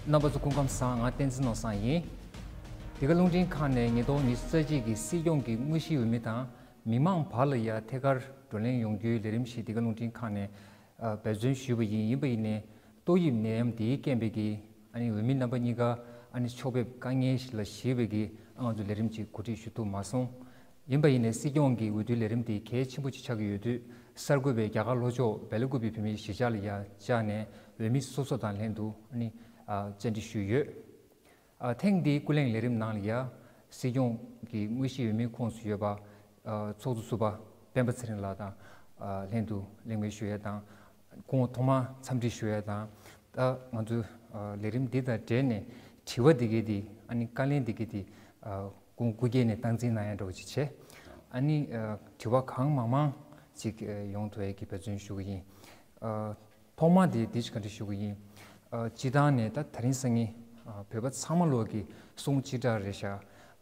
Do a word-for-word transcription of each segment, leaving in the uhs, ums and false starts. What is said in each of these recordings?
རྣམ་པ་ཚོ་སྐུ་ཁམས་བཟང་། ང་བསྟན་འཛིན་ནོར་བཟང་ཡིན། འདི་ག་རླུང་འཕྲིན་ཁང་ནས་ཉིས་སྟོང་ཉི་ཤུ་རྩ་གཅིག་གི་སྲིད་སྐྱོང་གི་དངོས་གཞིའི་འོས་མི་དང་མི་མང་བར་ལ་ཡ་ཐད་ཀར་བགྲོ་གླེང་ཡོང་རྒྱུའི་ལས་རིམ་ཞིག་འདི་ག་རླུང་འཕྲིན་ཁང་ནས་ཨ་འབད་བརྩོན་ཞུས་པ་ཡིན། ཡིན་པ་ཡིན་ནའི་ཏོག་དབྱིབས་ནད་ཡམས་འདིའི་རྐྱེན་པས་ཀྱི་ཨ་ནི་འོས་མི་རྣམ་པ་གཉིས་ཀ་ཨ་ནི་ཕྱོགས་ཕེབས་དཀའ་ངལ་ཞིག་ལ་གཞིགས་པས་ཀྱི་ཨ་ང་ཚོ་ལས་རིམ་ཅིག་གོ་སྒྲིག་ཞུ་ཐུབ་མ་སོང་། ཡིན་པ་ཡིན་ནའི་སྲིད་སྐྱོང་གི་འོས་བསྡུའི་ལས་རིམ་དེ་གལ་ཆེན་པོ་ཅིག་ཆགས་ཀྱི་ཡོད་དུས། གསར་འགོད་པས་རྒྱ་གར་ལྷོ་ཕྱོགས་སྦེལ་ཀོབ་བི་བོད་མིའི་གཞིས་ཆགས་ལ་ཡ་བཅར་ནས་འོས་མི་སོ་སོ་དང་ལྷན་དུ་ཨ་ནི་ཨ་བཅར་འདྲི་ཞུས་ཡོད། ཨ་ཐེངས་འདིའི་སྐུ་གླེང་ལས་རིམ་ནང་ལ་ཡ་སྲིད་སྐྱོང་གི་དངོས་གཞིའི་འོས་མིའི་ཁོངས་སུ་ཡོད་པ་ཨ་ཚོགས་གཙོ་ཟུར་པ་སྤེན་པ་ཚེ་རིང་ལགས་དང་ཨ་ལྷན་དུ་གླེང་མོལ་ཞུ་ཡ་དང་། ཁོང་ཐོག་མར་འཚམས་འདྲི་ཞུ་ཡ་དང་། ད་ང་ཚོའི་ཨ་ལས་རིམ་འདི་དང་འབྲེལ་ནས་དྲི་བ་འདི་གའི་དེ་ཨ་ནི་བཀའ་ལན་འདི་གའི་དེ་ཨ་སྐུ་སྐུ་སྒེར་ནས་སྟངས་འཛིན་གནང་ཡ་འདྲ་བོ་ཅིག་བྱས། ཨ་ནི་ཨ་དྲི་བ་གང་མང་མང་ཅིག་ཨ་ཡོང་ཐུབ་ཡ་གི་འབད་བརྩོན་ཞུ་གི་ཡིན། ཨ་ཐོག་མར་དེ་འདི་ཞིག་བཀའ་འདྲི་ཞུ་གི་ཡིན། ཨ་སྤྱི་བཏང་ནས་ད་དེ་རིང་སང་ཉིན་ཨ་བོད་པ་ཚང་མ་ལོག་གི་གསུང་གཅིག་གྲགས་རེད་ཤག་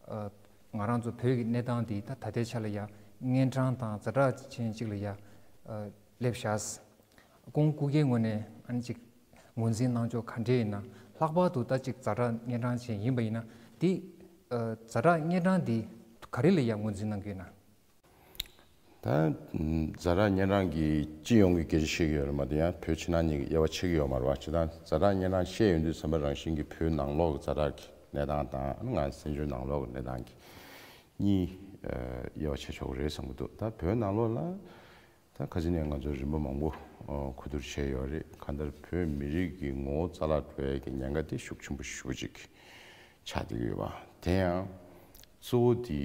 ཨ་ང་རང་ཚོ་བོད་ཀྱི་གནས་སྟངས་འདི་ད་ད་ལྟའི་ཆ་ལ་ཡ་གཉན་འཕྲང་དང་ཛ་དྲག་ཅན་ཅིག་ལ་ཡ་ཨ་སླེབས་ཤག་སྐུ་སྐུ་སྒེར་ངོས་ནས་ཨ་ནི་ཅིག་ངོས་འཛིན་གནང་ཕྱོགས་ག་འདྲས་ཡིན་ན། ལྷག་པར་དུ་ད་ཅིག་ཛ་དྲག་གཉན་འཕྲང་ཅན་ཡིན་པ་ཡིན་ན་དེ་ཨ་ཛ་དྲག་གཉན་འཕྲང་འདི་ག་རེ་ལ་ཡང་ངོས་འཛིན་གནང་གི་ཡོད་ན། ད་ཛ་དྲག་གཉན་འཕྲང་གི་སྤྱི་ཡོངས་ཀྱི་སྐད་ཆ་བཤད་ཀྱི་ཡོད་རེད་མ་གཏོགས། ཡང་བོད་ཕྱི་ནང་གཉིས་ཀྱི་དབྱེ་བ་ཕྱེ་གི་ཡོད་མ་རེད་བ། ཇི་ལྟར་ཛ་དྲག་གཉན་འཕྲང་བཤད་ཡོང་དུས་ཙམ་པ་རང་བཞིན་གྱི་བོད་ནང་ལོགས་ཀྱི་ཛ་དྲག་གི་གནས་སྟངས་དང་ང་བཙན་བྱོལ་ནང་ལོགས་ཀྱི་གནས་སྟངས་ཀྱི་གཉིས་ཨ་དབྱེ་བ་ཕྱེ་ཆོག་གི་རེད་བསམ་གྱི་འདུག་ད་བོད་ནང་ལོགས་ལ། ད་ཁ་སང་ནས་ང་ཚོ་རིམ་པ་མང་པོ་ཨ་གོ་བསྡུར་བྱས་ཡོད་རེད། གང་ལྟར་བོད་མི་རིགས་ཀྱི་ངོ་བོ་རྩ་བརླག་འགྲོ་ཡས་ཀྱི་ཉེན་ཁ་དེ་ཤུགས་ཆེན་པོ་ཞེ་པོ་ཅིག་ཆགས་བསྡད་ཀྱི་ཡོད་པ། དེ་ཡང་གཙོ་བོ་དེ་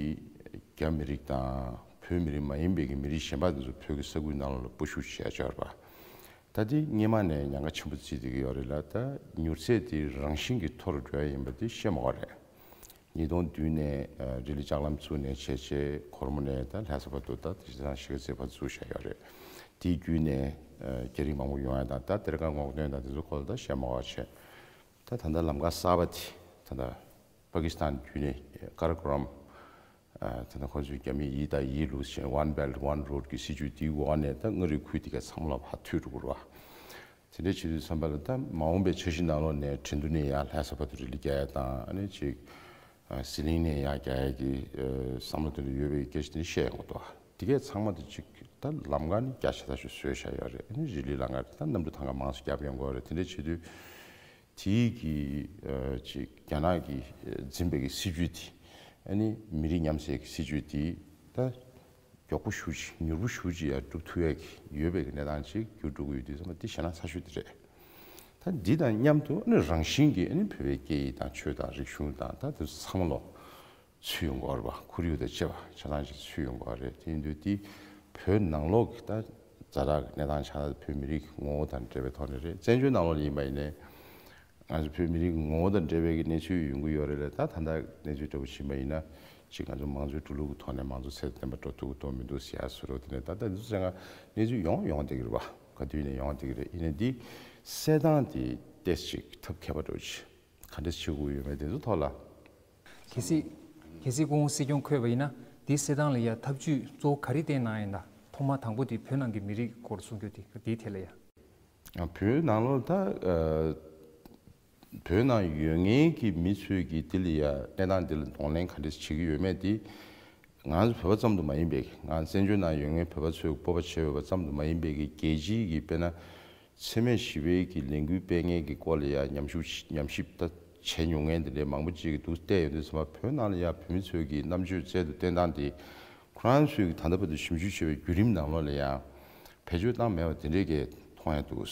རྒྱ་མི་རིགས་དང་བོད་མི་རིགས་མ་ཡིན་པའི་གི་མི་རིགས་གཞན་པ་དེ་ཚོ་བོད་ཀྱི་ས་ཁུལ་ནང་ལོགས་ལ་སྤོ་བཤུད་བྱས་ཡོད་རེད་པ། ད་དེ་སྔོན་མ་ནས་ཉེན་ཁ་ཆེན་པོ་བརྩིས་བསྡད་ཀྱི་ཡོད་རེད་ལ། ད་མྱུར་ཚད་དེ་རང་བཞིན་གྱིས་མཐོ་རུ་འགྲོ་ཡ་ཡིན་པ་དེ་བཤད་མ་དགོས་རེད། ཉིས་སྟོང་བདུན་ནས་ཨ་རི་ལི་ལྕགས་ལམ་བཙུགས་ནས་བྱས་བྱས་སྒོར་མོ་ནས་ད་ལྷ་ས་བར་དུ་ད་དེ་བཞིན་གཤིས་ཀ་རྩེ་བར་བཙུགས་བཞག་ཡོད་རེད། དེའི་བརྒྱུད་ནས་ཨ་རྒྱ་རིགས་མང་པོ་ཡོང་ཡ་དང་། ད་ཏེ་ར་ཀ་ངོགས་སྟོན་དང་དེ་ཚོ་སྐོར་ལ་ད་བཤད་མ་དགོས་བྱས། ད་ད་ལྟ་ལམ་ཁ་གསར་པ་དེ་ད་ལྟ་པ་ཀི་སི་ཐན་བརྒྱུད་ནས་ཀ་ར་ཀོ་རམ་ཨ་ད་ལྟ་ཁོ་ཚོས་རྒྱ་མིས་ཡིད་དང་ཡིད་ལུགས་བྱས་One Belt One Road གི་སྲིད་ཇུས་དེའི་འོག་ནས་ད་མངའ་རིས་ཁུལ་དེ་ག་ཚང་མ་ལ་ཕར་མཐུད་འགྲོ་དགོས་རེད་བ། དེ་འདྲ་བྱེད་དུས་ཙམ་པ་ལ་ད་མ་འོངས་པའི་འཆར་གཞི་ནང་ལོགས་ནས་ཁྲིན་ཏུ་ནས་ཡར་ལྷ་ས་བར་དུ་རི་ལི་རྒྱག་ཡ་དང་། ཨ་ནི་ཅིག་ཨ་ཟི་ལིང་ནས་ཡར་རྒྱག་ཡ་གི་ཨ་བསམ་བློ་དེ་འདྲ་ཡོད་པའི་སྐད་ཆ་དེ་འདྲ་བཤད་ཡོང་གི་འདུག་དེ་གས་ཚང་མ་དེ་ཅིག་ད་ལམ་ཁ་ནི་རྒྱ་ཆེ་ཐག་ཆོད་བཟོས་བཞག་ཡོད་རེད། ཨ་ནི་རི་ལི་ལམ་ཁ་ད་གནམ་གྲུ་ཐང་ག་མང་ཙམ་བརྒྱབ་ཡོང་གི་ཡོད་རེད། དེ་འདྲ་བྱེད་དུས་དེའི་གི་ཨ་ཅིག་རྒྱ་ནག་གིས་འཛིན་པའི་གི་སྲིད་ཇུས་དེ། ཨ་ནི་མི་རིགས་མཉམ་བསྲེས་ཀྱི་སྲིད་ཇུས་དེ་ད་མགྱོགས་པོ་ཞེ་པོ་ཅིག་མྱུར་པོ་ཞེ་པོ་ཅིག་ཡར་སྒྲུབ་ཐུབ་ཡག་གི་ཡོད་པའི་གི་གནས་སྟངས་ཅིག་འགྱུར་འགྲོ་གི་ཡོད་དུས་ཙམ་པ་འདི་ཞེད་སྣང་ཚ་ཤོས་དེ་རེད། ད་འདི་དང་མཉམ་དུ་ཨ་ནི་རང་བཞིན་གྱིས་ཨ་ནི་བོད་པའི་སྐད་ཡིག་དང་ཆོས་དང་རིག་གཞུང་དང་ད་དེ་ཚོ་ཚང་མ་ལོག་ཚུད་ཡོང་གི་ཡོད་རེད་པ། ཁོར་ཡུག་དང་བཅས་པ་ཆ་ཚང་ཞིག་ཚུད་ཡོང་གི་ཡོད་རེད། དེ་ཡིན་དུས་འདི་བོད་ནང་ལོགས་ཀྱི་ད་ཛ་དྲག་གི་གནས་སྟངས་ཆགས་ན་བོད་མི་རིགས་ངོ་བོ་དང་འབྲེལ་བའི་ཐོག་ནས་རེད། བཙན་བྱོལ་ནང་ལོགས་ལ་ཡིན་པ་ཡིན་ནའི། ང་ཚོ་བོད་མི་རིགས་ངོ་བོ་དང་འབྲེལ་བའི་གི་གནས་ཚུལ་ཡོང་གི་ཡོད་རེད་ལ། ད་ད་ལྟ་གནས་ཚུལ་འདྲ་པོ་ཕྱིན་པ་ཡིན་ན་ཅིག་ང་ཚོ་མང་གཙོའི་འགྲོ་ལུགས་ཀྱི་ཐོག་ནས་མང་གཙོ་ཚད་དང་ལྡན་པ་འགྲོ་ཐུབ་ཀྱི་འདུག་མི་འདུག་ཟེར་ཡ་བཟོ་འདྲ་དེ་ནས་ད་ལྟ་འདི་ཚོ་ཚང་མ་གནས་ཚུལ་ཡོང་ཡོང་བསྡད་ཀྱི་རེད་པ། ག་དུས་ནས་ཡོང་བསྡད་ཀྱི་རེད། ཡིན་ནའི་འདི་སེལ་སྟངས་དེ་ཏོག་ཙམ་ཅིག་ཐབས་མཁས་པ་འདྲ་པོ་ཅིག་ག་འདྲས་བྱེད་དགོས་ཡོད་མེད་དེ་ཚོ་ཐོག་ལ། གལ་སྲིད་གལ་སྲིད་སྐུ་ངོ་སྲིད་སྐྱོང་འཁོད་པ་ཡིན་ན་འདི་སེལ་སྟངས་ལ་ཡ་ཐབས་ཇུས་གཙོ་བོ་ག་རེ་བསྟེན་གནང་ཡིན་ད། ཐོག་མ་དང་པོ་དེ་བོད་ནང་གི་མི་རིགས་སྐོར་གསུང་རྒྱུ་དེ་དེའི་ཐད་ལ་ཡ། བོད་ནང་ལོགས་ད་ཨ་བོད་ནང་ཡོད་མཁན་གྱི་མི་ཚོས་ཀྱིས་འདི་ལ་ཡ་གནས་སྟངས་འདི་ལ་གདོང་ལེན་ག་འདྲས་བྱེད་ཀྱི་ཡོད་མེད་དེ། ང་ཚོ་བོད་པ་ཙམ་དུ་མ་ཡིན་པའི་ང་བཙན་བྱོལ་ནང་ཡོད་མཁན་བོད་པ་ཚོས་སྤོབས་པ་བྱེད་འོས་པ་ཙམ་དུ་མ་ཡིན་པའི་གི་རྒྱལ་སྤྱིའི་གི་དཔེར་ན་འཚེ་མེད་ཞི་བའི་གི་ལས་འགུལ་སྤེལ་མཁན་གྱི་སྐོར་ལ་ཡ་ཉམས་ཞིབ་ཉམས་ཞིབ་ད་བྱས་མྱོང་མཁན་དེ་འདྲའི་མང་པོ་ཅིག་གིས་འདུག་བལྟས་ཡོང་དུས་ཙམ་པ་བོད་ནང་ལ་ཡ་བོད་མི་ཚོས་ཀྱི་རྣམ་དཔྱོད་རྩལ་དུ་བསྟན་སྟངས་དེ་ཁོ་རང་ཚོས་ཀྱི་ད་ལྟ་བར་དུ་ཞིབ་འཇུག་བྱས་པའི་བརྒྱུད་རིམ་ནང་ལོགས་ལ་ཡ་བེད་སྤྱོད་བཏང་མེད་པ་དེ་འདྲའི་གི་མཐོང་ཡ་འདུག་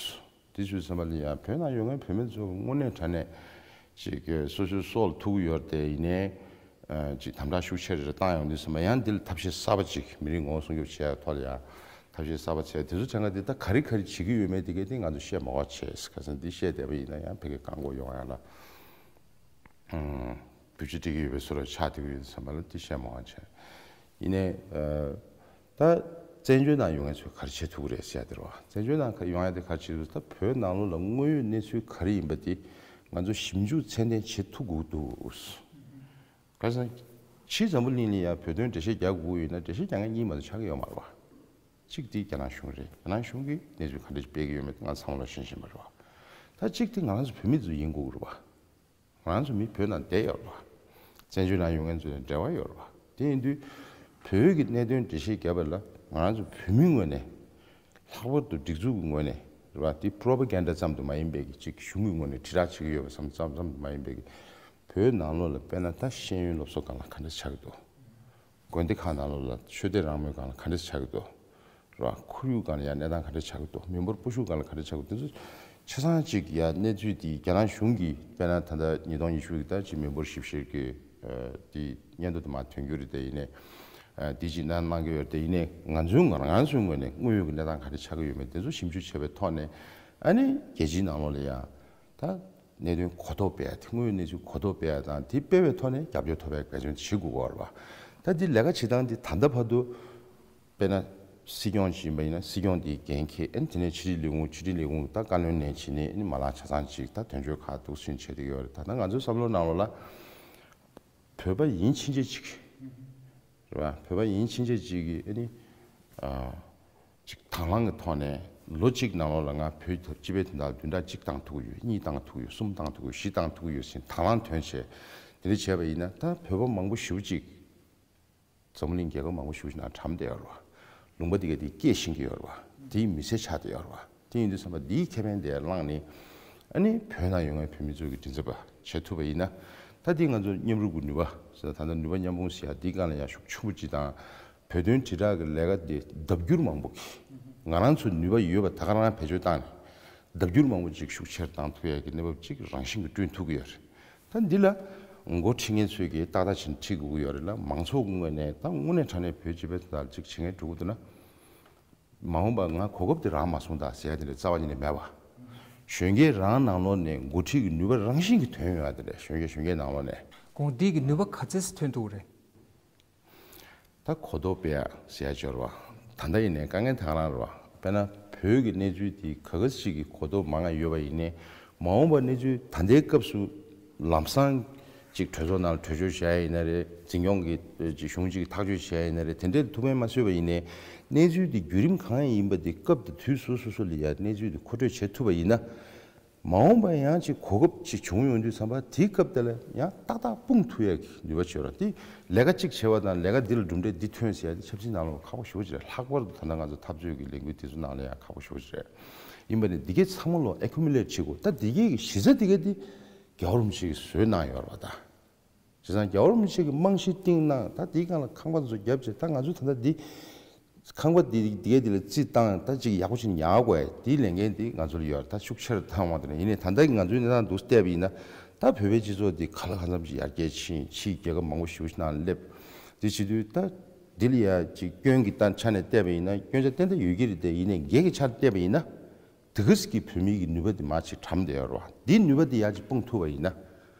དེ་ཚོའི་བསམ་པ་ལ་ཡང་བོད་ནང་ཡོད་མཁན་བོད་མི་ཚོ་དངོས་གནས་དྲང་གནས་ཅིག་སོ་སོའི་སྲོག་ལ་ཐུག་གི་ཡོད་རེད་དེ། ཡིན་ནའི་ཨ་ཅིག་དམ་དྲག་ཤུགས་ཆེ་རེ་རེ་བཏང་ཡོང་དུས་ཙམ་པ་ཡང་འདི་ལ་ཐབས་ཤེས་གསར་པ་ཅིག་མི་རིགས་ངོ་བོ་སྲུང་སྐྱོབ་བྱེད་ཡག་ཐོག་ལ་ཡང་ཐབས་ཤེས་གསར་པ་བྱས། དེ་ཚོ་དྲན་ག་འདི་ད་ག་རེ་ག་རེ་བྱེད་ཀྱི་ཡོད་མེད་དེ་གའི་སྟེང་ང་ཚོ་བཤད་མ་དགོས་བྱས། ཁ་སང་འདི་བཤད་བསྡད་པ་ཡིན་ན་ཡང་ཕ་གི་གང་དགོས་ཡོང་ཡ་ལ་ཨ་བེད་སྤྱོད་སྤྲད་ཀྱི་ཡོད་པའི་བཟོ་འདྲ་ཆགས་བསྡད་ཀྱི་ཡོད་དུས་ཙམ་པ་ལ་འདི་བཤད་མ་དགོས་བྱས། ཡིན་ནའི་ཨ། ད་བཙན་བྱོལ་ནང་ཡོད་མཁན་ཚོས་ག་རེ་བྱེད་ཐུབ་ཀྱི་རེད་ཟེར་ཡ་དེ་རེད་བ། བཙན་བྱོལ་ནང་ཡོང་ཡ་དེ་ག་རེ་བྱེད་ཐུབ། ད་བོད་ནང་ལོགས་ལ་དངོས་ཡོད་གནས་ཚུལ་ག་རེ་ཡིན་པ་དེ་ང་ཚོ་ཞིབ་འཇུག་ཚད་ལྡན་བྱེད་ཐུབ་དགོས་འདུག་ག་རེ་ཟེར་ན་ཕྱིའི་འཛམ་བུ་གླིང་ལ་ཡ་བོད་དོན་འགྲེལ་བཤད་རྒྱག་དགོས་ཡོད་ན་འགྲེལ་བཤད་རྒྱག་མཁན་གཉིས་མ་གཏོགས་ཆགས་ཀྱི་ཡོད་མ་རེད་བ། གཅིག་དེ་རྒྱ་ནག་གཞུང་རེད། རྒྱ་ནག་གཞུང་གིས་གནས་ཚུལ་ག་འདྲ་ཞིག་སྤེལ་གྱི་ཡོད་མེད་ང་ཚང་མ་ལ་ཤེས་བཞིན་པ་རེད་བ། ད་གཅིག་དེ་ང་རང་ཚོ་བོད་མི་ཚོ་ཡིན་དགོས་ཀྱི་རེད་བ། ང་རང་ཚོ་མི་བོད་ནང་བསྡད་ཡོད་རེད་བ། བཙན་བྱོལ་ནང་ཡོད་མཁན་ཚོ་ནས་འབྲེལ་བ་ཡོད་རེད་བ། དེ་ཡིན་དུས་བོད་ཀྱི་གནད་དོན་འགྲེལ་བཤད་བརྒྱབ་པ་ལ་ང་རང་ཚོ་བོད་མིའི་ངོས་ནས་ལྷག་པར་དུ་སྒྲིག་འཛུགས་ཀྱི་ངོས་ནས་རེད་བ། དེ་propaganda་ཙམ་དུ་མ་ཡིན་པའི་གི་ཅིག་གཞུང་གི་ངོས་ནས་དྲིལ་བསྒྲགས་བྱེད་ཀྱི་ཡོད་པ་ཙམ་ཙམ་ཙམ་དུ་མ་ཡིན་པའི་གི་བོད་ནང་ལོགས་ལ་དཔེར་ན་ད་ཤེས་ཡོན་སློབ་གསོ་སྒང་ལ་ག་འདྲ་ཆགས་ཀྱི་འདུག་དགོན་སྡེ་ཁག་ནང་ལོགས་ལ་ཆོས་དད་རང་མོས་སྒང་ལ་ག་འདྲ་ཆགས་ཀྱི་འདུག་རེད་བ། ཁོར་ཡུག་སྒང་ལ་ཡང་གནས་སྟངས་ག་འདྲ་ཆགས་ཀྱི་འདུག་མི་འབོར་སྤོ་བཤུད་སྒང་ལ་ག་འདྲ་ཆགས་ཀྱི་འདུག་དེ་ཚོ་ཆ་ཚང་ཅིག་ཡང་གནས་ཚུལ་དེ་རྒྱ་ནག་གཞུང་གིས་དཔེར་ན་ད་ལྟ་ཉིས་སྟོང་ཉི་ཤུ་གི་ད་ཅིག་མི་འབོར་ཞིབ་བཤེར་གྱི་ཨ་དེ་སྙན་ཐོ་དེ་མར་ཐོན་རྒྱུ་རེད། དེ་ཡིན་ནའི་ཨ་དེ་ཅིག་གནང་གནང་གི་ཡོད་རེད། དེ་ཡིན་ནའི་ང་ཚོའི་ང་རང་ཚོའི་ངོས་ནས་དངོས་ཡོད་ཀྱི་གནས་སྟངས་ག་འདྲ་ཆགས་ཀྱི་ཡོད་མེད་དེ་ཚོ་ཞིབ་འཇུག་བྱས་པའི་ཐོག་ནས་ཨ་ནི་རྒྱལ་སྤྱིའི་ནང་ལོགས་ལ་ཡང་ད་གནད་དོན་གོ་རྟོགས་སྤེལ་ཡ་དེ། དངོས་ཡོད་གནས་ཚུལ་གོ་རྟོགས་སྤེལ་ཡ་དང་དེ་སྤེལ་བའི་ཐོག་ནས་རྒྱབ་སྐྱོར་ཐོབ་པའི་འབད་བརྩོན་བྱེད་དགོས་ཀྱི་ཡོད་རེད་བ། ད་འདི་ལས་ཀ་བྱེད་སྟངས་འདི་ད་ལྟ་བར་དུ་དཔེར་ན་སྲིད་སྐྱོང་ཅིག་ཡིན་པ་ཡིན་ན་སྲིད་སྐྱོང་དེའི་འགན་འཁྱེར། ཨ་ནི་དེ་ནས་ཕྱི་དྲིལ་ལས་ཁུངས་ཕྱི་དྲིལ་ལས་ཁུངས་ད་བཀའ་བློན་ནས་བྱས་ནས་ཨ་ནི་མ་ལག་ཆ་ཚང་ཅིག་ད་དོན་གཅོད་ཁག་འདུག་སེ་བྱེད་བསྡད་ཀྱི་ཡོད་རེད། ད་ལྟ་ང་ཚོའི་བསམ་བློ་ནང་ལོགས་ལ་བོད་པ་ཡིན་ཕྱིན་ཆད་ཅིག་རེད་བ། བོད་པ་ཡིན་ཕྱིན་ཆད་ཅིག་གིས་ཨ་ནི་ཨ་ཅིག་དང་བླངས་ཀྱི་ཐོག་ནས་ལོ་གཅིག་ནང་ལོགས་ལ་ང་བོད་སྤྱི་པའི་དོན་དག་བདུན་ཕྲག་གཅིག་བཏང་ཐུབ་ཀྱི་ཡོད། གཉིས་བཏང་ཐུབ་ཀྱི་ཡོད། གསུམ་བཏང་ཐུབ་ཀྱི་ཡོད། བཞི་བཏང་ཐུབ་ཀྱི་ཡོད་ཟེར་དང་བླངས་ཐོན་བྱས་དེ་འདྲ་བྱས་པ་ཡིན་ན་ད་བོད་པ་མང་པོ་ཞེ་པོ་ཅིག་འཛམ་བུ་གླིང་རྒྱལ་ཁབ་མང་པོ་ཞེ་པོ་ཅིག་ནང་གྲམ་བསྡད་ཡོད་རེད་བ། ལུང་པ་འདི་ག་དེ་སྐྱེས་ཤིང་གི་ཡོད་རེད་བ། དེའི་མི་ཚེ་ཆགས་བསྡད་ཡོད་རེད་བ། དེ་ཡིན་དུས་ཙམ་པ་འདིའི་ཁེ་ཕན་དེ་བླངས་ནས་ཨ་ནི་བོད་ནང་ཡོད་མཁན་བོད་མི་ཚོ་གི་མགྲིན་ཚབ་པ་བྱེད་ཐུབ་པ་ཡིན་ན། ད་འདི་ང་ཚོ་མཉམ་རུབ་ཀྱི་ནུས་པ་ཟེར་ན་ད་ལྟ་ནུས་པ་མཉམ་སྤུངས་ཟེར་ཡ་འདི་སྒང་ལ་ཡང་ཤུགས་ཆེན་པོ་ཅིག་དང་། བོད་དོན་དྲིལ་བསྒྲགས་ཀྱི་ལས་ཀ་འདི་ལྡབ་འགྱུར་མང་པོ་གིས་ང་རང་ཚོ་ནུས་པ་ཡོད་པ་ད་ག་རང་བེད་སྤྱོད་བཏང་ནས་ལྡབ་འགྱུར་མང་པོ་ཅིག་ཤུགས་ཆེར་བཏང་ཐུབ་ཡ་གི་གནས་བབ་ཅིག་རང་བཞིན་གྱིས་བསྐྲུན་ཐུབ་ཀྱི་ཡོད་རེད། ད་འདི་ལ་འགོ་ཁྲིད་མཁན་ཚོས་ཀྱིས་ཏག་ཏག་བྱས་ནས་ཁྲིད་དགོས་ཀྱི་ཡོད་རེད་ལ། མང་ཚོགས་ཀྱི་ངོས་ནས་ད་དངོས་གནས་དྲང་གནས་བོད་སྤྱི་པའི་དོན་དག་ཅིག་བྱེད་མཁན་འགྲོ་གི་འདུག་ན། མ་འོངས་པ་ང་གོ་སྐབས་དེ་རག་མ་སོང་ད་ཟེར་ཡ་དེ་འདྲ་རྩ་བ་ཉིད་ནས་མེད་པ། གཞོན་སྐྱེས་རང་ནང་ལོགས་ནས་འགོ་ཁྲིད་ཀྱི་ནུས་པ་རང་བཞིན་གྱིས་ཐོན་ཡོང་ཡ་དེ་འདྲ། གཞོན་སྐྱེས་གཞོན་སྐྱེས་ནང་ལོགས་ནས། དགོངས་འདི་གི་ནུས་པ་ག་ཚད་ཐོན་ཐུབ་རེད། ད་གོ་རྟོགས་སྤེལ་ཡ་ཟེར་ཡ་ཅིག་ཡོད་རེད་བ། ད་ལྟ་ཡིན་ནའི་དཀའ་ངལ་དེ་ག་རང་རེད་བ། དཔེར་ན་བོད་ཀྱི་གནས་ཚུལ་དེ་ག་ག་ཞིག་གི་གོ་རྟོགས་མང་ང་ཡོད་པ་ཡིན་ནའི། མ་འོངས་པ་གནས་ཚུལ་ད་ལྟའི་སྐབས་སུ་ལམ་སང་ཅིག་གྲོས་ཚོགས་ནང་ལ་གྲོས་ཆོད་བཞག་ཡ་ཡིན་ན་རེད། འཛིན་སྐྱོང་གི་ཅིག་གཞུང་ཅིག་ཐག་གཅོད་བྱེད་ཡ་ཡིན་ན་རེད། དེ་འདྲའི་ཐུགས་ཕན་མ་གསོས་པ་ཡིན་ནའི། གནས་ཚུལ་དེ་བརྒྱུད་རིམ་གང་ཡིན་པ་དེ་སྐབས་དང་དུས་སོ་སོ་སོ་ལ་ཡ་གནས་ཚུལ་དེ་མཁོ་སྤྲོད་བྱེད་ཐུབ་པ་ཡིན་ན། མ་འོངས་པ་ཡང་ཅིག་གོ་སྐབས་ཅིག་བྱུང་ཡོང་དུས་ཙམ་པ་དེའི་སྐབས་དེ་ལ་ཡང་ཏག་ཏག་སྤུངས་ཐུབ་ཡ་གི་ནུས་པ་ཅིག་ཡོད་རེད། དེ་ལས་ཀ་གཅིག་བྱས་པ་དང་ལས་ཀ་འདི་ལ་གྲུབ་འབྲས་འདི་ཐོན་ཟེར་ཡ་དེ་ཆབ་སྲིད་ནང་ལ་ཁག་པོ་ཞེ་པོ་ཅིག་རེད། ལྷག་པར་དུ་ད་ལྟ་ང་ཚོ་འཐབ་རྩོད་ཀྱི་ལས་འགུལ་དེ་ཚོ་ནང་ལ་ཡང་ཁག་པོ་ཞེ་པོ་ཅིག་རེད། ཡིན་པ་ནི་འདི་གའི་ཚང་མ་ལོ་accumulate་བྱེད་དགོས། ད་འདི་གའི་གི་གཞི་རྩ་འདི་གའི་དེ་རྒྱལ་བ་རིན་པོ་ཆེ་གིས་བཟོས་གནང་ཡོད་རེད་བ། ད་བྱས་ཙང་རྒྱལ་བ་རིན་པོ་ཆེ་གིས་རྨང་གཞི་བཏིང་གནང་། ད་དེའི་སྒང་ལ་ཁང་པ་ཚོ་བརྒྱབ་བྱས། ད་ང་ཚོ་ད་ལྟ་འདི་ཁང་པ་འདི་འདི་གའི་འདི་ལ་རྩིས་བཏང་། ད་ཅིག་ཡག་པོ་ཞིག་ཉར་དགོས་ཡ་དེའི་ལས་འགན་འདི་ང་ཚོ་ལ་ཡོད་རེད། ད་ཤུགས་ཆེ་རུ་བཏང་བ་དེ་ནས། ཡིན་ནའི་ད་ལྟ་གི་ང་ཚོའི་གནས་སྟངས་འདུག་བལྟས་པ་ཡིན་ན། ད་བོད་པའི་སྤྱི་ཚོགས་འདི་ག་ལ་གང་འཚམ་ཞིག་ཡར་རྒྱས་ཕྱིན། ཕྱིའི་རྒྱལ་ཁབ་མང་པོ་ཞེ་པོ་ཞིག་ནང་སླེབས། དེ་བྱེད་དུས་ད་འདི་ལ་ཡ་ཅིག་སྐྱོན་གྱི་ད་ཆ་ནས་བལྟས་པ་ཡིན་ན་སྐྱོན་ཆ་ཏན་ཏན་ཡོད་ཀྱི་རེད་དེ། ཡིན་ནའི་འགན་གྱི་ཆ་ནས་བལྟས་པ་ཡིན་ན། དེ་ག་ཙམ་གྱི་བོད་མི་གི་ནུས་པ་འདི་མར་ཅིག་གྲམ་བསྡད་ཡོད་རེད་བ། འདིའི་ནུས་པ་འདི་ཡར་ཅིག་སྤུངས་ཐུབ་པ་ཡིན་ན།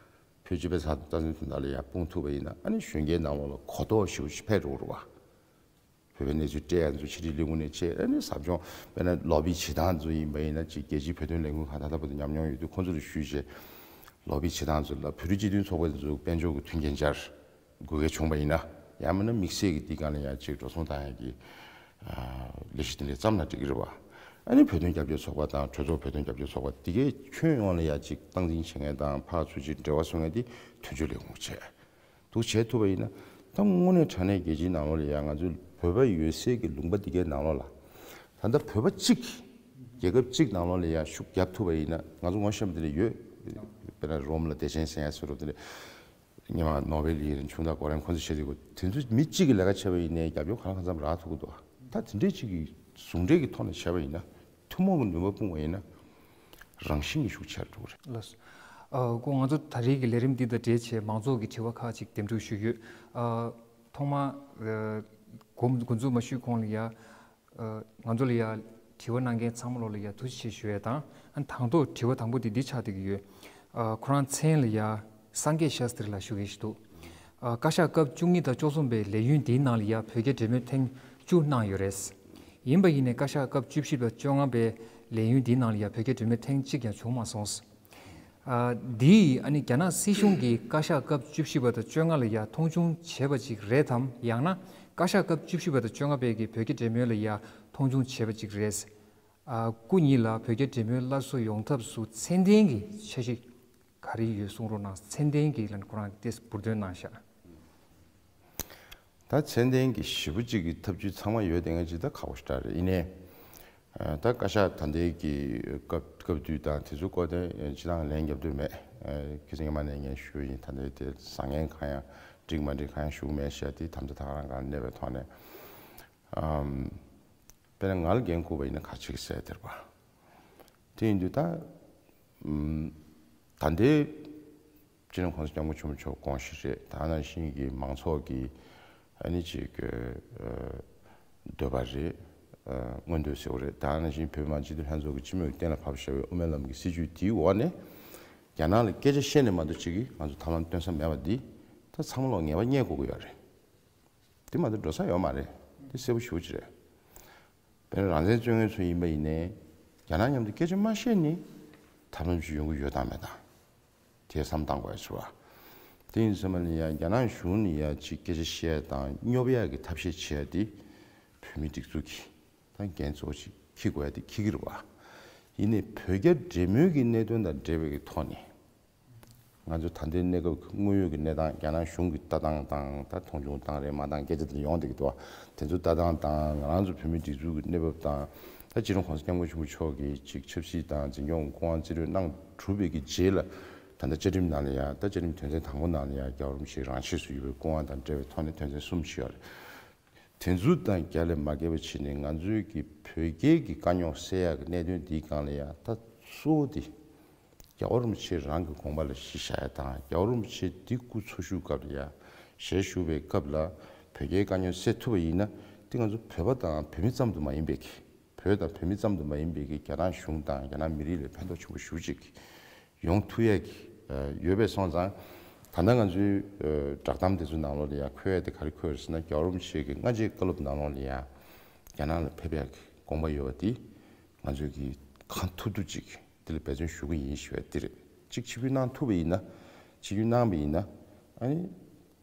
བོད་སྤྱི་པའི་ས་རྩ་འཛིན་དོན་དག་ལ་ཡར་སྤུངས་ཐུབ་པ་ཡིན་ན། ཨ་ནི་གཞོན་སྐྱེས་ནང་ལོགས་ལ་གོ་རྟོགས་ཞེ་པོ་ཅིག་འཕེལ་འགྲོ་གི་རེད་བ། བོད་པའི་གནས་ཚུལ་སྤྲད་ཡ་ཚོ་ཕྱི་དྲིལ་ལས་ཁུངས་ནས་བྱས། ཨ་ནི་ཟབ་སྦྱོང་དཔེར་ན་ལོ་བི་བྱེད་སྟངས་ཚོ་ཡིན་པ་ཡིན་ན། ཅིག་རྒྱལ་སྤྱིའི་བོད་དོན་ལས་ཁུངས་ཁག་ད་ལྟ་བར་དུ་ཉམས་མྱོང་ཡོད་དུས་ཁོང་ཚོ་ལ་ཞུས་བྱས། ལོ་བི་བྱེད་སྟངས་ཚོ་ལ་བོད་རིགས་སྤྱི་མཐུན་ཚོགས་པ་ཚོ་དཔལ་འབྱོར་གྱི་མཐུན་རྐྱེན་སྦྱར་དགོས་གལ་བྱུང་བ་ཡིན་ན། ཡང་མིན་ན་དམིགས་བསལ་གྱི་འདི་སྒང་ལ་ཡང་ཅིག་འགྲོ་སོང་བཏང་ཡ་གི་ཨ་ལས་གཞི་དེ་འདྲ་བརྩམས་ན་འགྲིག་གི་རེད་བ། ཨ་ནི་བོད་དོན་རྒྱབ་སྐྱོར་ཚོགས་པ་དང་གྲོས་ཚོགས་བོད་དོན་རྒྱབ་སྐྱོར་ཚོགས་པ་འདི་གའི་ཁྱོན་ཡོངས་ལ་ཡ་ཅིག་སྟངས་འཛིན་བྱེད་མཁན་དང་ཕར་ཚུར་ཅིག་འབྲེལ་བ་བཟོ་མཁན་དེ་དོན་གཅོད་ལས་ཁུངས་བྱས། འདུག་བྱས་ཐུབ་པ་ཡིན་ན། ད་དངོས་གནས་དྲང་གནས་རྒྱལ་སྤྱིའི་ནང་ལོགས་ལ་ཡང་ང་ཚོ་བོད་པ་ཡོད་སའི་གི་ལུང་པ་འདི་གའི་ནང་ལོགས་ལ། ད་ལྟ་བོད་པ་གཅིག་རྒྱལ་ཁབ་གཅིག་ནང་ལོགས་ལ་ཡང་ཤུགས་རྒྱབ་ཐུབ་པ་ཡིན་ན། ང་ཚོ་ངོ་ཤེས་པ་དེ་འདྲ་ཡོད། དཔེར་ན་རོམ་ལ་བདེ་ཆེན་ཟེར་ཡ་ཟེར་རོ། དེ་འདྲ་སྔོན་མ་ནོ་བེལ་ཡིན་རུང་ཆུང་བདག་གོ་རེན་ཁོང་ཚོ་བྱས་དུས་དེ་ཚོ་མི་གཅིག་གིས་ལས་ཀ་བྱས་པ་ཡིན་ནའི་རྒྱབ་སྐྱོར་གང་ལ་གང་འཚམ་རག་ཐུབ་ཀྱི་འདུག་ད་དེ་འདྲའི་གཅིག་གི་ཟུང་འབྲེལ་གྱི་ཐོག་ནས་བྱས་པ་ཡིན་ན། ཐུན་མོང་གི་ནུས་པ་སྤུངས་པ་ཡིན་ན། རང་བཞིན་གྱིས་ཤུགས་ཆེར་འགྲོ་གི་རེད། ལགས་སོ། ཨ་སྐུ་ང་ཚོ་ད་རེས་ཀྱི་ལས་རིམ་འདི་དང་འབྲེལ་བྱས་མང་ཚོགས་ཀྱི་དྲི་བ་ཁག་ཅིག་འདེམས་སྒྲུག་ཞུས་ཡོད། ཨ་ཐོག་མར་ཨ་འགོ་འགོ་འཛུགས་མ་ཞུས་གོང་ལ་ཡ། ཨ་ང་ཚོ་ལ་ཡ་དྲི་བ་གནང་མཁན་ཚང་མ་ལོག་ལ་ཡ་ཐུགས་རྗེ་ཆེ་ཞུ་ཡས་དང་། ཨ་དང་ཐོག་དྲི་བ་དང་པོ་དེ་འདི་ཆགས་བསྡད་ཀྱི་ཡོད། ཨ་ཁོ་རང་མཚན་ལ་ཡ་སངས་རྒྱས་ཤཱསྟྲི་ལགས་ཞུ་མཁན་ཞིག་འདུག་ཨ་བཀའ་ཤག་སྐབས་བཅུ་གཉིས་དང་བཅུ་གསུམ་པའི་ལས་ཡུན་འདིའི་ནང་ལ་ཡ་བོད་རྒྱ་འབྲེལ་མོལ་ཐེངས་བཅུ་གནང་ཡོད་རེད། ཡིན་པ་ཡིན་ནའི་བཀའ་ཤག་སྐབས་བཅུ་བཞི་དང་བཅོ་ལྔ་པའི་ལས་ཡུན་འདིའི་ནང་ལ་ཡ་བོད་རྒྱ་འབྲེལ་མོལ་ཐེངས་གཅིག་ཀྱང་བྱུང་མ་སོང་། ཨ་འདིས་ཨ་ནི་རྒྱ་ནག་སྲིད་གཞུང་གིས་བཀའ་ཤག་སྐབས་བཅུ་བཞི་པ་དང་བཅོ་ལྔ་ལ་ཡ་མཐོང་ཆུང་བྱས་པ་ཅིག་རེད་དམ། ཡང་ན་བཀའ་ཤག་སྐབས་བཅུ་བཞི་པ་དང་བཅོ་ལྔ་པའི་གི་བོད་རྒྱ་འབྲེལ་མོལ་ལ་ཡ་མཐོང་ཆུང་བྱས་པ་ཅིག་རེད། ཨ་སྐུ་ཉིད་ལ་བོད་རྒྱ་འབྲེལ་མོལ་སླར་གསོ་ཡོང་ཐབས་སུ་ཚད་ལྡན་གྱི་འཆར་གཞི་ ག་རེ་ཡོད་གསུང་རོགས་གནང་། ཚད་ལྡན་གྱི་ལན་ཁོ་རང་ཏེས་འབུར་འདོན་གནང་ཤག་ད་ཚད་ལྡན་གྱི་ཞེ་པོ་ཅིག་གི་ཐབས་ཇུས་ཚང་མ་ཡོད་དེ་ང་ཅིག་ད་ཁག་པོ་ཞེ་དྲག་རེད། ཡིན་ནའི། ད་བཀའ་ཤག་ད་ལྟའི་གི་སྐབས་སྐབས་དུས་དང་དེ་ཚོའི་སྐོར་དེ་སྤྱི་བཏང་ལན་རྒྱབ་འདོད་མེད། ཁ་སང་སྔ་མ་ནས་ངས་ཞུས་ཡིན། ད་ལྟའི་དེ་བཟང་ངན་གང་ཡང་འགྲིག་མ་འགྲིག་གང་ཡང་ཞུ་གི་མེད་ཤག་དེ་ད་ལྟ་ད་ག་རང་ག་རང་གནས་པའི་ཐོག་ནས། དཔེར་ན་ང་ལ་འགན་བསྐུར་བ་ཡིན་ན་ག་ཅིག་ཟེར་དེར་བ། དེ་ཡིན་དུས་ད། ད་ལྟའི་སྤྱི་ནོར་༸གོང་ས་༸སྐྱབས་མགོན་ཆེན་པོ་མཆོག་དགོངས་གཞི་རེད། ད་ནང་བཞིན་གྱི་མང་ཚོགས་ཀྱི་ཨ་ནི་ཅིག་འདོད་པ་རེད། མངོན་འདོད་ཟེར་བ་རེད། ད་ནང་བཞིན་བོད་མི་མང་སྤྱི་འཐུས་ལྷན་ཚོགས་ཀྱི་སྤྱི་མོས་གཏན་ལ་ཕབ་བཞག་པའི་དབུ་མའི་ལམ་གྱི་སྲིད་བྱུས་དེའི་འོག་ནས་རྒྱ་ནག་ལ་སྐད་ཆ་བཤད་ནས་མ་གཏོགས་ཅིག་གིས་ང་ཚོ་ཐབས་ལམ་སྟོན་ས་མེད་པ་འདི་ད་ཚང་མ་ལོག་ངེས་པ་རྙེད་དགོས་ཀྱི་ཡོད་རེད། དེ་མ་གཏོགས་འགྲོ་ས་ཡོད་མ་རེད། དེ་གསལ་པོ་ཞེ་པོ་ཅིག་རེད། དཔེར་ན་རང་བཙན་རྩོད་མཁན་ཚོ་ཡིན་པ་ཡིན་ནའི་རྒྱ་ནག་མཉམ་དུ་སྐད་ཆ་མ་བཤད་ནི་ཐབས་ལམ་ཅིག་ཡོང་གི་ཡོད་དང་མེད་དང་། དེ་བསམ་བཏང་དགོས་ཡ་ཆེ་བ། དེ་ཡིན་ཙམ་པ་ལ་ཡ་རྒྱ་ནག་གཞུང་ནས་ཡ་ཅིག་སྐད་ཆ་བཤད་དང་སྙོབ་ཡ་གི་ཐབས་ཤེས་བྱེད་ཡ་དེ་བོད་མི་སྒྲིག་འཛུགས་ཀྱི་ད་འགན་གཙོ་བོ་ཅིག་འཁྱེར་དགོས་ཡ་དེ་འཁྱེར་གྱི་རེད་བ། ཡིན་ནའི་བོད་རྒྱ་འབྲེལ་མོལ་གྱི་གནད་དོན་དང་འབྲེལ་བའི་གི་ཐོག་ནས། ང་ཚོ་ད་ལྟའི་གནས་སྐབས་ཀྱི་དངོས་ཡོད་ཀྱི་གནས་སྟངས་རྒྱ་ནག་གཞུང་གི་ལྟ་སྟངས་དང་ད་མཐོང་ཆུང་བཏང་རེད་མ་བཏང་སྐད་ཆ་དེ་ཡོང་བསྡད་ཀྱི་འདུག་དེ་ཚོ་ལྟ་སྟངས་དང་ང་རང་ཚོ་བོད་མིའི་སྒྲིག་འཛུགས་ཀྱི་གནས་བབ་དང་ད་སྤྱི་ནོར་༸གོང་ས་༸སྐྱབས་མགོན་ཆེན་པོ་མཆོག་གིས་ཅིག་ཆབ་སྲིད་དང་འཛིན་སྐྱོང་གི་སྐུ་དབང་རྩིས་སྤྲོད་གནང་གྲུབ་པའི་གི་རྗེས་ལ་ད་ལྟ་བཅའ་ཁྲིམས་ནང་ལ་ཡང་ད་བཅའ་ཁྲིམས་དོན་ཚན་དང་པོ་ནང་ལ་ཡང་རྒྱལ་བ་རིན་པོ་ཆེ་རང་ཆས་སུ་ཡོད་པའི་སྐུ་དབང་དང་འབྲེལ་བའི་ཐོག་ནས་དོན་ཚན་གསུམ་ཞིག་ཡོད་རེད། དེ་ཚོ་དང་རྒྱ་ལས་མ་འགལ་བ་བྱས་ནས་ང་ཚོའི་གི་བོད་རྒྱའི་གི་དཀའ་རྙོག་སེལ་ཡག་གི་གནད་དོན་འདིའི་སྒང་ལ་ཡང་ད་གཙོ་བོ་དེ་རྒྱལ་བ་རིན་པོ་ཆེ་རང་གི་དགོངས་པ་ལ་གཞི་བཞག་ཡ་དང་རྒྱལ་བ་རིན་པོ་ཆེ་འདི་སྐུ་འཚོ་བཞུགས་སྐབས་ལ་ཡང་ཞལ་བཞུགས་པའི་སྐབས་ལ་བོད་རྒྱའི་དཀའ་རྙོག་སེལ་ཐུབ་པ་ཡིན་ན་དེ་ང་ཚོ་བོད་པ་དང་བོད་མི་ཙམ་དུ་མ་ཡིན་པའི་གི་བོད་དང་བོད་མི་ཙམ་དུ་མ་ཡིན་པའི་གི་རྒྱ་ནག་གཞུང་དང་རྒྱ་ནག་མི་རིགས་ལ་ཕན་ཐོགས་ཆེན་པོ་ཞེ་པོ་ཅིག་ཡོང་ཐུབ་ཡས་ཀྱི་ཡོད་པས་སོང་ཙང་། ད་ལྟ་ང་ཚོའི་བསྒྲགས་གཏམ་དེ་ཚོའི་ནང་ལོགས་ལ་ཡང་འཁོད་ཡས་དེ་ག་རེ་འཁོད་ཡོད་ཟེར་ན་རྒྱལ་བ་རིན་པོ་ཆེ་གི་སྔ་རྗེས་བཀའ་སློབ་ནང་ལོགས་ལ་ཡང་རྒྱ་ནག་ལ་ཕེབས་ཡས་ཀྱི་དགོངས་པ་ཡོད་པ་དེ་ང་ཚོས་ཀྱི་གང་ཐུབ་ཐུབ་ཅིག་དེ་ལ་འབད་བརྩོན་ཞུ་གི་ཡིན་ཞུ་ཡས་དེ་རེད། ཅིག་ཆིབས་བསྒྱུར་གནང་ཐུབ་པ་ཡིན་ན་ཆིབས་བསྒྱུར་གནང་བ་ཡིན་ན་ཨ་ནི་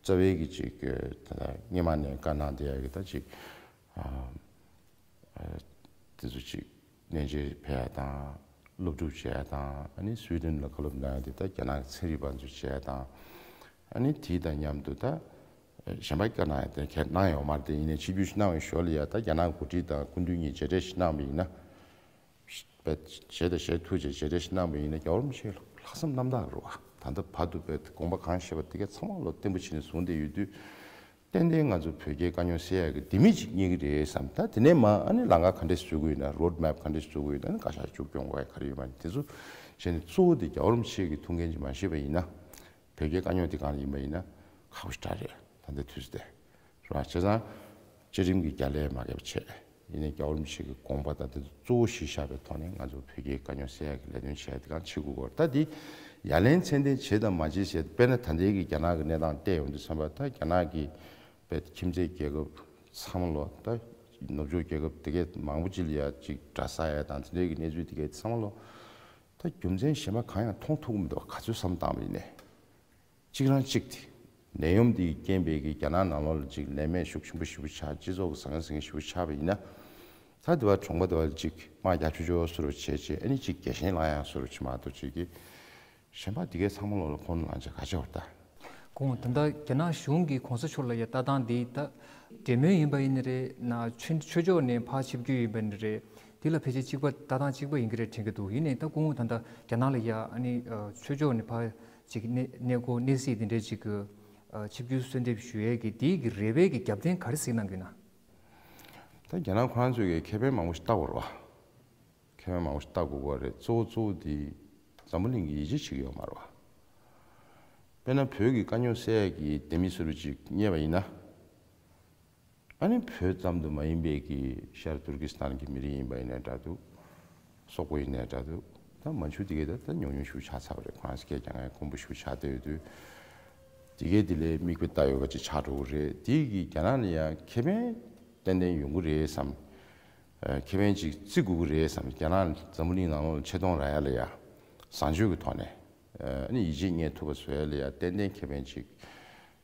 རྩ་བའི་གི་ཅིག་ད་ལྟ་སྔོན་མ་ནས་བཀའ་གནང་བསྡད་ཡས་ཀྱི་ད་ཅིག་དེ་ཚོ་ཅིག་གནས་མཇལ་ཕེབས་ཡ་དང་སློབ་སྒྲུབ་བྱེད་ཡ་དང་ཨ་ནི་སུའི་ཌེན་ལ་བཀའ་སློབ་གནང་ཡ་དེ་ད་རྒྱ་ནག་གི་ཚན་རིག་པ་ཚོ་བྱེད་ཡ་དང་ཨ་ནི་དེ་དང་མཉམ་དུ་ད་གཞན་པ་བཀའ་གནང་ཡ་དེ་གས་གནང་ཡོད་མ་རེད། དེ་ཡིན་ནའི་ཆིབས་བསྒྱུར་ཞིག་གནང་བའི་ཞོར་ལ་ཡ་ད་རྒྱ་ནག་འགོ་ཁྲིད་དང་སྐུ་མདུན་གཉིས་མཇལ་འཕྲད་ཞིག་གནང་བ་ཡིན་ན། པས་ཞལ་དང་ཞལ་ཐུག་བྱས་མཇལ་འཕྲད་ཞིག་གནང་བ་ཡིན་ན་རྒྱལ་བ་རིན་པོ་ཆེ་ལྷག་བསམ་རྣམ་དག་རེད་བ། ད་ལྟ་བར་དུ་པས་དགོངས་པ་གང་བཞེས་པ་དེ་གས་ཚང་མ་ལོ་བརྟན་པོ་བྱས་ནས་བཟུང་བསྡད་ཡོད་དུས། ཏན་ཏན་ང་ཚོ་བོད་རྒྱའི་དཀའ་རྙོག་སེལ་ཡག་གི་ལྡེ་མིག་ཅིག་རྙེད་ཀྱི་རེད་བསམ། ད་དེ་ནས་མ་ཨ་ནི་ལམ་ཁ་ག་འདྲས་བཟོ་དགོས་ཡོད་ན་རོ་ཌི་མེབ་ག་འདྲས་བཟོ་དགོས་ཡོད་ན་ཨ་ནི་བཀའ་ཤག་མཇུག་སྐྱོང་དགོས་ཡ་ག་རེ་ཡོད་མ་རེད། དེ་ཚོ་བྱས་ནས་གཙོ་བོ་དེ་རྒྱལ་བ་རིན་པོ་ཆེ་གི་ཐུགས་འགན་ཅིག་མ་བཞེས་པ་ཡིན་ན། བོད་རྒྱའི་དཀའ་རྙོག་འདི་སྒང་ལ་ཡིན་པ་ཡིན་ན་ཁག་པོ་ཞེ་དྲག་རེད། ད་ལྟའི་དུས་ཚོད་དེ་རེད་བ། བྱས་ཙང་བཅའ་ཁྲིམས་ཀྱི་རྒྱ་ལས་མ་འགལ་བ་བྱས། ཡིན་ནའི་རྒྱལ་བ་རིན་པོ་ཆེ་གི་དགོངས་པ་དང་དེ་ཚོ་གཙོ་བོ་གཞི་བཞག་པའི་ཐོག་ནས་ང་ཚོ་བོད་རྒྱའི་དཀའ་རྙོག་སེལ་ཡག་གི་ལས་དོན་བྱས་དེ་གང་བྱེད་དགོས་སྐོར། ད་འདི་ཡ་ལན་ཚད་ལྡན་བྱེད་དང་མ་བྱེད་ཟེར་དཔེར་ན་ད་ལྟའི་གི་རྒྱ་ནག་གི་གནས་སྟངས་བལྟས་ཡོང་དུས་ཙམ་པ་ད་རྒྱ་ནག་གི་དཔེ་ཁྱིམ་མཚེས་རྒྱལ་ཁབ་ཚང་མ་ལོ་ད་ནུབ་ཕྱོགས་རྒྱལ་ཁབ་དེ་གས་མང་པོ་ཅིག་ལ་ཡ་ཅིག་དགྲ་ཟ་ཡ་དང་དེ་འདྲའི་གི་གནས་ཚུལ་དེ་གས་ཚང་མ་ལོ་ད་རྒྱུ་མཚན་གཞན་པ་གང་ཡང་མཐོང་ཐུབ་ཀྱི་མི་འདུག་ག་ཚོད་བསམ་བཏང་བ་ཡིན་ནའི། གཅིག་རང་གཅིག་དེ། ནད་ཡམས་འདིའི་རྐྱེན་པས་ཀྱི་རྒྱ་ནག་ནང་ལོགས་ལ་ཅིག་ལས་མེད་ཤུགས་ཆེན་པོ་ཞེ་པོ་ཆགས། སྤྱི་ཚོགས་ཀྱི་ཟང་ངེ་ཟིང་ངེ་ཞེ་པོ་ཆགས་པ་ཡིན་ན། ད་དེ་བ་གྲོང་པ་དེ་བ་ཅིག་དམག་རྒྱག་ཆོག་ཆོག་བཟོ་འདྲ་བྱས་བྱས་ཨ་ནི་ཅིག་རྒྱལ་ཞེན་ལངས་ཡག་བཟོ་འདྲ་བྱས་མ་གཏོགས་ཅིག་གི་གཞན་པ་དེ་གའི་ཚང་མ་ལོག་ལ་ཁོང་ལ་ལངས་བྱས་ག་བྱས་བར་ད། ཁོང་ད་ལྟ་རྒྱ་ནག་གཞུང་གིས་གོང་ས་མཆོག་ལ་ཡ་ལྟ་སྟངས་འདི་ད་འབྲེལ་མོལ་ཡིན་པ་ཡིན་ནི་རེད་ན་ཆོས་ཆོས་ཕྱོགས་ནས་ཕར་ཆིབས་བསྒྱུར་ཡིན་པ་ཡིན་ནི་རེད། འདི་ལ་ཕལ་ཆེར་གཅིག་པ་ལྟ་སྟངས་གཅིག་པ་ཡིན་གྱི་རེད་དྲན་གྱི་འདུག་ཡིན་ནའི་ད་སྐུ་ངོ་ད་ལྟ་རྒྱ་ནག་ལ་ཡ་ཨ་ནི་ཆོས་ཕྱོགས་ནས་ཕར་ཅིག་གནས་གནས་སྐོར་གནས་གཟིགས་འདི་འདྲའི་ཅིག་གི་ཆིབས་བསྒྱུར་གསོལ་འདེབས་ཞུ་ཡས་ཀྱི་འདི་གི་རེ་བའི་གི་རྒྱབ་རྟེན་ག་རེ་གཟིགས་གནང་གི་ཡོད་ན། ད་རྒྱ་ནག་ཁོ་རང་ཚོས་ཀྱི་ཁེ་ཕན་མང་པོ་ཞིག་བལྟ་དགོས་རེད་བ། ཁེ་ཕན་མང་པོ་ཞིག་བལྟ་དགོས་ཀྱི་རེད། གཙོ་བོ་གཙོ་བོ་དེ་འཛམ་བུ་གླིང་གི་ཡིད་ཆེས་བྱེད་ཀྱི་ཡོད་མ་རེད་བ། དཔེར་ན་བོད་ཀྱི་དཀའ་རྙོག་སེལ་ཡས་ཀྱི་ལྡེ་མིག་བཟོ་འདྲ་ཅིག་རྙེད་པ་ཡིན་ན། ཨ་ནི་བོད་ཙམ་དུ་མ་ཡིན་པའི་གི་ཤར་ཏུར་ཀི་སི་ཐན་གྱི་མི་རིགས་ཡིན་པ་ཡིན་ནའི་འདྲ་འདུག་སོག་པོ་ཡིན་ནའི་འདྲ་འདུག་ད་མན་ཇུ་དེ་གའི་ད་ད་ཉུང་ཉུང་ཞིག་ཆགས་ཚར་བ་རེད། ཁོ་རང་སྐད་རྒྱག་མཁན་དཀོན་པོ་ཞིག་ཆགས་བསྡད་ཡོད་དུས། དེ་གའི་དེ་ལས་མིག་དཔེ་ལྟ་ཡོད་པ་ཅིག་ཆགས་འགྲོ་གི་རེད། དེ་གི་རྒྱ་ནག་ལ་ཡང་ཁེ་ཕན་ཏན་ཏན་ཡོང་གི་རེད་བསམ། ཨ་ཁེ་ཕན་ཅིག་བརྩི་དགོས་ཀྱི་རེད་བསམ། རྒྱ་ནག་འཛམ་བུ་གླིང་ནང་ལོགས་ལ་ཆེ་མཐོང་རག་ཡ་ལ་ཡ་བཟང་སྤྱོད་ཀྱི་ཐོག་ནས་ཨ་ནི་ཡིད་ཆེས་རྙེད་ཐུབ་པ་བཟོ་ཡ་ལ་ཡ་ཏན་ཏན་ཁེ་ཕན་ཅིག་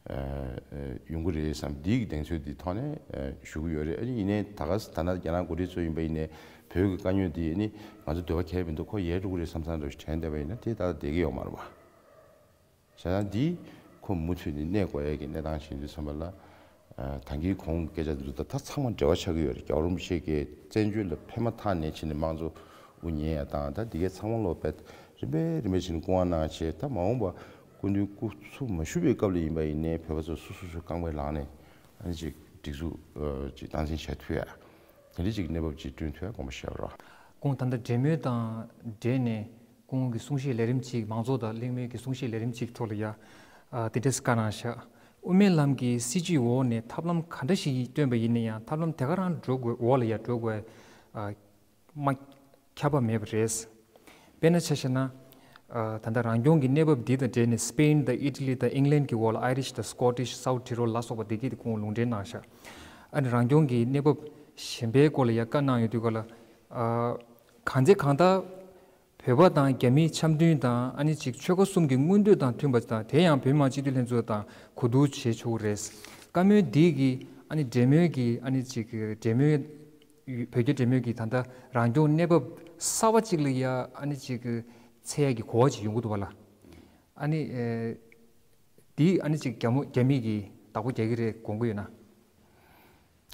ཨ་ཨ་ཡོང་གི་རེད་བསམ། འདིའི་གི་གདེང་ཚོད་འདི་ཐོག་ནས་ཨ་ཞུ་གི་ཡོད་རེད། ཨ་ནི་ཡིན་ནའི་ད་ག་ས་ད་ན་རྒྱ་ནག་འགོ་ཁྲིད་ཚོ་ཡིན་པ་ཡིན་ནའི་བོད་ཀྱི་དཀའ་རྙོག་འདི་ཨ་ནི་ང་ཚོ་འདོད་པ་ཁེལ་མི་འདུག་ཁོ་ཡལ་འགྲོ་གི་རེད་བསམ་བསམ་འདྲ་ཞིག་དྲན་བསྡད་པ་ཡིན་ན་དེ་ད་ལྟ་བསྡད་ཀྱི་ཡོད་མ་རེད་བ། བྱས་ཙང་འདི་ཁོ་མུ་མཐུད་ནས་གནས་དགོས་ཡ་གི་གནས་སྟངས་ཤིག་ཡིན་དུས་ཙམ་པ་ལ། ཨ། ད་གིན་གོང་གི་སྐད་ཆ་འདི་ཚོ་ད་ད་ཚང་མ་འབྲེལ་བ་ཆགས་ཀྱི་ཡོད་རེད། རྒྱལ་བ་རིན་པོ་ཆེ་གིས་བཙན་བྱོལ་ལ་ཕེབས་མ་ཐག་ནས་བྱས་ནས་དམངས་གཙོ་དབུ་བརྙེས་ཡ་དང་། ད་འདི་གའི་ཚང་མ་ལོག་པས་རིམ་པས་རིམ་པས་བྱས་ནས་སྐུ་དབང་གནང་བྱས། ད་མ་འོངས་པ་སྐུ་མདུན་སྐུ་ཚུགས་མ་བཞུགས་པའི་སྐབས་ལ་ཡིན་པ་ཡིན་ནའི་བོད་པ་ཚོ་སོ་སོ་སོའི་རྐང་པའི་ལག་ནས་ཨ་ནི་ཅིག་སྒྲིག་འཛུགས་ཅིག་སྟངས་འཛིན་བྱེད་ཐུབ་ཡ། དེ་འདྲ་ཅིག་གནས་བབ་ཅིག་བསྐྲུན་ཐུབ་ཡ་དགོངས་པ་བཞེས་པ་རེད། ཁོང་ད་ལྟ་འབྲེལ་མོལ་དང་འབྲེལ་ནས་ཁོང་གི་གསུང་བཤད་ལས་རིམ་ཅིག་མང་ཚོགས་དང་གླེང་མོལ་གྱི་གསུང་བཤད་ལས་རིམ་ཅིག་ཐོག་ལ་ཡ། ཨ། དེ་འདྲས་བཀའ་གནང་བཞག་དབུ་མའི་ལམ་གྱི་སྲིད་བྱུས་འོག་ནས་ཐབས་ལམ་ག་འདྲ་ཞིག་བཏོན་པ་ཡིན་ན་ཡང་ཐབས་ལམ་དེ་ག་རང་འགྲོ་དགོས། འོག་ལ་ཡ་འགྲོ་དགོས། ཨ། མ། ཁྱབ་པ་མེད་པ་རེད། དཔེར་ན་ཆ་བཞག་ན། ཨ། ད་ལྟ་རང་སྐྱོང་གི་གནས་བབ་འདི་དང་འབྲེལ་ནས་སི་པེན་དང་ཨི་ཊ་ལི་དང་ཨིང་ལན་གྱི་འོག་ལ་ཨའི་རིཤ་དང་སི་ཀོ་ཊིཤ་སའུ་ཊི་ཊི་རོལ་ལ་སོགས་པ་འདི་གས་དེ་ཁོང་ལུང་འདྲེན་གནང་བཞག་ཨ་ནི་རང་སྐྱོང་གི་གནས་བབ་གཞན་པའི་སྐོར་ལ་ཡ་བཀའ་གནང་ཡོང་དུས་སྐབས་ལ། ཨ། གང་ཚེ་གང་ལྟར་བོད་པ་དང་རྒྱ་མི་འཆམ་མཐུན་དང་ཨ་ནི་ཅིག་ཆོལ་ཁ་གསུམ་གྱི་མངོན་འདོད་དང་མཐུན་པ་དང་། དེ་ཡང་བོད་མི་མང་སྤྱི་འཐུས་ལྷན་ཚོགས་དང་གོ་བསྡུར་བྱེད་ཆོག་གི་རེད། བཀའ་མོལ་འདི་གིས་ཨ་ནི་འབྲེལ་མོལ་གྱི་ཨ་ནི་ཅིག་འབྲེལ་མོལ། བོད་རྒྱ་འབྲེལ་མོལ་གྱི་ད་ལྟ་རང་སྐྱོང་གནས་བབ་གསར་བ་ཅིག་ལ་ཡ་ཨ་ནི་ཅིག་འཚོལ་ཡ་གི་གོ་བ་ཅིག་ཡོང་གི་འདུག་པ་ལ། ཨ་ནི། ཨེ། འདི་ཨ་ནི་ཅིག་རྒྱ་མོ་རྒྱ་མི་གིས་བདག་པོ་རྒྱག་གི་རེད་དགོངས་ཀྱི་ཡོད་ན།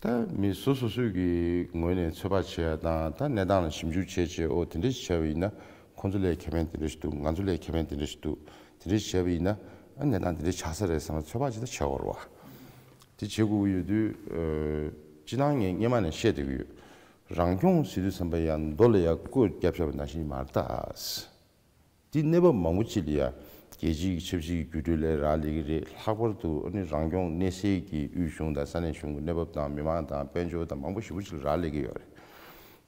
ད་མི་སོ་སོ་སོའི་གི་ངོས་ནས་ཚོད་དཔག་བྱེད་ཡ་དང་། ད་གནས་སྟངས་ལ་ཞིབ་འཇུག་བྱས་བྱས། ཨོ། དེ་འདྲ་ཞིག་བྱས་པ་ཡིན་ན་ཁོང་ཚོ་ལ་ཁེ་ཕན་དེ་འདྲ་ཞིག་འདུག་ང་ཚོ་ལ་ཁེ་ཕན་དེ་འདྲ་ཞིག་འདུག་དེ་འདྲ་ཞིག་བྱས་པ་ཡིན་ན། ཨ། གནས་སྟངས་དེ་འདྲ་ཆགས་ས་རེད་བསམ་པ་ཚོད་དཔག་ཅིག་ད་བྱེད་དགོས་རེད་བ། དེ་བྱེད་དགོས་ཀྱི་ཡོད་དུས། ཨ། སྤྱིར་བཏང་ངས་སྔོན་མ་ནས་བཤད་བསྡད་ཀྱི་ཡོད། རང་སྐྱོང་ཟེར་དུས་ཙམ་པ་ཡ་མདོ་ལ་ཡ་བཀོད་རྒྱབ་བཞག་པ་ནང་བཞིན་མ་རེད་ད། དེ་གནས་བབ་མང་པོ་ཅིག་ལ་ཡ་རྒྱལ་སྤྱིའི་ཆབ་སྲིད་ཀྱི་འགྱུར་འགྲོས་ལ་རག་ལས་ཀྱི་རེད། ལྷག་པར་དུ་ཨ་ནི་རང་སྐྱོང་གནས་སའི་གི་དབུས་གཞུང་དང་ས་གནས་གཞུང་གི་གནས་བབ་དང་། མི་མང་དང་། དཔལ་འབྱོར་དང་། མང་པོ་ཞེ་པོ་ཅིག་ལ་རག་ལས་ཀྱི་ཡོད་རེད།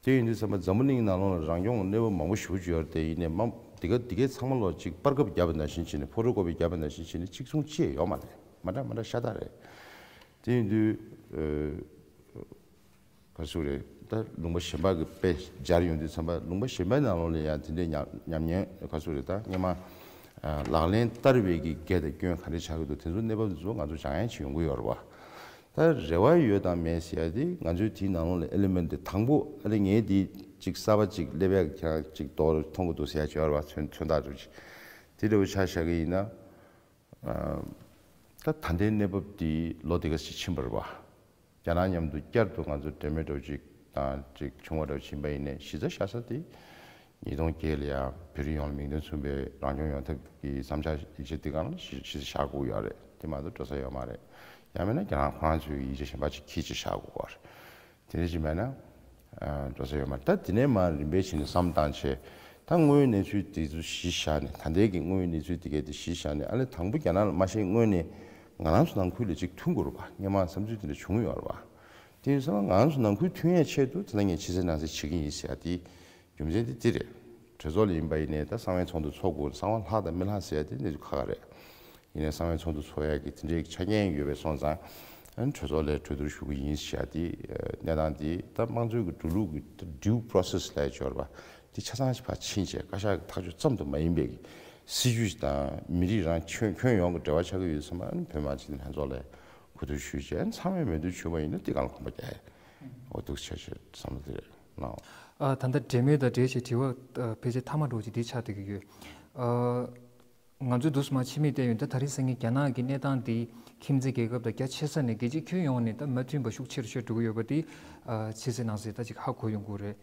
དེ་ཡིན་དུས་ཙམ་པ་འཛམ་བུ་གླིང་ནང་ལོགས་ལ་རང་སྐྱོང་གི་གནས་བབ་མང་པོ་ཞེ་པོ་ཅིག་ཡོད་རེད། དེ་ཡིན་ནའི་མ། དེ་ག་དེ་གའི་ཚང་མ་ལོག་ཅིག་སྤར་ཁབ་བརྒྱབ་པ་ནང་བཞིན་བྱས་ནས། ཕོ་ཊོ་ཀོ་པི་བརྒྱབ་པ་ནང་བཞིན་བྱས་ནས་གཅིག་མཚུངས་ཅིག་ཡོད་མ་རེད། མ་འདྲ་མ་འདྲ་ཤ་སྟག་རེད། དེ་ཡིན་དུས། ཨ། ག་རེ་ཟེར་དགོས་རེད། ད་ལུང་པ་གཞན་པ་གི་དཔེ་སྦྱར་ཡོང་དུས་ཙམ་པ། ལུང་པ་གཞན་པའི་ནང་ལོགས་ལ་ཡང་དེ་འདྲའི་ཉམས་ཉམས་ཉེན། ག་རེ་ཟེར་དགོས་རེད། ད་སྔོན་མ། ཨ། ལག་ལེན་བསྟར་བའི་གི་འགལ་དང་སྐྱོན་ག་འདྲ་ཆགས་ཀྱི་འདུག་དེ་ཚོ་གནས་བབ་དེ་ཚོ་ང་ཚོ་སྦྱང་ཡ་ཅིག་ཡོང་གི་ཡོད་རེད་བ། ད་རེ་བ་ཡོད་དང་མེད་ཟེར་ཡ་དེ། ང་ཚོའི་དེའི་ནང་ལོགས་ལ་ཨེ་ལི་མེན་ཊི་དེ་དང་པོ། ཨ་ནི་ངས་དེ་ཅིག་གསར་པ་ཅིག་སླེབས་ཡ་ཁྱེད་རང་ཅིག་མདོར་མཐོང་གི་འདུག་ཟེར་ཡ་ཅིག་ཡོད་རེད་བ། མཚོན་མཚོན་རྟགས་འདྲ་པོ་ཅིག་དེ་འདྲ་པོ་ཆ་བཞག་གི་ཡིན་ན། ཨ། ད་ད་ལྟའི་གནས་བབ་འདི་ལོ་འདི་ག་ཞིག་ཕྱིན་པ་རེད་བ། རྒྱ་ནག་མཉམ་དུ་བསྐྱར་དུ་ང་ཚོ་འབྲེལ་མོལ་འདྲ་པོ་ཅིག་དང་ཅིག་བྱུང་བ་འདྲ་པོ་ཕྱིན་པ་ཡིན་ནའི། གཞི་རྩ་བཞག་ས་དེ། ཉིས་སྟོང་བརྒྱད་ལ་ཡང་བོད་རིགས་ཡོངས་ལ་མིང་དོན་མཚུངས་པའི་རང་སྐྱོང་ཡོང་ཐབས་ཀྱི་བསམ་འཆར་ཡིག་ཆ་འདི་སྒང་ལ་གཞི་གཞི་རྩ་བཞག་དགོས་ཡོད་རེད། དེ་མ་གཏོགས་འགྲོ་ས་ཡོད་མ་རེད། ཡང་མིན་ན་རྒྱ་ནག་ཁོ་རང་ཚོའི་ཡིག་ཆ་གཞན་པ་ཅིག་ཁྱེར་ཅིག་བཞག་དགོས་པ་རེད། དེ་འདྲ་ཅིག་མེད་ན། ཨ། འགྲོ་ས་ཡོད་མ་རེད། ད་དེ་ནས་མར་རིམ་པས་བྱས་ནས་བསམ་བཏང་བྱས། ད་དངོས་ཡོད་གནས་ཚུལ་དེ་ཚོ་གཞི་བཞག་ནས། ད་ལྟའི་གི་དངོས་ཡོད་གནས་ཚུལ་དེ་གའི་དེ་གཞི་བཞག་ནས། ཨ་ལས་དང་པོ་རྒྱ་ནག་ལ་མ་བཤད་སྔོན་ནས་ང་རང་ཚོ་ནང་ཁུལ་ལ་ཅིག་མཐུན་དགོས་རེད་པ། སྔོན་མ་བསམ་ཚུལ་དེ་འདྲ་བྱུང་ཡོད་རེད་པ། དེ་ཡིན་ཙང་ང་རང་ཚོ་ནང་ཁུལ་མཐུན་ཡས་ཆེད་དུ་ད་ལྟ་ངས་ཕྱི་གསལ་ནང་གསལ་བྱེད་ཀྱི་ཡིན་ཟེར་ཡ་དེ། རྒྱུ་མཚན་དེ་འདི་རེད། གྲོས་ཚོགས་ལ་ཡིན་པ་ཡིན་ནའི་ད་གསང་བའི་ཚོགས་འདུ་ཚོགས་དགོས། གསང་བ་ལྷག་དང་མི་ལྷག་ཟེར་ཡ་དེ་གནས་ཚུལ་ཁག་ཁག་རེད། ཡིན་ནའི་གསང་བའི་ཚོགས་འདུ་ཚོགས་ཡ་གི་དེ་འདྲའི་ཆ་རྐྱེན་ཡོད་པའི་སོང་ཙང་། ཨ་ནི་གྲོས་ཚོགས་ལ་གྲོས་བསྡུར་ཞུ་གི་ཡིན་ཟེར་ཡ་དེ། ཨ། གནས་སྟངས་དེ་ད་དམངས་གཙོའི་གི་འགྲོ་ལུགས་ཀྱི་due process ལབ་ཡ་ཅིག་ཡོད་རེད་པ། དེ་ཆ་ཚང་ཞིག་ཕར་ཕྱིན་བྱས། བཀའ་ཤག་གི་ཐག་གཅོད་ཙམ་དུ་མ་ཡིན་པའི་གི་སྲིད་ཇུས་དང་མི་རིགས་རང་ཁྱོན་ཁྱོན་ཡོངས་ཀྱི་འབྲེལ་བ་ཆགས་ཀྱི་ཡོད་ཙང་། ཨ་ནི་བོད་མི་མང་སྤྱི་འཐུས་ལྷན་ཚོགས་ལ་གོ་བསྡུར་ཞུས་བྱས། ཨ་ནི་ཚང་མས་མོས་མཐུན་ཞུས་པ་ཡིན་ན་དེ་སྒང་ལ་གོམ་པ་རྒྱག་ཡ། འོ། འདུག་སེ་བྱས་བྱས་བསམ་བློ་དེ་རེད་གནང་། ཨ། ད་ལྟ་འབྲེལ་མོལ་དང་འབྲེལ་བྱས་དྲི་བ། ཨ། ཕལ་ཆེར་མཐའ་མ་འདྲ་པོ་ཅིག་འདི་ཆགས་བསྡད་ཀྱི་ཡོད། ཨ། ང་ཚོས་འདུག་སེ་མར་ཕྱི་མིག་བལྟས་ཡོང་དུས། ད་རེས་སང་ཉིན་རྒྱ་ནག་གི་གནས་སྟངས་འདི་ཁྱིམ་མཚེས་རྒྱལ་ཁབ་དང་རྒྱ་ཆེ་ས་ནས་རྒྱལ་སྤྱིའི་ཁྱོན་ཡོངས་ནས་ད་མ་མཐུན་པ་ཤུགས་ཆེ་རུ་ཆེ་རུ་འགྲོ་གི་ཡོད་པ་འདི། ཨ། ཕྱི་གསལ་ནང་གསལ་ད་ཅིག་ཧ་གོ་ཡོང་གི་རེད།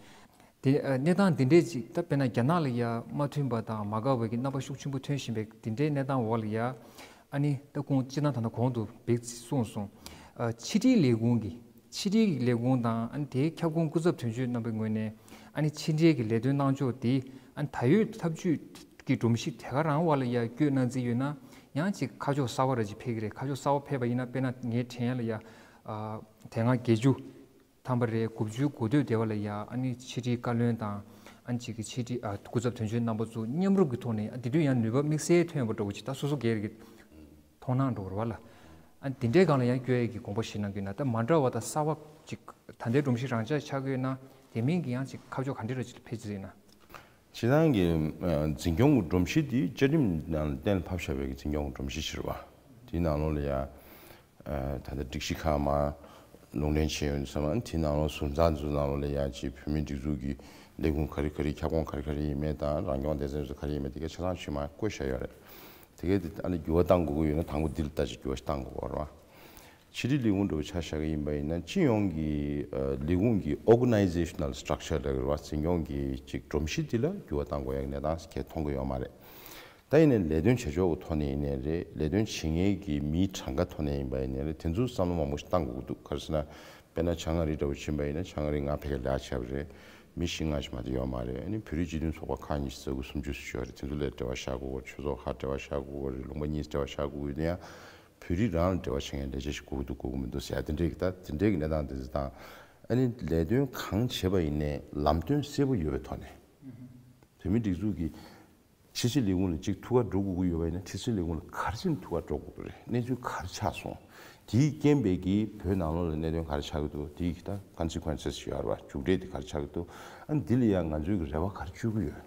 དེ། ཨ། གནས་སྟངས་འདི་འདྲས་ཅིག་ད་དཔེར་ན་རྒྱ་ནག་ལ་ཡ་མ་མཐུན་པ་དང་མ་དགའ་བའི་གི་རྣམ་པ་ཤུགས་ཆེན་པོ་ཐོན་བཞིན་པའི་འདི་འདྲའི་གནས་སྟངས་འོག་ལ་ཡ། ཨ་ནི་ད་ཁོང་སྤྱིར་བཏང་ད་ལྟ་གོང་དུ་བེག་གསུངས་སོང་། ཨ། ཕྱི་དྲིལ་ལས་ཁུངས་ཀྱི། ཕྱི་དྲིལ་གྱི་ལས་ཁུངས་དང་། ཨ་ནི་དེའི་ཁྱབ་ཁོངས་སྐུ་ཚབ་དོན་གཅོད་རྣམ་པའི་ངོས་ནས། ཨ་ནི་ཕྱི་འབྲེལ་གྱི་ལས་དོན་གནང་ཕྱོགས་དེ། ཨ་ནི་ད་ཡོད་ཐབས་ཇུས་ཀྱི་སྒྲོམ་གཞི་དེ་ག་རང་འོག་ལ་ཡ་བསྐྱོད་གནང་རྩིས་ཡོད་ན། ཡང་ཅིག་ཁ་ཕྱོགས་གསར་པ་རེ་ཅིག་ཕེབས་ཀྱི་རེད། ཁ་ཕྱོགས་གསར་པ་ཕེབས་པ་ཡིན་ན། དཔེར་ན་ངའི་དྲན་ཡ་ལ་ཡ། ཨ། དེ་སྔ་བརྒྱད་ཅུ་ཐམ་པ་རེད། དགུ་བཅུའི་འགོ་སྟོད་དེ་བ་ལ་ཡ། ཨ་ནི་ཕྱི་དྲིལ་བཀའ་བློན་དང་། ཨ་ནི་ཅིག་གི་ཕྱི་དྲིལ། ཨ། སྐུ་ཚབ་དོན་གཅོད་རྣམ་པ་ཚོ་མཉམ་རུབ་ཀྱི་ཐོག་ནས། ཨ། དེ་དུས་ཡང་ནུས་པ་དམིགས་བསལ་ཐོན་པ་འདྲ་པོ་ཅིག་ད་སོ་སོ་སྒེར་གྱི་མཐོང་སྣང་འགྲོ་བ་རེད་པ་ལ། ཨ། དེ་འདྲའི་སྒང་ལ་ཡང་བསྐྱོད་ཡས་ཀྱི་དགོངས་པ་བཞེས་གནང་གི་ཡོད་ན། ད་མ་འདྲ་བ་དང་གསར་པ་ཅིག་ད་ལྟའི་སྒྲོམ་གཞི་རང་འཇགས་ཆགས་ཀྱི་ཡོད་ན། དེ་མིན་གྱི་ཡང་ཅིག་ཁ་ཕྱོགས་ག་འདྲ་རེ་ཅིག་ཕེབས་རྩིས་ཡིན་ན། སྤྱིར་བཏང་གི། ཨ། འཛིན་སྐྱོང་གི་སྒྲོམ་གཞི་དེ་བཅའ་ཁྲིམས་ནང་ལ་གཏན་ལ་ཕབ་བཞག་པའི་འཛིན་སྐྱོང་གི་སྒྲོམ་གཞི་ཞིག་རེད་པ། དེའི་ནང་ལོགས་ལ་ཡང་། ཨ། ད་ལྟ་སྒྲིག་གཞི་ཁག་མར་ལུང་འདྲེན་བྱས་ཡོང་དུས་ཙམ་པ། དེའི་ནང་ལོགས་ཟུར་འཛར་ཚོའི་ནང་ལོགས་ལ་ཡང་ཅིག་བོད་མིའི་སྒྲིག་འཛུགས་ཀྱི་ལས་ཁུངས་ག་རེ་ག་རེ། ཁྱབ་ཁོངས་ག་རེ་ག་རེ་ཡིན་མིན་དང་། རང་སྐྱོང་སྡེ་ཚན་ཚོ་ག་རེ་ཡིན་མིན། དེ་ག་ཆ་ཚང་ཞིག་མར་བཀོད་བཞག་ཡོད་རེད། དེ་གས་དེ་ཨ་ནི་འགྱུར་བ་གཏང་དགོས་ཀྱི་ཡོད་ན་དང་པོ་འདི་ལ་ལྟ་ཅིག་འགྱུར་བ་ཞིག་གཏང་དགོས་པ་རེད་བ། ཕྱི་དྲིལ་ལས་ཁུངས་འདྲ་བོ་ཆ་བཞག་གི་ཡིན་པ་ཡིན་ན་སྤྱི་ཡོངས་ཀྱི་ཨ་ལས་ཁུངས་ཀྱི་organizational structure་ལབ་ཀྱི་རེད་བ། འཛིན་སྐྱོང་གི་ཅིག་སྒྲོམ་གཞི་འདི་ལ་འགྱུར་བ་གཏང་དགོས་ཡག་གནས་སྟངས་ཁྱེད་མཐོང་གི་ཡོད་མ་རེད། ད་ཡིན་ནའི་ལས་དོན་བྱེད་ཕྱོགས་ཀྱི་ཐོག་ནས་ཡིན་ནའི་རེད། ལས་དོན་བྱེད་མཁན་གྱི་མིའི་གྲངས་ཀ་ཐོག་ནས་ཡིན་པ་ཡིན་ནའི་རེད། དེ་ཚོ་བསམ་བློ་མང་པོ་ཞིག་བཏང་དགོས་ཀྱི་འདུག་ག་རེ་ཟེར་ན། དཔེར་ན་བྱང་ཨ་རི་འདྲ་བོ་ཕྱིན་པ་ཡིན་ན་བྱང་ཨ་རི་ང་ཕ་གིར་ལས་ཀ་བྱས་པ་རེད། མི་བཞི་ལྔ་ཞིག་མ་གཏོགས་ཡོད་མ་རེད། ཨ་ནི་བོད་རིགས་སྤྱི་མཐུན་ཚོགས་པ་ཁག་ཉི་ཤུ་རྩ་དགུ་སུམ་ཅུ་ཙམ་ཡོད་རེད། དེ་ཚོ་ལ་འབྲེལ་བ་བཞག་དགོས་ཀྱི་རེད། ཆོས་ཚོགས་ཁག་འབྲེལ་བ་བཞག་དགོས་ཀྱི་རེད། ལུང་པ་གཉིས་འབྲེལ་བ་བཞག་དགོས་ཀྱི་ཡོད་དུས་ཡང་བོད་རིགས་རང་ལ་འབྲེལ་བ་བྱེད་མཁན་ལས་བྱེད་ཞིག་དགོས་ཀྱི་འདུག་དགོས་ཀྱི་མི་འདུག་ཟེར་ཡ་དེ་འདྲས་ཀྱི་ད་དེ་འདྲས་ཀྱི་གནས་སྟངས་དེ་ཚོ་དང་། ཨ་ནི་ལས་དོན་གང་བྱེད་པ་ཡིན་ནའི་ལམ་སྟོན་གསལ་པོ་ཡོད་པའི་ཐོག་ནས་བོད་མིའི་སྒྲིག་འཛུགས་ཀྱི་ཕྱི་སྲིད་ལས་ཁུངས་ལ་གཅིག་ཐུགས་ཁ་འགྲོ་དགོས་ཀྱི་ཡོད་པ་ཡིན་ན་ཕྱི་སྲིད་ལས་ཁུངས་ལ་ག་རེ་བྱས་ནས་ཐུགས་ཁ་འགྲོ་དགོས་ཀྱི་རེད། གནས་ཚུལ་ག་རེ་ཆགས་སོང་། དེའི་རྐྱེན་པས་ཀྱིས་བོད་ནང་ལོགས་ལ་གནད་དོན་ག་རེ་ཆགས་ཀྱི་འདུག་དེའི་ད་consequences་ཡོད་རེད་བ། མཇུག་འབྲས་དེ་ག་རེ་ཆགས་ཀྱི་འདུག་ཨ་ནི་འདི་ལ་ཡང་ང་ཚོའི་གི་རེ་བ་ག་རེ་བཅོལ་གྱི་ཡོད།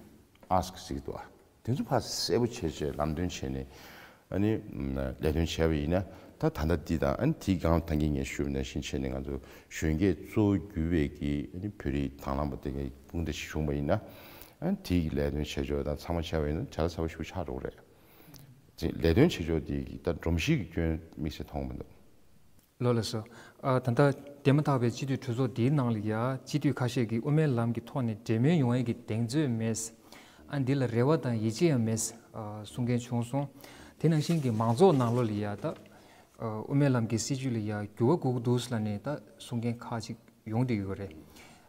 ask་ཟེར་གྱི་འདུག་ཨ། དེ་ཚོ་ཕར་གསལ་པོ་བྱས་བྱས་ལམ་སྟོན་བྱས་ནས་ཨ་ནི་ལས་དོན་བྱས་པ་ཡིན་ན་ད་ད་ལྟ་འདི་དང་ཨ་ནི་དེའི་སྒང་ད་གིན་ངས་ཞུས་པ་ནང་བཞིན་བྱས་ནས་ང་ཚོ་གཞོན་སྐྱེས་གཙོ་བོ་གྱུར་པའི་གི་ཨ་ནི་བོད་རིགས་དང་བླངས་པ་དེ་གའི་དཔུང་སྡེ་ཞིག་བྱུང་བ་ཡིན་ན། ཨ་ནི་དེའི་ལས་དོན་བྱེད་ཕྱོགས་དང་ཚང་མ་བྱས་པ་ཡིན་ན་བྱ་ལ་ཚ་བ་ཞིག་ཆགས་འགྲོ་གི་རེད། ཅིག་ལས་དོན་བྱེད་ཕྱོགས་དེ་ད་སྒྲོམ་གཞི་གི་སྐྱོན་དམིགས་བསལ་མཐོང་གི་མི་འདུག་ལགས་ལགས་སོ། ཨ་ད་ལྟ་དེ་མ་ཐག་པའི་སྤྱི་འཐུས་གྲོས་ཚོགས་འདིའི་ནང་ལ་ཡ་སྤྱི་འཐུས་ཁ་ཤས་ཀྱིས་དབུ་མའི་ལམ་གྱི་ཐོག་ནས་འབྲེལ་མོལ་ཡོང་ཡས་ཀྱི་གདེང་ཚོད་མེད། ཨ་འདི་ལ་རེ་བ་དང་ཡིད་ཆེས་ཡང་མེད། ཨ་གསུང་མཁན་བྱུང་སོང་། དེ་ནང་བཞིན་གྱི་མང་ཚོགས་ནང་ལོགས་ལ་ཡ་ད་ཨ་དབུ་མའི་ལམ་གྱི་སྲིད་བྱུས་ལ་ཡ་འགྱུར་བ་དགོས་ཀྱི་འདུག་ཟེར་ལབ་ནས་ད་གསུང་མཁན་ཁག་ཅིག་ཡོང་བསྡད་ཡོད་རེད།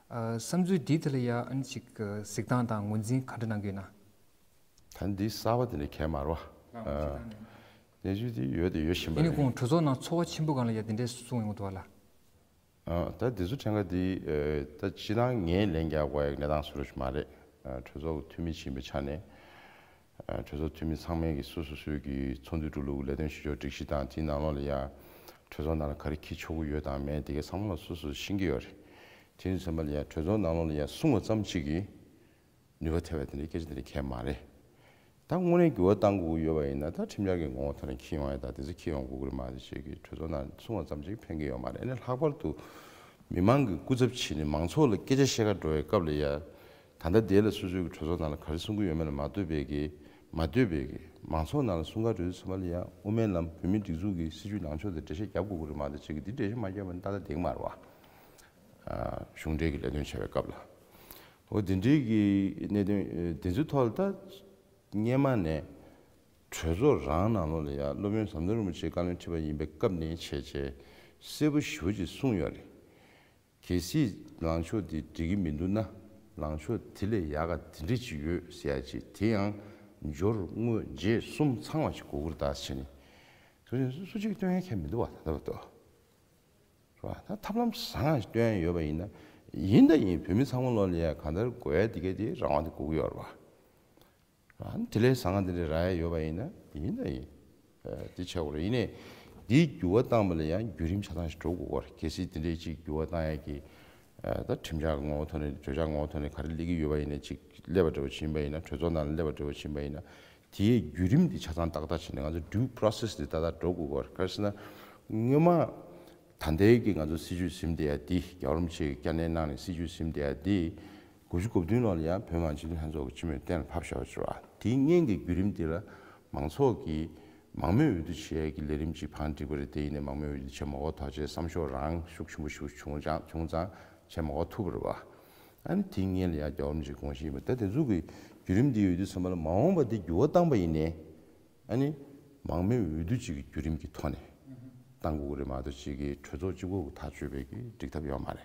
ཨ་བསམ་ཚུལ་འདི་དེ་ལ་ཡ་ཨ་ནི་ཅིག་གཟིགས་སྟངས་དང་ངོས་འཛིན་ག་འདྲ་གནང་གི་ཡོད་ན། ད་འདི་གསར་པ་དེ་འདྲ་གང་ཡང་མ་རེད་བ། ལགས་ཨ་ཅིག་ད་ནི། གནས་ཚུལ་དེ་ཡོད་དེ་ཡོད་བཞིན་པ་ཡིན་ནའི་རེད། ཁོང་གྲོས་ཚོགས་ནང་ཚོགས་པ་ཆེན་པོའི་སྒང་ལ་ཡ་དེ་འདྲས་གསུངས་ཡོང་གི་འདུག་བ་ལ། ཨ་ད་དེ་ཚོ་ཕྲན་ག་དེ་ཨ་ད་སྤྱིར་བཏང་ངས་ལན་རྒྱག་དགོས་ཡག་གནས་སྟངས་བཟོ་འདྲ་ཞིག་མ་རེད། ཨ་གྲོས་ཚོགས་ཀྱི་འཐུས་མི་ཅིག་ཡིན་པའི་ཆ་ནས་ཨ་གྲོས་ཚོགས་འཐུས་མི་ཚང་མས་ཀྱི་སོ་སོ་སོའི་ཀྱི་ཚོགས་འདུ་འགྲོ་ལུགས་ལས་དོན་བྱེད་ཕྱོགས་སྒྲིག་གཞི་དང་དེའི་ནང་ལོགས་ལ་ཡ་གྲོས་ཚོགས་ནང་ལ་ག་རེ་འཁྱེར་ཆོག་གི་ཡོད་དང་མེད་དེ་གའི་ཚང་མ་ལ་སོ་སོས་ཤེས་ཀྱི་ཡོད་རེད། དེ་ཡིན་ཙམ་པ་ལ་ཡ་གྲོས་ཚོགས་ནང་ལོགས་ལ་ཡ་གསུངས་པ་ཙམ་ཅིག་གིས་ནུས་པ་ཐེབས་པ་དེ་འདྲའི་སྐད་ཆ་དེ་འདྲ་གང་ཡང་མ་རེད། ད་དངོས་གནས་འགྱུར་བ་གཏང་དགོས་ཀྱི་ཡོད་པ་ཡིན་ན་ད་ཁྲིམས་འཆར་གྱི་ངོ་བོ་ཐོག་ནས་འཁྱེར་ཡོང་ཡ་ད་དེ་ཚོ་འཁྱེར་ཡོང་དགོས་ཀྱི་རེད་མ་གཏོགས་ཅིག་གི་གྲོས་ཚོགས་ནང་གསུངས་པ་ཙམ་ཅིག་ཕན་གྱི་ཡོད་མ་རེད། ཨ་ནི་ལྷག་པར་དུ་མི་མང་གི་སྐུ་ཚབ་བྱས་ནས་མང་ཚོགས་ལ་སྐད་ཆ་བཤད་ག་འགྲོ་བའི་སྐབས་ལ་ཡ། ད་ལྟ་དེ་ལ་སོ་སོའི་གི་གྲོས་ཚོགས་ནང་ལ་ག་རེ་གསུང་གི་ཡོད་མེད་ལ་མ་ལྟོས་པའི་གི་མ་ལྟོས་པའི་གི་མང་ཚོགས་ནང་ལ་གསུང་ག་འགྲོ་དུས་ཚང་མ་ལ་ཡ་དབུ་མའི་ལམ་བོད་མིའི་སྒྲིག་འཛུགས་ཀྱི་སྲིད་བྱུས་ལངས་ཕྱོགས་དེ་འགྲེལ་བཤད་རྒྱབ་དགོས་ཀྱི་རེད་མ་གཏོགས་ཅིག་གི་འདི་འགྲེལ་བཤད་མ་རྒྱབ་པ་ནི་ཏག་ཏག་འགྲིག་གི་མ་རེད་བ། གཞུང་འབྲེལ་གྱི་ལས་དོན་བྱེད་པའི་སྐབས་ལ། འོ་དེ་འདྲའི་གི་གནད་དོན་དེ་ཚོའི་ཐོག་ལ་ད་སྔོན་མ་ནས་གྲོས་ཚོགས་རང་ནང་ལོགས་ལ་ཡ་སློབ་དཔོན་ཟམ་གདོང་རིན་པོ་ཆེས་བཀའ་བློན་ཁྲི་པ་ཡིན་པའི་སྐབས་ནས་བྱས་བྱས་གསལ་པོ་ཞེ་པོ་ཅིག་གསུངས་ཡོད་རེད། གལ་སྲིད་ལངས་ཕྱོགས་འདི་འགྲིག་གི་མི་འདུག་ན་ལངས་ཕྱོགས་དེ་ལས་ཡག་ག་དེ་འདྲ་ཅིག་ཡོད་ཟེར་ཡ་ཅིག་དེ་ཡང་འབྱོར་དངོས་རྗེས་གསུམ་ཚང་བ་ཞིག་དགོས་ཀྱི་རེད་ད་ཟེར་ནས་དེ་རིང་སུ་གཅིག་སྟོན་ཡ་ཁྱད་མི་འདུག་བ་ད་ལྟ་བར་དུ། རེད་བ། ད་ཐབས་ལམ་བཟང་ཞིག་སྟོན་ཡ་ཡོད་པ་ཡིན་ན་ཡིན་ད་ཡིན་བོད་མི་ཚང་མ་ལོག་ལ་ཡ་གང་ལྟར་དགོས་ཡ་དེ་ག་དེ་རང་དབང་དེ་དགོས་ཀྱི་ཡོད་རེད་བ། ཨ་ནི་དེ་ལས་བཟང་ང་དེ་འདྲ་རག་ཡ་ཡོད་པ་ཡིན་ན་ཡིན་ད་ཡིན། ཨ་དེ་བྱ་དགོས་རེད། ཡིན་ནའི་འདིའི་འགྱུར་བ་བཏང་བ་ལ་ཡང་བརྒྱུད་རིམ་ཆ་ཚང་ཞིག་འགྲོ་དགོས་ཀྱི་རེད། གལ་སྲིད་དེ་འདྲའི་ཅིག་འགྱུར་བ་བཏང་ཡ་གི་ཨ་ད་ཁྲིམས་འཆར་ངོ་བོ་ཐོག་ནས་གྲོས་འཆར་ངོ་བོ་ཐོག་ནས་ག་རེ་སླེབས་ཀྱི་ཡོད་པ་ཡིན་ན་ཅིག་སླེབས་པ་འདྲ་བོ་ཕྱིན་པ་ཡིན་ན་གྲོས་ཚོགས་ནང་ལ་སླེབས་པ་འདྲ་བོ་ཕྱིན་པ་ཡིན་ན་དེའི་བརྒྱུད་རིམ་དེ་ཆ་ཚང་ཏག་ཏག་བྱས་ནས་ང་ཚོ་due process་དེ་ཏག་ཏག་འགྲོ་དགོས་ཀྱི་རེད། ག་རེ་ཟེར་ན་སྔོན་མ། ད་ལྟའི་གི་ང་ཚོ་སྲིད་བྱུས་ཟིན་བསྡད་ཡ་འདི་རྒྱལ་བ་རིན་པོ་ཆེ་གི་བསྐྱར་ནན་གནང་ནས་སྲིད་བྱུས་ཟིན་བསྡད་ཡ་འདི་དགུ་བཅུ་གོ་བདུན་ལོ་ལ་ཡང་བོད་མི་མང་སྤྱི་འཐུས་ལྷན་ཚོགས་ཀྱི་སྤྱི་མོས་གཏན་ལ་ཕབ་བཞག་པ་ཅིག་རེད་བ། དེའི་སྔོན་གྱི་བརྒྱུད་རིམ་འདི་ལ་མང་ཚོགས་ཀྱིས་མང་མོས་འོས་བསྡུ་བྱེད་ཡ་གི་ལས་རིམ་ཅིག་བང་བསྒྲིགས་པ་རེད། དེ་ཡིན་ནའི་མང་མོས་འོས་བསྡུ་བྱས་མ་གོ་ཐག་བཅད་བསམ་ཤོག་རང་ཤུགས་ཆེན་པོ་ཞིག་བྱུང་ཙང་བྱུང་ཙང་བྱས་མ་གོ་ཐུབ་པ་རེད་བ། ཨ་ནི་དེའི་སྔོན་ལ་ཡང་རྒྱལ་བ་རིན་པོ་ཆེའི་དགོངས་གཞི་ཡིན་པ་ད་དེ་ཚོ་གི་བརྒྱུད་རིམ་འདི་ཡོད་དུས་ཙམ་པ་ལ་མ་འོངས་པ་འདི་འགྱུར་བ་བཏང་པ་ཡིན་ནའི་ཨ་ནི་མང་མོས་འོས་བསྡུ་ཅིག་གི་བརྒྱུད་རིམ་གྱི་ཐོག་ནས་བཏང་དགོས་ཀྱི་རེད་མ་གཏོགས་ཅིག་གི་གྲོས་ཚོགས་གཅིག་པོ་གི་ཐག་གཅོད་པའི་གི་འགྲིག་ཐབས་ཡོད་མ་རེད།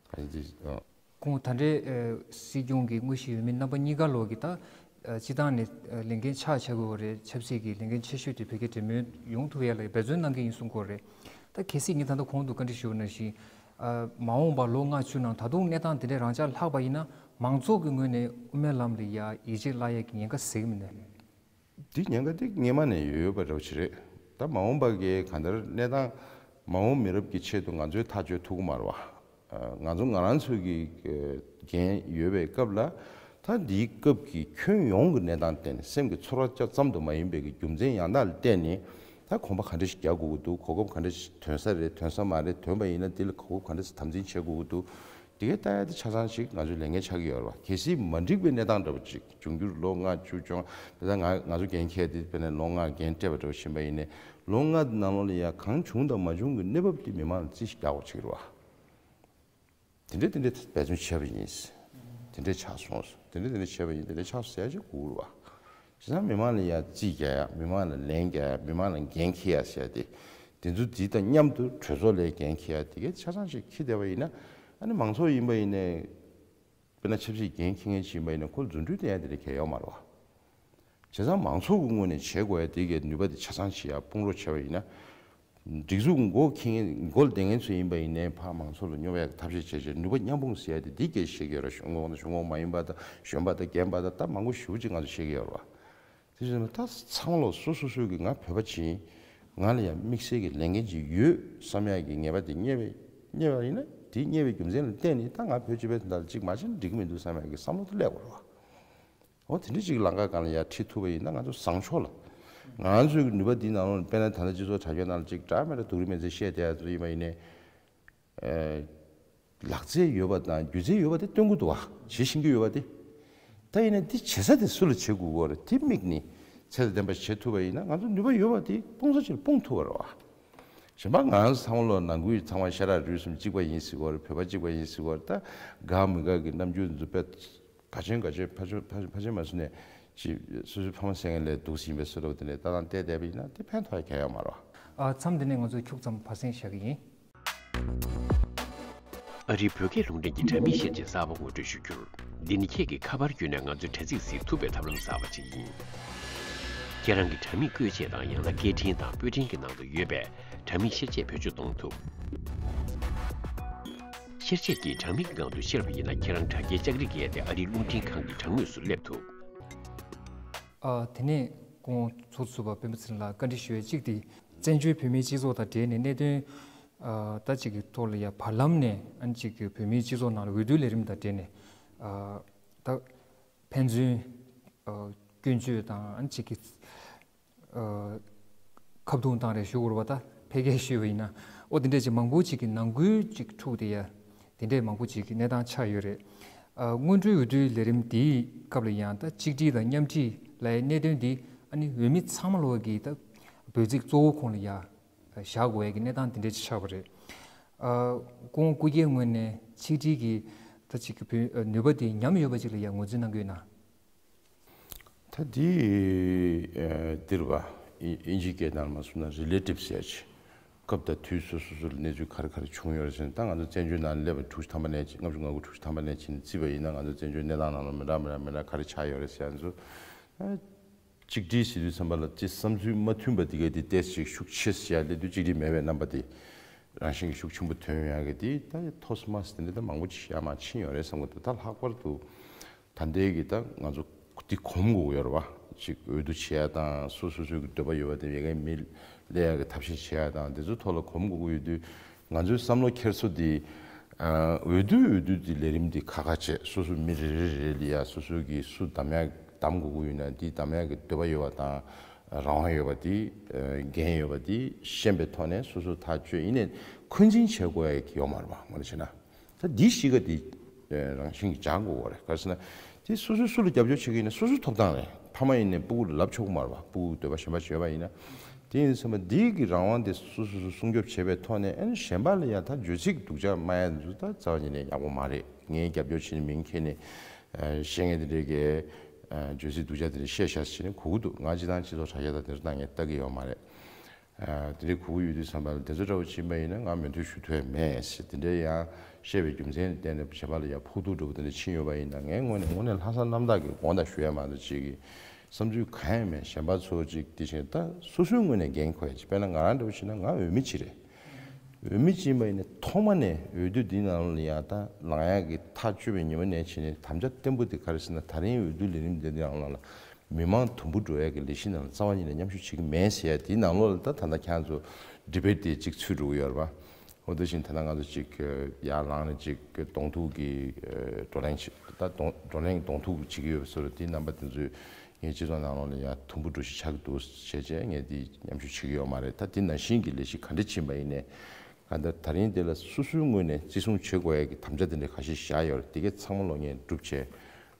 ག་རེ་འདི་ཨ། ཁོང་ད་ལྟའི་ཨ་སྲིད་སྐྱོང་གི་དངོས་གཞི་འོས་མི་རྣམ་པ་གཉིས་ཀ་ལོག་གི་ད་ཨ་སྤྱི་བཏང་ནས་ཨ་ལས་འགན་ཆགས་ཆགས་དགོས་པ་རེད། ཆབ་སྲིད་ཀྱི་ལས་འགན་ཆེ་ཤོས་དེ་བོད་རྒྱ་འབྲེལ་མོལ་ཡོང་ཐུབ་ཡ་ལ་འབད་བརྩོན་གནང་གི་ཡིན་གསུང་གི་ཡོད་རེད། ད་གལ་སྲིད་ངས་ད་ལྟ་གོང་དུ་བཀའ་འདྲི་ཞུས་པ་ནང་བཞིན་ཨ་མ་འོངས་པ་ལོ་ལྔ་བཅུ་ནང་ད་དུང་གནས་སྟངས་དེ་འདྲས་རང་འཇགས་ལྷག་པ་ཡིན་ན་མང་ཚོགས་ཀྱི་ངོས་ནས་དབུ་མའི་ལམ་ལ་ཡ་ཡིད་ཆེས་བརླག་ཡ་གི་ཉེན་ཁ་ཟེར་གི་མིན་ནས། འདི་ཉེན་ཁ་འདི་སྔོན་མ་ནས་ཡོད་ཡོད་པ་འདྲ་བོ་ཞིག་རེད། ད་མ་འོངས་པ་གི་གང་ལྟར་གནས་སྟངས་མ་འོངས་མི་རབས་ཀྱི་ཆེད་དུ་ང་ཚོས་ཐག་གཅོད་ཐུབ་ཀྱི་མ་རེད་བ། ང་ཚོ་ང་རང་ཚོའི་གི་འགན་ཡོད་པའི་སྐབས་ལ་ད་འདིའི་སྐབས་ཀྱི་ཁྱོན་ཡོངས་ཀྱི་གནས་སྟངས་བརྟེན་ནས་སེམས་ཀྱི་ཚོར་བ་ཙམ་དུ་མ་ཡིན་པའི་གི་རྒྱུ་མཚན་ཡང་དག་ལ་བརྟེན་ནས་ད་གོམ་པ་ག་འདྲ་ཞིག་རྒྱག་དགོས་ཀྱི་འདུག་གོ་སྐབས་ག་འདྲ་ཞིག་ཐོན་ས་རེད་ཐོན་ས་མ་རེད་ཐོན་པ་ཡིན་ན་འདི་ལ་གོ་སྐབས་ག་འདྲ་ཞིག་དམ་འཛིན་བྱེད་དགོས་ཀྱི་འདུག་དེ་གའི་ལྟ་ཡ་དེ་ཆ་ཚང་ཞིག་ང་ཚོའི་ལས་འགན་ཆགས་ཀྱི་ཡོད་རེད་བ། གལ་སྲིད་མ་འགྲིག་པའི་གནས་སྟངས་འདྲ་པོ་ཅིག་འབྱུང་འགྱུར་ལོ་ལྔ་བཅུ་བཅོ་ལྔ་དཔེར་ན་ང་ང་ཚོ་འགན་འཁྱེར་དེ་དཔེར་ན་ལོ་ལྔ་འགན་སྤྲད་པ་འདྲ་པོ་ཕྱིན་པ་ཡིན་ནའི་ལོ་ལྔ་ནང་ལོགས་ལ་ཡ་གང་བྱུང་དང་མ་བྱུང་གི་གནས་བབ་དེ་མི་མང་ལ་རྩིས་ཤིག་རྒྱག་དགོས་ཆགས་ཀྱི་རེད་བ། དེ་འདྲས་དེ་འདྲས་འབད་བརྩོན་བྱས་པ་ཡིན། དེ་འདྲས་ཆགས་སོང་། དེ་འདྲས་དེ་འདྲས་བྱས་པ་ཡིན། དེ་འདྲས་ཆགས་སོང་ཟེར་ཡ་ཅིག་དགོས་རེད་བ། བྱས་ཙང་མི་མང་ལ་ཡ་རྩིས་རྒྱག་ཡ། མི་མང་ལ་ལན་རྒྱག་ཡ། མི་མང་ལ་འགན་འཁྱེར་ཡ་ཟེར་ཡ་དེ། དེ་ཚོ་དེ་དང་མཉམ་དུ་གྲོས་ཚོགས་ལ་འགན་འཁྱེར་ཡ་དེ་གའི་ཆ་ཚང་ཞིག་འཁྱེར་བསྡད་པ་ཡིན་ན། ཨ་ནི་མང་ཚོགས་ཡིན་པ་ཡིན་ནའི། དཔེར་ན་ཆབ་སྲིད་འགན་འཁྱེར་མཁན་ཅིག་ཡིན་པ་ཡིན་ན་ཁོ་རྫུ་འཕྲུལ་བསྟན་ཡ་དེ་འདྲ་གང་ཡང་ཡོད་མ་རེད་བ། བྱས་ཙང་མང་ཚོགས་ཀྱི་ངོས་ནས་བྱེད་དགོས་ཡ་དེ་གའི་ནུས་པ་དེ་ཆ་ཚང་ཞིག་ཡར་དཔུང་རོགས་བྱས་པ་ཡིན་ན། སྒྲིག་འཛུགས་མགོ་འཁྱེར་མཁན་མགོ་ལ་བསྡད་མཁན་ཚོ་ཡིན་པ་ཡིན་ནའི་ཕར་མང་ཚོགས་ལ་སྙོབ་ཡ་གི་ཐབས་ཤེས་བྱས་བྱས་ནུས་པ་མཉམ་སྤུངས་ཟེར་ཡ་དེ་འདི་སྐད་བཤད་ཀྱི་ཡོད་རེད། གཞུང་གོང་ན་གཞུང་གོང་མ་ཡིན་པ་དང་གཞོན་པ་དང་རྒན་པ་དང་ད་མང་པོ་ཞེ་པོ་ཅིག་ང་ཚོ་བཤད་ཀྱི་ཡོད་རེད་བ། དེ་བཞིན་ད་ཚང་མ་ལོ་སོ་སོ་སོ་གི་ང་བོད་པ་ཅིག་ཡིན། ང་ལ་ཡང་དམིགས་བསལ་གྱི་ལས་འགན་ཅིག་ཡོད་བསམ་ཡ་གི་ངེས་པ་དེ་རྙེད་པའི་རྙེད་པ་ཡིན་ན་དེ་རྙེད་པའི་རྒྱུ་མཚན་ལ་བརྟེན་ནས་ད་ང་བོད་སྤྱི་པའི་དོན་དག་ལ་ཅིག་མ་བྱས་ན་འགྲིག་གི་མི་འདུག་བསམ་ཡ་གི་བསམ་བློ་དེ་སླེབས་དགོས་རེད་བ། འོ་དེ་འདྲ་ཅིག་ལམ་ཁ་སྒང་ལ་ཡར་ཁྲིད་ཐུབ་པ་ཡིན་ན་ང་ཚོ་བཟང་ཕྱོགས་ལ། ང་ཚོའི་ནུས་པ་འདིའི་ནང་ལོགས་ནས་དཔེར་ན་ད་ལྟ་སྤྱི་ཚོགས་དྲ་རྒྱའི་ནང་ལ་ཅིག་འདྲ་མི་འདྲ་སྡུག་རུས་མེད་ཚེ་བཤད་བསྡད་ཡ་ཚོ་ཡིན་པ་ཡིན་ནའི། ལག་རྩལ་ཡོད་པ་དང་སྒྱུ་རྩལ་ཡོད་པ་དེ་སྟོན་གྱི་འདུག་བ། བྱེད་ཤེས་ཀྱི་ཡོད་པ་དེ། ད་ཡིན་ན་འདི་བྱེད་ས་དེ་སུ་ལ་བྱེད་དགོས་ཀྱི་རེད། དེ་དམིགས་ནས་ཚད་ལྡན་པ་བྱེད་ཐུབ་པ་ཡིན་ན་ང་ཚོ་ནུས་པ་ཡོད་པ་དེ་སྤུངས་ས་ཅིག་ལ་སྤུངས་ཐུབ་པ་རེད་བ། གཞན་པ་ང་ཚོ་ཚང་མ་ལོ་ནང་ཁུལ་ཚང་མ་ཤ་ཁྲག་རུས་གསུམ་གཅིག་པ་ཡིན་ཟེར་གྱི་ཡོད་རེད། བོད་པ་གཅིག་པ་ཡིན་ཟེར་གྱི་ཡོད་རེད། ད་དགའ་མི་དགའ་གི་རྣམ་འགྱུར་འཛུགས་པའི་ག་ཆེན་ག་ཆེན་ཕ་ཆོས་ཕ་ཕ་ཆེན་མ་སུ་ནས་ཅི་སོ་སོའི་ཕ་མ་སེང་ལས་སྡུག་ཟིན་པའི་བཟོ་འདྲ་དེ་འདྲའི་ལྟ་སྟངས་བལྟས་བསྡད་པ་ཡིན་ན་དེ་ཕན་ཐོགས་ཡ་གང་ཡང་མ་རེད་བ། ཨ། མཚམས་འདི་ནས་ང་ཚོས་ཁྱུག་ཙམ་བར་གསེང་བཞག་གི་ཡིན། ཨ་རིའི་བོད་སྐད་རླུང་འཕྲིན་གྱི་དྲ་མིག་ཤེར་ཆས་གསར་པ་ངོ་སྤྲོད་ཞུ་རྒྱུར། འདི་ནི་ཁྱེད་ཀྱིས་ཁ་པར་བརྒྱུད་ནས་ང་ཚོའི་དྲ་ཚིགས་གཟིགས་ཐུབ་པའི་ཐབས་ལམ་གསར་པ་ཅིག་ཡིན། ཁྱེད་རང་གི་དྲ་མིག་བཀོལ་ཆས་དང་ཡང་ན་སྐད་འཕྲིན་དང་པོད་འཕྲིན་གྱི་ནང་དུ་ཡོད་པའི་དྲ་མིག་ཤེར་ཆས་བེད་སྤྱོད་གཏོང་ཐུབ། ཤེར་ཆས་ཀྱིས་དྲ་མིག་གི་སྒང་དུ་ཤར་བ་ཡིན་ན་ཁྱེད་རང་དྲ་རྒྱའི་ལྕགས་རིགས་བརྒལ་ཏེ་ཨ་རིའི་རླུང་འཕྲིན་ཁང་གི་དྲ་ངོས་སུ་སླེབས་ཐུབ། ཨ། དེ་ནས་སྐུ་ངོ་ཚོགས་གཙོ་ཟུར་པ་སྤེན་པ་ཚེ་རིང་ལགས་བཀའ་འདྲི་ཞུ་ཡས་གཅིག་དེ། བཙན་བྱོལ་བོད་མིའི་སྤྱི་ཚོགས་དང་འབྲེལ་ནས་གནད་དོན། ཨ། ད་ཅིག་གི་ཐོག་ལ་ཡ་བར་ལམ་ནས་ཨ་ནི་ཅིག་གི་བོད་མིའི་སྤྱི་ཚོགས་ནང་ལ་འོས་བསྡུ་ལས་རིམ་དང་འབྲེལ་ནས། ཨ། ད་ཕན་ཚུན། ཨ། སྐྱོན་བརྗོད་དང་ཨ་ནི་ཅིག་གི། ཨ། ཁ་བརྡུང་བཏང་རེས་ཞུ་དགོས་རེད་པ། ད་ཕལ་སྐད་ཞུས་པ་ཡིན་ན། ཨོ་དེ་འདྲས་ཅིག་མང་པོ་ཅིག་གི་ནང་ཁུལ་ཅིག་འཁྲུག་དེ་ཡ། དེ་འདྲས་མང་པོ་ཅིག་གི་གནས་སྟངས་ཆགས་ཡོད་རེད། ཨ། སྔོན་འགྲོའི་འོས་བསྡུའི་ལས་རིམ་དེའི་སྐབས་ལ་ཡང་ད་གཅིག་སྒྲིལ་དང་མཉམ་ཁྲིད་ལབ་ཡའི་གནད་དོན་འདི་ཨ་ནི་འོས་མི་ཚང་མ་ལོག་གི་ད་འབོད་ཚིག་གཙོ་བོ་ཁོངས་ལ་ཡ་བཞག་དགོས་ཡ་གི་གནས་སྟངས་དེ་འདྲས་ཅིག་ཆགས་པ་རེད། ཨ། སྐུ་ངོ་སྐུ་སྒེར་ངོས་ནས་ཆིག་སྒྲིལ་གྱི་ད་ཅིག་གི་བོད་ནུས་པ་དེ་ཉམས་ཡོད་པ་ཅིག་ལ་ཡ་ངོས་འཛིན་གནང་གི་ཡོད་ན། ད་འདི། ཨ། འདིར་བ། ཨིན་ཨིན་ཇི་སྐད་ནང་མ་སོང་ན་རི་ལེ་ཊིབ་ཟེར་ཅིག་སྐབས་དང་དུས་སོ་སོ་སོ་ལ་གནས་ཚུལ་ག་རེ་ག་རེ་བྱུང་ཡོད་རེད་ཟེར་ན། ད་ང་ཚོ་བཙན་བྱོལ་ནང་སླེབས་པ་དྲུག་ཅུ་ཐམ་པ་ནས་ཅིག་ལྔ་བཅུ་ང་དགུ་དྲུག་ཅུ་ཐམ་པ་ནས་ཕྱིན་ནས་བརྩིས་པ་ཡིན་ན་ང་ཚོ་བཙན་བྱོལ་གནས་སྟངས་ནང་ལ་མི་འདྲ་མི་འདྲ་མི་འདྲ་ག་རེ་ཆགས་ཡོད་རེད་ཟེར་ཡ་ཚོ། ཨ། གཅིག་སྒྲིལ་ཟེར་དུས་ཙམ་པ་ལ་ཅིག་བསམ་ཚུལ་མ་མཐུན་པ་འདི་གའི་དེ་ཏོག་ཙམ་ཅིག་ཤུགས་ཆེ་ཟེར་ཡ་སླེབས་དུས་གཅིག་སྒྲིལ་མེད་པའི་རྣམ་པ་དེ་རང་བཞིན་གྱིས་ཤུགས་ཆེན་པོ་ཐོན་ཡོང་ཡ་གི་དེ་ད་ཐོག་མ་དེ་འདྲ་ད་མང་པོ་ཅིག་ཡར་མར་ཕྱིན་ཡོད་རེད་བསམ་གི་འདུག་ད་ལྷག་པར་དུ་ད་ལྟའི་གི་ད་ང་ཚོ་འདི་གོམས་དགོས་ཀྱི་ཡོད་རེད་བ། ཅིག་འོས་བསྡུ་བྱེད་ཡ་དང་སོ་སོ་སོའི་གི་འདོད་པ་ཡོད་པ་དེ་ཡ་གའི་མི་སླེབས་ཡ་གི་ཐབས་ཤེས་བྱེད་ཡ་དང་དེ་ཚོའི་ཐོག་ལ་གོམས་དགོས་ཀྱི་ཡོད་དུས། ང་ཚོའི་བསམ་བློ་འཁྱེར་སོ་དེ། ཨ། འོས་བསྡུ་འོས་བསྡུ་དེ་ལས་རིམ་དེ་ཁག་ཁག་བྱས། སོ་སོ་མི་རེ་རེ་རེ་ལ་ཡ་སོ་སོའི་གི་སུ་གདམ་ཡ་གདམ་དགོས་ཀྱི་ཡོད་ན་དེ་གདམ་ཡ་གི་འདོད་པ་ཡོད་པ་དང་རང་དབང་ཡོད་པ་དེ། ཨ། འགན་ཡོད་པ་དེ་ཤེས་པའི་ཐོག་ནས་སོ་སོ་ཐག་གཅོད། ཡིན་ནའི་འཁོན་འཛིན་བྱེད་དགོས་ཡ་གི་ཡོད་མ་རེད་བ། དངོས་གནས་བྱས་ན་ད་འདི་གཞིས་ཀ་དེ་རང་བཞིན་གྱིས་འཇགས་དགོས་པ་རེད། ག་རེ་ཟེར་ན་དེ་སོ་སོས་སུ་ལ་རྒྱབ་སྐྱོར་བྱེད་ཀྱི་ཡིན་ན་སོ་སོའི་ཐོབ་ཐང་རེད། ཕ་མ་ཡིན་ནའི་སྤུ་གུ་ལ་ལབ་ཆོག་གི་མ་རེད་བ། སྤུ་གུ་འདོད་པ་གཞན་པ་བྱས་པ་ཡིན་ན། དེ་ཡིན་ཙང་འདི་གི་རང་དབང་དེ་སོ་སོ་སོ་སྲུང་སྐྱོབ་བྱེད་པའི་ཐོག་ནས། ཨ་ནི་གཞན་པ་ལ་ཡང་ད་བརྗོད་ཚིག་སྡུག་ཅག་སྨྲ་ཡ་འདི་ཚོ་ད་རྩ་བ་ཉིད་ནས་ཡག་པོ་མ་རེད། ངས་རྒྱབ་སྐྱོར་བྱེད་ནི་མིན། ཁྱེད་ནས་བཤད་མཁན་དེ་འདྲའི་གི་བརྗོད་ཚིག་སྡུག་ཅག་དེ་འདྲ་བཤད་ཤག་ཟེར་ནས་གོ་གི་འདུག་ང་སྤྱིར་བཏང་སྤྱི་ཚོགས་དྲ་རྒྱ་དང་དེ་ཚོ་ནང་ངས་ལྟ་གི་ཡོད་མ་རེད། དེ་འདྲའི་གོ་གི་ཡོད་དུས་ཙམ་པ་ལ་དེ་ཚོ་འདྲ་བོ་ཕྱིན་པ་ཡིན་ན་ང་མོས་མཐུན་ཞུ་ཐུབ་ཡ་མེད་ཟེར། དེ་འདྲའི་ཡང་བཤད་པའི་རྒྱུ་མཚན་ལ་བརྟེན་ནས་གཞན་པ་ལ་ཡང་ཕོག་ཐུག་འདྲ་བོ་དེ་འདྲ་ཕྱིན་ཡོད་པ་ཡིན་ན། ངའི་ངོས་ནས་དངོས་གནས་ལྷག་བསམ་རྣམ་དག་གིས་དགོངས་དག་ཞུ་ཡ་མ་གཏོགས་ཅིག་གི་བསམ་ཚུལ་གང་ཡང་མེད། གཞན་པ་ཚོ་ཅིག་དེ་བཞིན་ད་སོ་སོའི་ངོས་ནས་འགན་འཁུར་ཡ་ཅིག་དཔེར་ན་ང་རང་འདྲ་བོ་བྱས་ན་ང་འོས་མི་གཅིག་རེད། འོས་མི་གཅིག་ཡིན་པ་ཡིན་ན་ཐོག་མ་ནས་འོས་བསྡུ་འདིའི་ནང་ལ་ཡང་ད་ལངས་ཡག་གི་ཐག་གཅོད་པའི་ཉིན་མོ་ནས་བྱས་ནས་དམ་བཅའ་བརྟན་པོ་དེ་ག་རེ་ཟེར་ན། ད་རིང་འོས་བསྡུ་ལས་རིམ་འདི་ནང་ལ་མི་མང་དུམ་བུ་འགྲོ་ཡག་གི་ལས་གཞི་ནང་ལ་རྩ་བ་ཉིད་ནས་མཉམ་ཞུགས་བྱེད་ཀྱི་མེད་ཟེར་ཡ་དེའི་ནང་ལོགས་ལ་ད་ད་ལྟ་ཁྱེད་རང་ཚོ་ཌི་བེ་ཊི་དེ་གཅིག་ཚུད་འགྲོ་གི་ཡོད་རེད་པ། འོ་དེ་བཞིན་ད་ལྟ་ང་ཚོ་གཅིག་ཡར་ལངས་ནས་གཅིག་གདོང་ཐུག་གི་བགྲོ་གླེང་བྱེད། ད་གདོང་བགྲོ་གླེང་གདོང་ཐུག་བྱེད་ཀྱི་ཡོད་པ་བཟོ་འདྲ། དེའི་རྣམ་པ་དེ་ཚོས། ངས་སྤྱི་ཚོགས་ནང་ལོགས་ལ་ཡང་དུམ་བུ་འགྲོ་གཞི་ཆགས་ཀྱི་འདུག་བྱས་བྱས་ངས་འདི་མཉམ་ཞུགས་བྱེད་ཀྱི་ཡོད་མ་རེད། ད་འདི་ནང་བཞིན་གྱི་ལས་གཞི་ག་འདྲ་ཕྱིན་པ་ཡིན་ནའི་ གང་ལྟར་ད་རིང་འདི་ལ་སོ་སོའི་ངོས་ནས་བརྩི་སྲུང་བྱེད་དགོས་ཡ་གི་དམ་བཅའ་དེ་འདྲ་ཁ་ཤས་བཞག་ཡོད་རེད། དེ་གས་ཚང་མ་ལོ་ངས་སྒྲུབ་བྱས་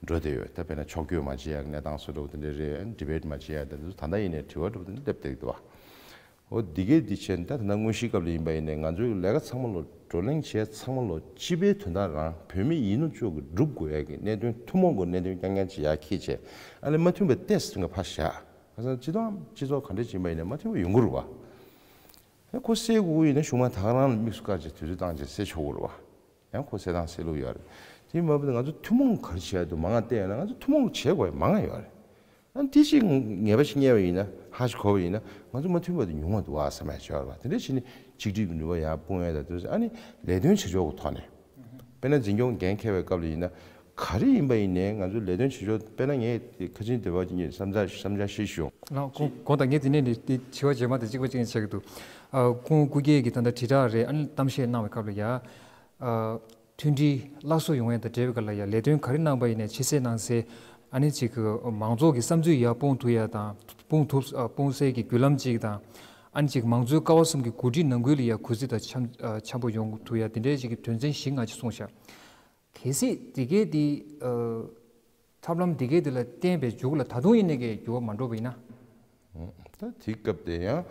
འགྲོ་བསྡད་ཡོད། ད་དཔེར་ན་ཕྱོགས་བསྐྱོད་མ་བྱེད་ཡ་གི་གནས་སྟངས་བཟོ་འདྲ་བོ་དེ་འདྲ་རེད། ཨ་ནི་ཌི་བེཊ་མ་བྱེད་ཡ་དེ་ཚོ་ད་ལྟ་ཡིན་ནའི་དྲི་བ་འདྲ་བོ་དེ་འདྲ་སླེབས་བསྡད་ཀྱི་འདུག་བ། འོ་འདི་གས་འདི་བྱས་ནས་ད་ད་ལྟ་དངོས་གཞིའི་སྐབས་ལ་ཡིན་པ་ཡིན་ནའི་ང་ཚོའི་ལས་ཀ་ཚང་མ་ལོ་བགྲོ་གླེང་བྱས་ཚང་མ་ལོ་སྤྱི་པའི་དོན་དག་རང་བོད་མི་ཡིན་ནོ་ཅོག་གི་སྒྲུབ་དགོས་ཡ་གི་གནད་དོན་ཐུན་མོང་གི་གནད་དོན་རྐྱང་རྐྱང་ཅིག་ཡར་འཁྱེར་བྱས་ཨ་ནི་མ་མཐུན་པ་ཏོག་ཙམ་ཕར་བཞག་ཁ་སང་སྤྱི་ཚོགས་སྤྱི་ཚོགས་ག་འདྲ་ཅིག་ཡིན་པ་ཡིན་ནའི་མ་མཐུན་པ་ཡོང་གི་རེད་བ། ཨེ་ཁོ་སེལ་དགོས་ཀྱི་ཡིན་ན་གཞུག་མ་ད་ག་རང་ལ་དམིགས་སུ་བཀར་བྱས་དུས་ཚོད་བཏང་བྱས་སེལ་ཆོག་གི་རེད་བ། ཡང་ཁོ་སེལ་སྟངས་སེལ་ལུགས་ཡོད་རེད། དེ་མ་བུ་ང་ཚོ་ཐུན་མོང་ག་རེ་བྱས་འདུག་མང་ང་བལྟས་ཡོད་ན་ང་ཚོ་ཐུན་མོང་བྱེད་དགོས་མང་ང་ཡོད་རེད། ཨ་དེ་ཅིག་ངེས་པ་ཞིག་རྙེད་པ་ཡིན་ན་ཧ་ཞིག་གོ་བ་ཡིན་ན་ང་ཚོ་མ་མཐུན་པ་དེ་ཉུང་བ་འདུག་ཨ་བསམ་ཡ་ཅིག་ཡོད་རེད་བ། དེ་འདྲ་བྱས་ནས་ཆིག་སྒྲིལ་གྱི་ནུས་པ་ཡར་སྤུངས་ཡ་ད་དུས་ཨ་ནི་ལས་དོན་བྱེད་ཕྱོགས་ཀྱི་ཐོག་ནས། དཔེར་ན་འཛིན་སྐྱོང་འགན་འཁྱེར་བའི་སྐབས་ལ་ཡིན་ན་ག་རེ་ཡིན་པ་ཡིན་ནའི་ང་ཚོའི་ལས་དོན་བྱེད་ཕྱོགས། དཔེར་ན་ངས་ཁ་ཆེན་སྡེ་བ་གཉིས་བསམ་འཆར་བསམ་འཆར་བཤད་ཞུ། ལགས་གོང་གོང་དང་ངས་དེ་ནས་ནི་དེ་དྲི་བ་རྗེས་མ་དང་གཅིག་པ་གཅིག་ནས་བྱེད་ཀྱི་འདུག་ཨ་ཁོང་སྐུ་སྒེར་གྱི་ད་ལྟ་དྲིལ་བསྒྲགས་རེད། ཨ་ནི་གཏམ་བཤད་གནང་བའི་སྐབས་ལ་ཡ། ཨ་མཐུན་སྒྲིལ་སླར་གསོ་ཡོང་ཡ་དང་འབྲེལ་བའི་སྐབས་ལ་ཡ་ལས་དོན་ག་རེ་གནང་པ་ཡིན་ནའི་ཕྱི་གསལ་ནང་གསལ་ཨ་ནི་ཅིག་གི་མང་ཚོགས་ཀྱི་བསམ་ཚུལ་ཡར་སྤུངས་ཐུབ་ཡ་དང་སྤུངས་ཐུབ་ཨ་སྤུངས་སའི་གི་བརྒྱུད་ལམ་ཅིག་དང་། ཨ་ནི་ཅིག་མང་གཙོའི་ཀ་བ་གསུམ་གྱི་འགོ་ཁྲིད་ནང་ཁུལ་ལ་ཡ་གུས་བརྩི་དང་འཆམ་ཨ་འཆམ་པོ་ཡོང་ཐུབ་ཡ་དེ་འདྲའི་ཅིག་གི་དོན་ཚན་བཞི་ལྔ་ཅིག་གསུངས་ཤག་གལ་སྲིད་དེ་གའི་དེ་ཨ་ཐབས་ལམ་དེ་གའི་དེ་ལ་བརྟེན་པའི་མཇུག་ལ་ད་དུང་ཡིན་ནའི་གི་འགྱུར་བ་མ་འགྲོ་བ་ཡིན་ན། ད་དེའི་སྐབས་དེ་ཡང་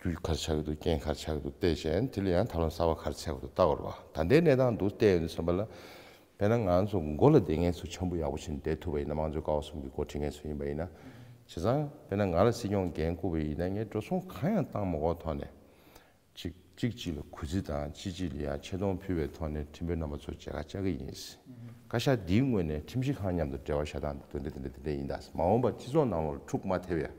རྒྱུ་ག་རེ་ཆགས་ཀྱི་འདུག་རྐྱེན་ག་རེ་ཆགས་ཀྱི་འདུག་བལྟས་བྱས་དེ་ལ་ཡང་ཐབས་ལམ་གསར་པ་ག་རེ་འཚོལ་དགོས་འདུག་ལྟ་དགོས་རེད་བ། ད་ལྟའི་གནས་སྟངས་འདུག་བལྟས་ཡོང་དུས་ཙམ་པ་ལ་དཔེར་ན་ང་ཚོ་མགོ་ལ་བསྡད་མཁན་ཚོ་འཆམ་པོ་ཡག་པོ་བྱས་ནས་བསྡད་ཐུབ་པ་ཡིན་ན། མང་གཙོའི་ཀ་བ་གསུམ་གྱི་འགོ་ཁྲིད་མཁན་ཚོ་ཡིན་པ་ཡིན་ན། བྱས་ཙང་དཔེར་ན་ང་ལ་སྲིད་སྐྱོང་འགན་བསྐུར་བ་ཡིན་ན་ངས་འགྲོ་སོང་གང་ཡང་བཏང་མ་དགོས་ཐོག་ནས། གཅིག་གཅིག་གཅིག་ལ་གུས་བརྩི་དང་གཅིག་གཅིག་ལ་ཡང་ཆེ་མཐོང་ཕུལ་བའི་ཐོག་ནས་ཁྲིམས་དཔོན་རྣམ་པ་ཚོ་མཇལ་ཁ་བཅར་གྱི་ཡིན། བཀའ་ཤག་འདིའི་ངོས་ནས་ཁྲིམས་ཞིབ་ཁང་མཉམ་དུ་འབྲེལ་བ་བཞག་སྟངས་དེ་འདྲ་དེ་འདྲ་དེ་འདྲ་ཡིན་ད། མ་འོངས་པར་སྤྱི་ཚོགས་ནང་ལོགས་ལ་འཁྲུག་མ་ཐེབས་ཡ།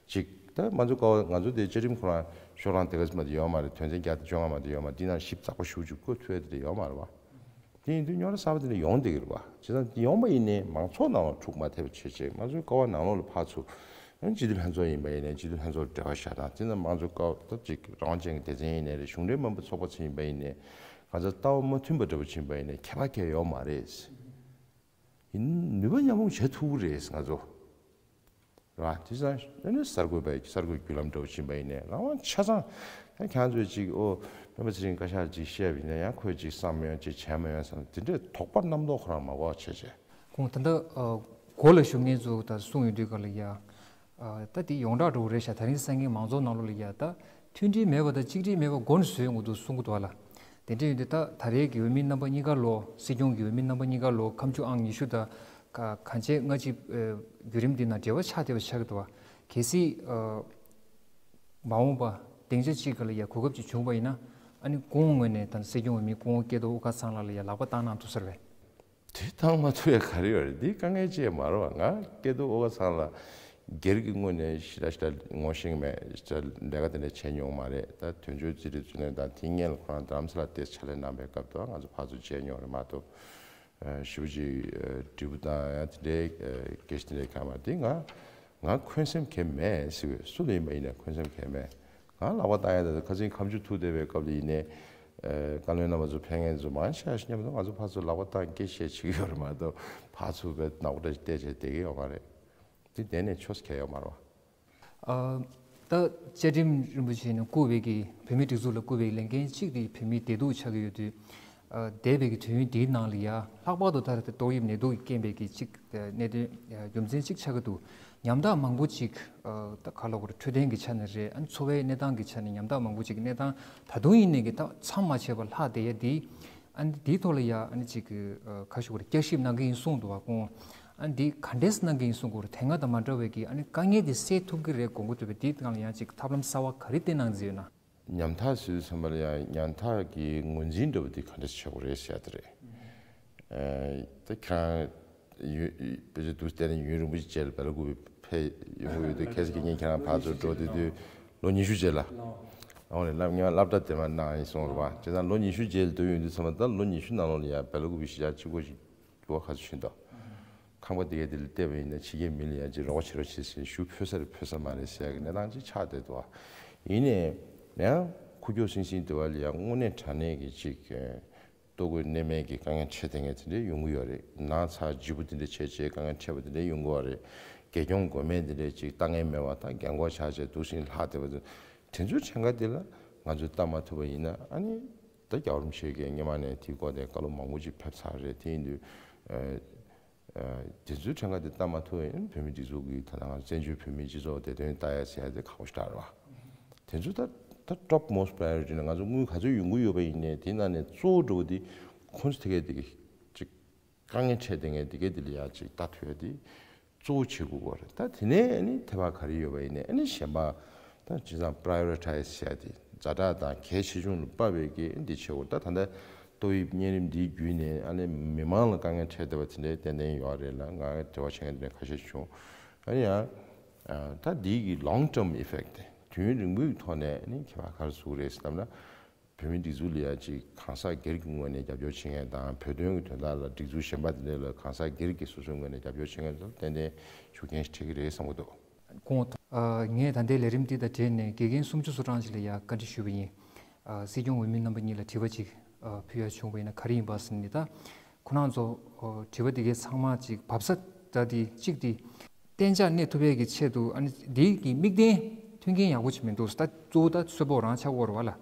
གཅིག་ད་མང་གཙོ་ཀ་བ་ང་ཚོ་དེ་བཅའ་ཁྲིམས་ཁོ་རང་ཤོག་གྲངས་དེ་ག་ཙམ་མ་གཏོགས་ཡོད་མ་རེད། དོན་ཚན་བརྒྱ་དང་བཅོ་ལྔ་མ་གཏོགས་ཡོད་མ་རེད། འདི་ནང་ཞིབ་ཚགས་པོ་ཞེ་པོ་ཅིག་བཀོད་ཐུབ་ཡ་དེ་འདྲ་ཡོད་མ་རེད་བ། དེ་ཡིན་དུས་རྙོག་དྲ་གསར་པ་དེ་འདྲ་ཡོང་བསྡད་ཀྱི་རེད་བ། བྱས་ཙང་དེ་ཡོང་བ་ཡིན་ནའི་མང་ཚོགས་ནང་ལ་འཁྲུག་མ་ཐེབས་པ་བྱས་བྱས་ང་ཚོའི་ཀ་བ་ནང་ལོགས་ལ་ཕར་ཚུར་སྤྱི་འཐུས་ལྷན་ཚོགས་ཡིན་པ་ཡིན་ནའི་སྤྱི་འཐུས་ལྷན་ཚོགས་འབྲེལ་བ་བཞག་དང་། དེ་ནང་མང་གཙོའི་ཀ་བ་ད་ཅིག་རང་དབང་ཅན་གྱི་སྡེ་ཚན་ཡིན་ནའི་རེད། གཞུང་འབྲེལ་མིན་པ་ཚོགས་པ་ཚོ་ཡིན་པ་ཡིན་ནའི་གང་ལྟར་ལྟ་བ་མ་མཐུན་པ་འདྲ་པོ་ཕྱིན་པ་ཡིན་ནའི་ཁྱད་པར་གང་ཡང་ཡོད་མ་རེད། ཡིན་ནུས་པ་མཉམ་སྤུངས་བྱེད་ཐུབ་ཀྱི་རེད་ང་ཚོ། རེད་བ། དེ་ཙང་ཨ་ནི་གསར་འགོད་པའི་གསར་འགོད་བརྒྱུད་ལམ་འདྲ་པོ་ཕྱིན་པ་ཡིན་ནའི་རང་དབང་ཆ་ཚང་། ཡང་ཁྱེད་རང་ཚོས་ཅིག་ཨོ་སྤེན་པ་ཚེ་རིང་བཀའ་ཤག་ཅིག་བཤད་པ་ཡིན་ན་ཡང་ཁོས་ཅིག་བསམ་མི་ཡོང་ཅིག་བྱས་མི་ཡོང་བསམ་དེ་འདྲའི་དོགས་པ་རྣམ་རྟོག་ཁོ་རང་མ་དགོས་བྱས་བྱས། ཁོང་ད་ལྟ་ཨ་འགོ་ལ་བཞུགས་མཁན་ཚོ་ད་གསུང་ཡོང་དུས་ག་ལ་ཡ། ཨ་ད་དེ་ཡོངས་གྲགས་འདྲ་པོ་རེད་ཤག་དེ་རིང་སང་ཉིན་མང་ཚོགས་ནང་ལོགས་ལ་ཡ་ད་མཐུན་སྒྲིལ་མེད་པ་དང་གཅིག་སྒྲིལ་མེད་པ་མགོ་ནས་བཟོས་ཡོང་གི་འདུག་གསུང་གི་འདུག་ཨ་ལ། དེ་འདྲ་ཡིན་དུས་ད་ད་རེས་ཀྱི་འོས་མི་རྣམ་པ་གཉིས་ཀ་ལོ། སྲིད་སྐྱོང་གི་འོས་མི་རྣམ་པ་གཉིས་ཀ་ལོ་ཁ་མཆུ་ཨང་ཉི་ཤུ་དང་ག་གང་ཆེ་ལྔ་གཅིག་ཨ་བརྒྱུད་རིམ་འདི་ནང་འབྲེལ་བ་ཆགས་བསྡད་པ་ཆགས་ཀྱི་འདུག་བ། གལ་སྲིད་ཨ་མ་འོངས་པ་སྡིངས་ཆ་གཅིག་ག་ལ་ཡ་གོ་སྐབས་ཅིག་བྱུང་བ་ཡིན་ན་ཨ་ནི་སྐུ་ངོ་ངོས་ནས་ད་སྲིད་སྐྱོང་འོས་མི་སྐུ་ངོ་སྐལ་རྡོར་དབུ་དཀར་ཚང་ལགས་ལ་ཡ་ལག་པ་བཏང་གནང་ཐུབ་ས་རེད་པས། དེ་བཏང་མ་ཐུབ་ཡ་ག་རེ་ཡོད་རེད། འདི་དཀའ་ངལ་ཅིག་མ་རེད་བ། ང་སྐལ་རྡོར་དབུ་དཀར་ཚང་ལགས་སྒེར་གྱི་ངོས་ནས་ཞེ་དྲག་ཞེ་དྲག་ངོ་ཤེས་ཀྱི་མེད། ཞེ་དྲག་ལས་ཀ་དེ་འདྲ་བྱས་མྱོང་མ་རེད། ད་དོན་གཅོད་རྩིས་རིག་རྩིས་ལེན་དང་དེ་སྔོན་ལ་ཁོ་རང་རྡ་རམ་ས་ལ་དེ་ཕྱག་ལས་གནང་བའི་སྐབས་དུ་ང་ཚོ་ཕར་ཚུར་མཇལ་མྱོང་རེད་མ་གཏོགས། ཞེ་པོ་ཅིག་འབྲས་བུ་དང་ཡང་དེ་འདྲའི་སྐད་ཆ་དེ་འདྲའི་གང་མ་རེད། དེ་ང་ང་འཁོན་སེམས་གང་མེད་ཟེར་བས། སུ་ལ་ཡིན་པ་ཡིན་ན་འཁོན་སེམས་གང་མེད། ང་ལག་པ་བཏང་ཡ་ད་ཁ་སང་ཁ་མཆུ་ཐུག་བསྡད་པའི་སྐབས་ལ་ཡིན་ནའི། ཨ་བཀའ་བློན་རྣམ་པ་ཚོ་ཕེབས་མཁན་ཚོ་མང་ཆེ་བ་ཞིག་མཉམ་དུ་ང་ཚོ་ཕར་ཚུར་ལག་པ་བཏང་སྐད་བཤད་བྱེད་ཀྱི་ཡོད་རེད་མ་གཏོགས་ཕར་ཚུར་བས་ནག་པོ་འདྲ་ཞིག་བལྟས་བྱས་བསྡད་ཀྱི་ཡོད་མ་རེད། དེ་བསྡད་ནས་ཆོས་གལ་ཡོད་མ་རེད་བ། ཨ་ད་བཅའ་ཁྲིམས་རིན་པོ་ཆེ་ནས་བསྐུར་བའི་གི་བོད་མིའི་སྒྲིག་འཛུགས་ལ་བསྐུར་བའི་ལས་འགན་གཅིག་དེ་བོད་མིའི་བདེ་སྡུག་ཆགས་ཀྱི་ཡོད་དུས། ཨ་འདས་པའི་གི་དུས་ཡུན་འདིའི་ནང་ལ་ཡ་ལྷག་པར་དུ་ད་རེས་ཏོག་དབྱིབས་ནད་དུག་གིས་རྐྱེན་པས་ཀྱི་གཅིག་གནད་དོན་རྒྱུ་མཚན་གཅིག་ཆགས་ཀྱི་འདུག་ཉམ་ཐག་མང་པོ་ཅིག་ཨ་ད་ག་ལབ་དགོས་རེད། འཕྲོད་བསྟེན་གྱི་ཆ་ནས་རེད། ཨ་འཚོ་བའི་གནས་སྟངས་ཀྱི་ཆ་ནས་ཉམ་ཐག་མང་པོ་ཅིག་གནས་སྟངས་ད་དུང་ཡིན་ནའི་གི་ད་མཚམས་མ་ཆད་པར་ལྷག་བསྡད་ཡ་འདི། ཨ་ནི་འདིའི་ཐོག་ལ་ཡ་ཨ་ནི་ཅིག་གི་ཨ་ག་ཞུ་དགོས་རེད། བསྐྱར་ཞིབ་གནང་གི་ཡིན་གསུངས་འདུག་བ། ཁོང་ཨ་ནི་འདི་ག་འདྲས་གནང་གི་ཡིན་གསུང་དགོས་རེད། དེ་སྔ་དང་མ་འདྲ་བའི་གི་ཨ་ནི་དཀའ་ངལ་འདི་སེལ་ཐུབ་ཀྱི་རེད་དགོངས་ཀྱི་འདུག་པས། འདིའི་སྒང་ལ་ཡང་ཅིག་ཐབས་ལམ་གསར་བ་ག་རེ་བསྟེན་གནང་རྩིས་ཡོད་ན། ཉམ་ཐག་ཟེར་དུས་ཙམ་པ་ལ་ཡང་ཉམ་ཐག་གི་ངོས་འཛིན་འདྲ་བོ་དེ་ག་འདྲ་བྱེད་དགོས་རེད་ཟེར་ཡ་དེ་རེད། ཨ་ད་ཁྱེད་རང་ཡུན་དཔེ་ཆ་འདུག་བལྟས་ན་ཡུན་རིང་པོ་ཞིག་རྗེས་ལ་སྦེ་ལ་ཀུ་པེ་ཕེབས་ཡོང་གི་ཡོད་དུས། ཁ་སང་ཁྱེད་རང་ཕར་ཚུར་འགྲོ་བསྡད་དུས་ལོ་ཉི་ཤུ་རྗེས་ལ། ཨ་འོ་ནས་སློབ་ངས་སློབ་གྲྭ་དེ་མ་གནང་ཡིན་གསུངས་རེད་བ། བྱས་ཙང་ལོ་ཉི་ཤུ་རྗེས་ལ་སྡོད་ཡོང་དུས་ཙམ་པ་ད་ལོ་ཉི་ཤུ་ནང་ལོགས་ལ་ཡ་སྦེ་ལ་ཀུ་པེ་གཞིས་ཆགས་གཅིག་པོ་ཞིག་འགྱུར་བ་ག་ཚོད་ཕྱིན་འདུག་ཁང་པ་དེ་གས་དེ་ལ་བལྟས་པ་ཡིན་ན་ཕྱི་རྒྱལ་མི་ལ་ཡ་ཅིག་རོགས་པ་བྱེད་རོགས་བྱེད་ཟེར་ཞུ་ཕོད་ས་རེད་ཕོད་ས་མ་རེད་ཟེར་ཡ་གི་གནས་སྟངས་ཅིག་ཆགས་བསྡད་འདུག་བ། ཡིན་ནའི་ཡང་ཁུག་ཀྱོག་སིང་སིང་དེ་བ་ལ་ཡ་དངོས་གནས་དྲང་གནས་ཀྱི་ཅིག་ལྟོ་གོས་གནས་མལ་གྱི་དཀའ་ངལ་འཕྲད་བསྡད་མཁན་དེ་འདྲ་ཡོང་གི་ཡོད་རེད། ན་ཚ་ལྗིད་པོ་དེ་འདྲ་བྱས་བྱས་དཀའ་ངལ་འཕྲད་པ་དེ་འདྲ་ཡོང་གི་ཡོད་རེད། དགེ་སྐྱོང་མགོན་མེད་དེ་འདྲ་ཅིག་ལྟ་མཁན་མེད་པ་དང་རྒན་གོག་ཆགས་བྱས་འདུག་སེ་ལྷག་བསྡད་པ་དེ། དེ་ཚོའི་གྲངས་ཀ་དེ་ལ་ ང་ཚོས་ལྟ་མ་ཐུབ་པ་ཡིན་ན། ཨ་ནི་ད་རྒྱལ་བ་རིན་པོ་ཆེ་གིས་སྔོན་མ་ནས་དེའི་སྐོར་དེ་བཀའ་སློབ་མང་པོ་ཅིག་ཕེབས་ཚར་རེད། དེ་ཡིན་དུས་ཨ་ཨ་དེ་ཚོའི་གྲངས་ཀ་དེ་ལྟ་མ་ཐུབ་པ་ཡིན་ན། བོད་མི་སྒྲིག་འཛུགས་ཀྱི་ད་ལྟ་ང་ཚོ་བཙན་བྱོལ་བོད་མིའི་སྤྱི་ཚོགས་བདེ་དོན་ལྟ་ཡ་ཟེར་ཡ་དེ་ཁག་པོ་ཞེ་དྲག་རེད་བ། དེ་ཚོ་ད་ད་top most priority ནས་ང་ཚོ་དངུལ་ག་ཚོད་ཡོང་གི་ཡོད་པ་ཡིན་ནའི། དེའི་ནང་ནས་གཙོ་བོ་འདྲ་བོ་དེ་ཁོང་ཚོ་ཐད་ཀའི་དེ་གི་ཅིག་དཀའ་ངལ་འཕྲད་བསྡད་མཁན་དེ་གའི་དེ་ལ་ཡ་ཅིག་ལྟ་ཐུབ་ཡ་དེ་གཙོ་བོ་བྱེད་དགོས་པ་རེད། ད་དེ་ནས་ཨ་ནི་ཐད་པ་ག་རེ་ཡོད་པ་ཡིན་ནའི། ཨ་ནི་གཞན་པ་ད་བྱས་ཙང་prioritize བྱས་ཏེ། ཛ་དྲག་དང་གལ་ཆེ་ཆུང་ལ་དཔག་པའི་གི་འདི་བྱེད་དགོས། ད་ད་ལྟ་ཏོག་དབྱིབས་གཉན་རིམས་འདིའི་བརྒྱུད་ནས་ཨ་ནི་མི་མང་ལ་དཀའ་ངལ་འཕྲད་བསྡད་པ་དེ་འདྲའི་ཏན་ཏན་ཡོད་རེད་ལ། ང་འབྲེལ་བ་བྱེད་མཁན་དེ་འདྲ་ཁ་ཤས་བྱུང་། ཨ་ནི་ཡང་ད་འདི་གི་long term effect དེ་དུས་ཡུན་རིང་པོའི་ཐོག་ནས་ཨ་ནི་ཁྱད་པར་ག་རེ་བཟོ་གི་རེད་ཟེར་ལབ་ན། བོད་མིའི་སྒྲིག་འཛུགས་ལ་ཡ་ཅིག་གང་ཟག་སྒེར་གྱི་ངོས་ནས་རྒྱབ་སྐྱོར་བྱེད་མཁན་དང་། བོད་དོན་གྱི་དོན་དག་ལ་སྒྲིག་འཛུགས་གཞན་པ་དེ་འདྲ་ལ་གང་ཟག་སྒེར་གྱི་སོ་སོའི་ངོས་ནས་རྒྱབ་སྐྱོར་བྱེད་མཁན་ཚོར་ཏན་ཏན་ཤུགས་རྐྱེན་ཞིག་འཕྲད་ཀྱི་རེད་བསམ་གྱི་འདུག་ཁོང་། ཨ། ངས་ད་ལྟའི་ལས་རིམ་འདི་དང་འབྲེལ་ནས་དགེ་རྒན་སུམ་ཅུ་སོ་གྲངས་ཤིག་ལ་ཡ་བཀའ་འདྲི་ཞུས་པ་ཡིན། ཨ། སྲིད་སྐྱོང་འོས་མི་རྣམ་པ་གཉིས་ལ་དྲི་བ་ཅིག་ཨ། ཕུལ་ཡ་བྱུང་བ་ཡིན་ན་ག་རེ་ཡིན་པ་ཟེར་ནི། ད་ཁོ་རང་ཚོ་ཨ། དྲི་བ་འདི་གའི་ཚང་མ་ཅིག་བབས་ས་ད་འདི་གཅིག་འདི། གཏན་འཇགས་གནས་ཐུབ་ཡས་ཀྱི་ཆེད་དུ། ཨ་ནི་འདི་གི་དམིགས་རྟེན་མཐུན་རྐྱེན་ཡག་པོ་ཅིག་མི་འདུག་ད་གཙོ་བོ་ད་གསོལ་ཕོགས་རང་ཆགས་ཀྱི་ཡོད་རེད་བ་ལ།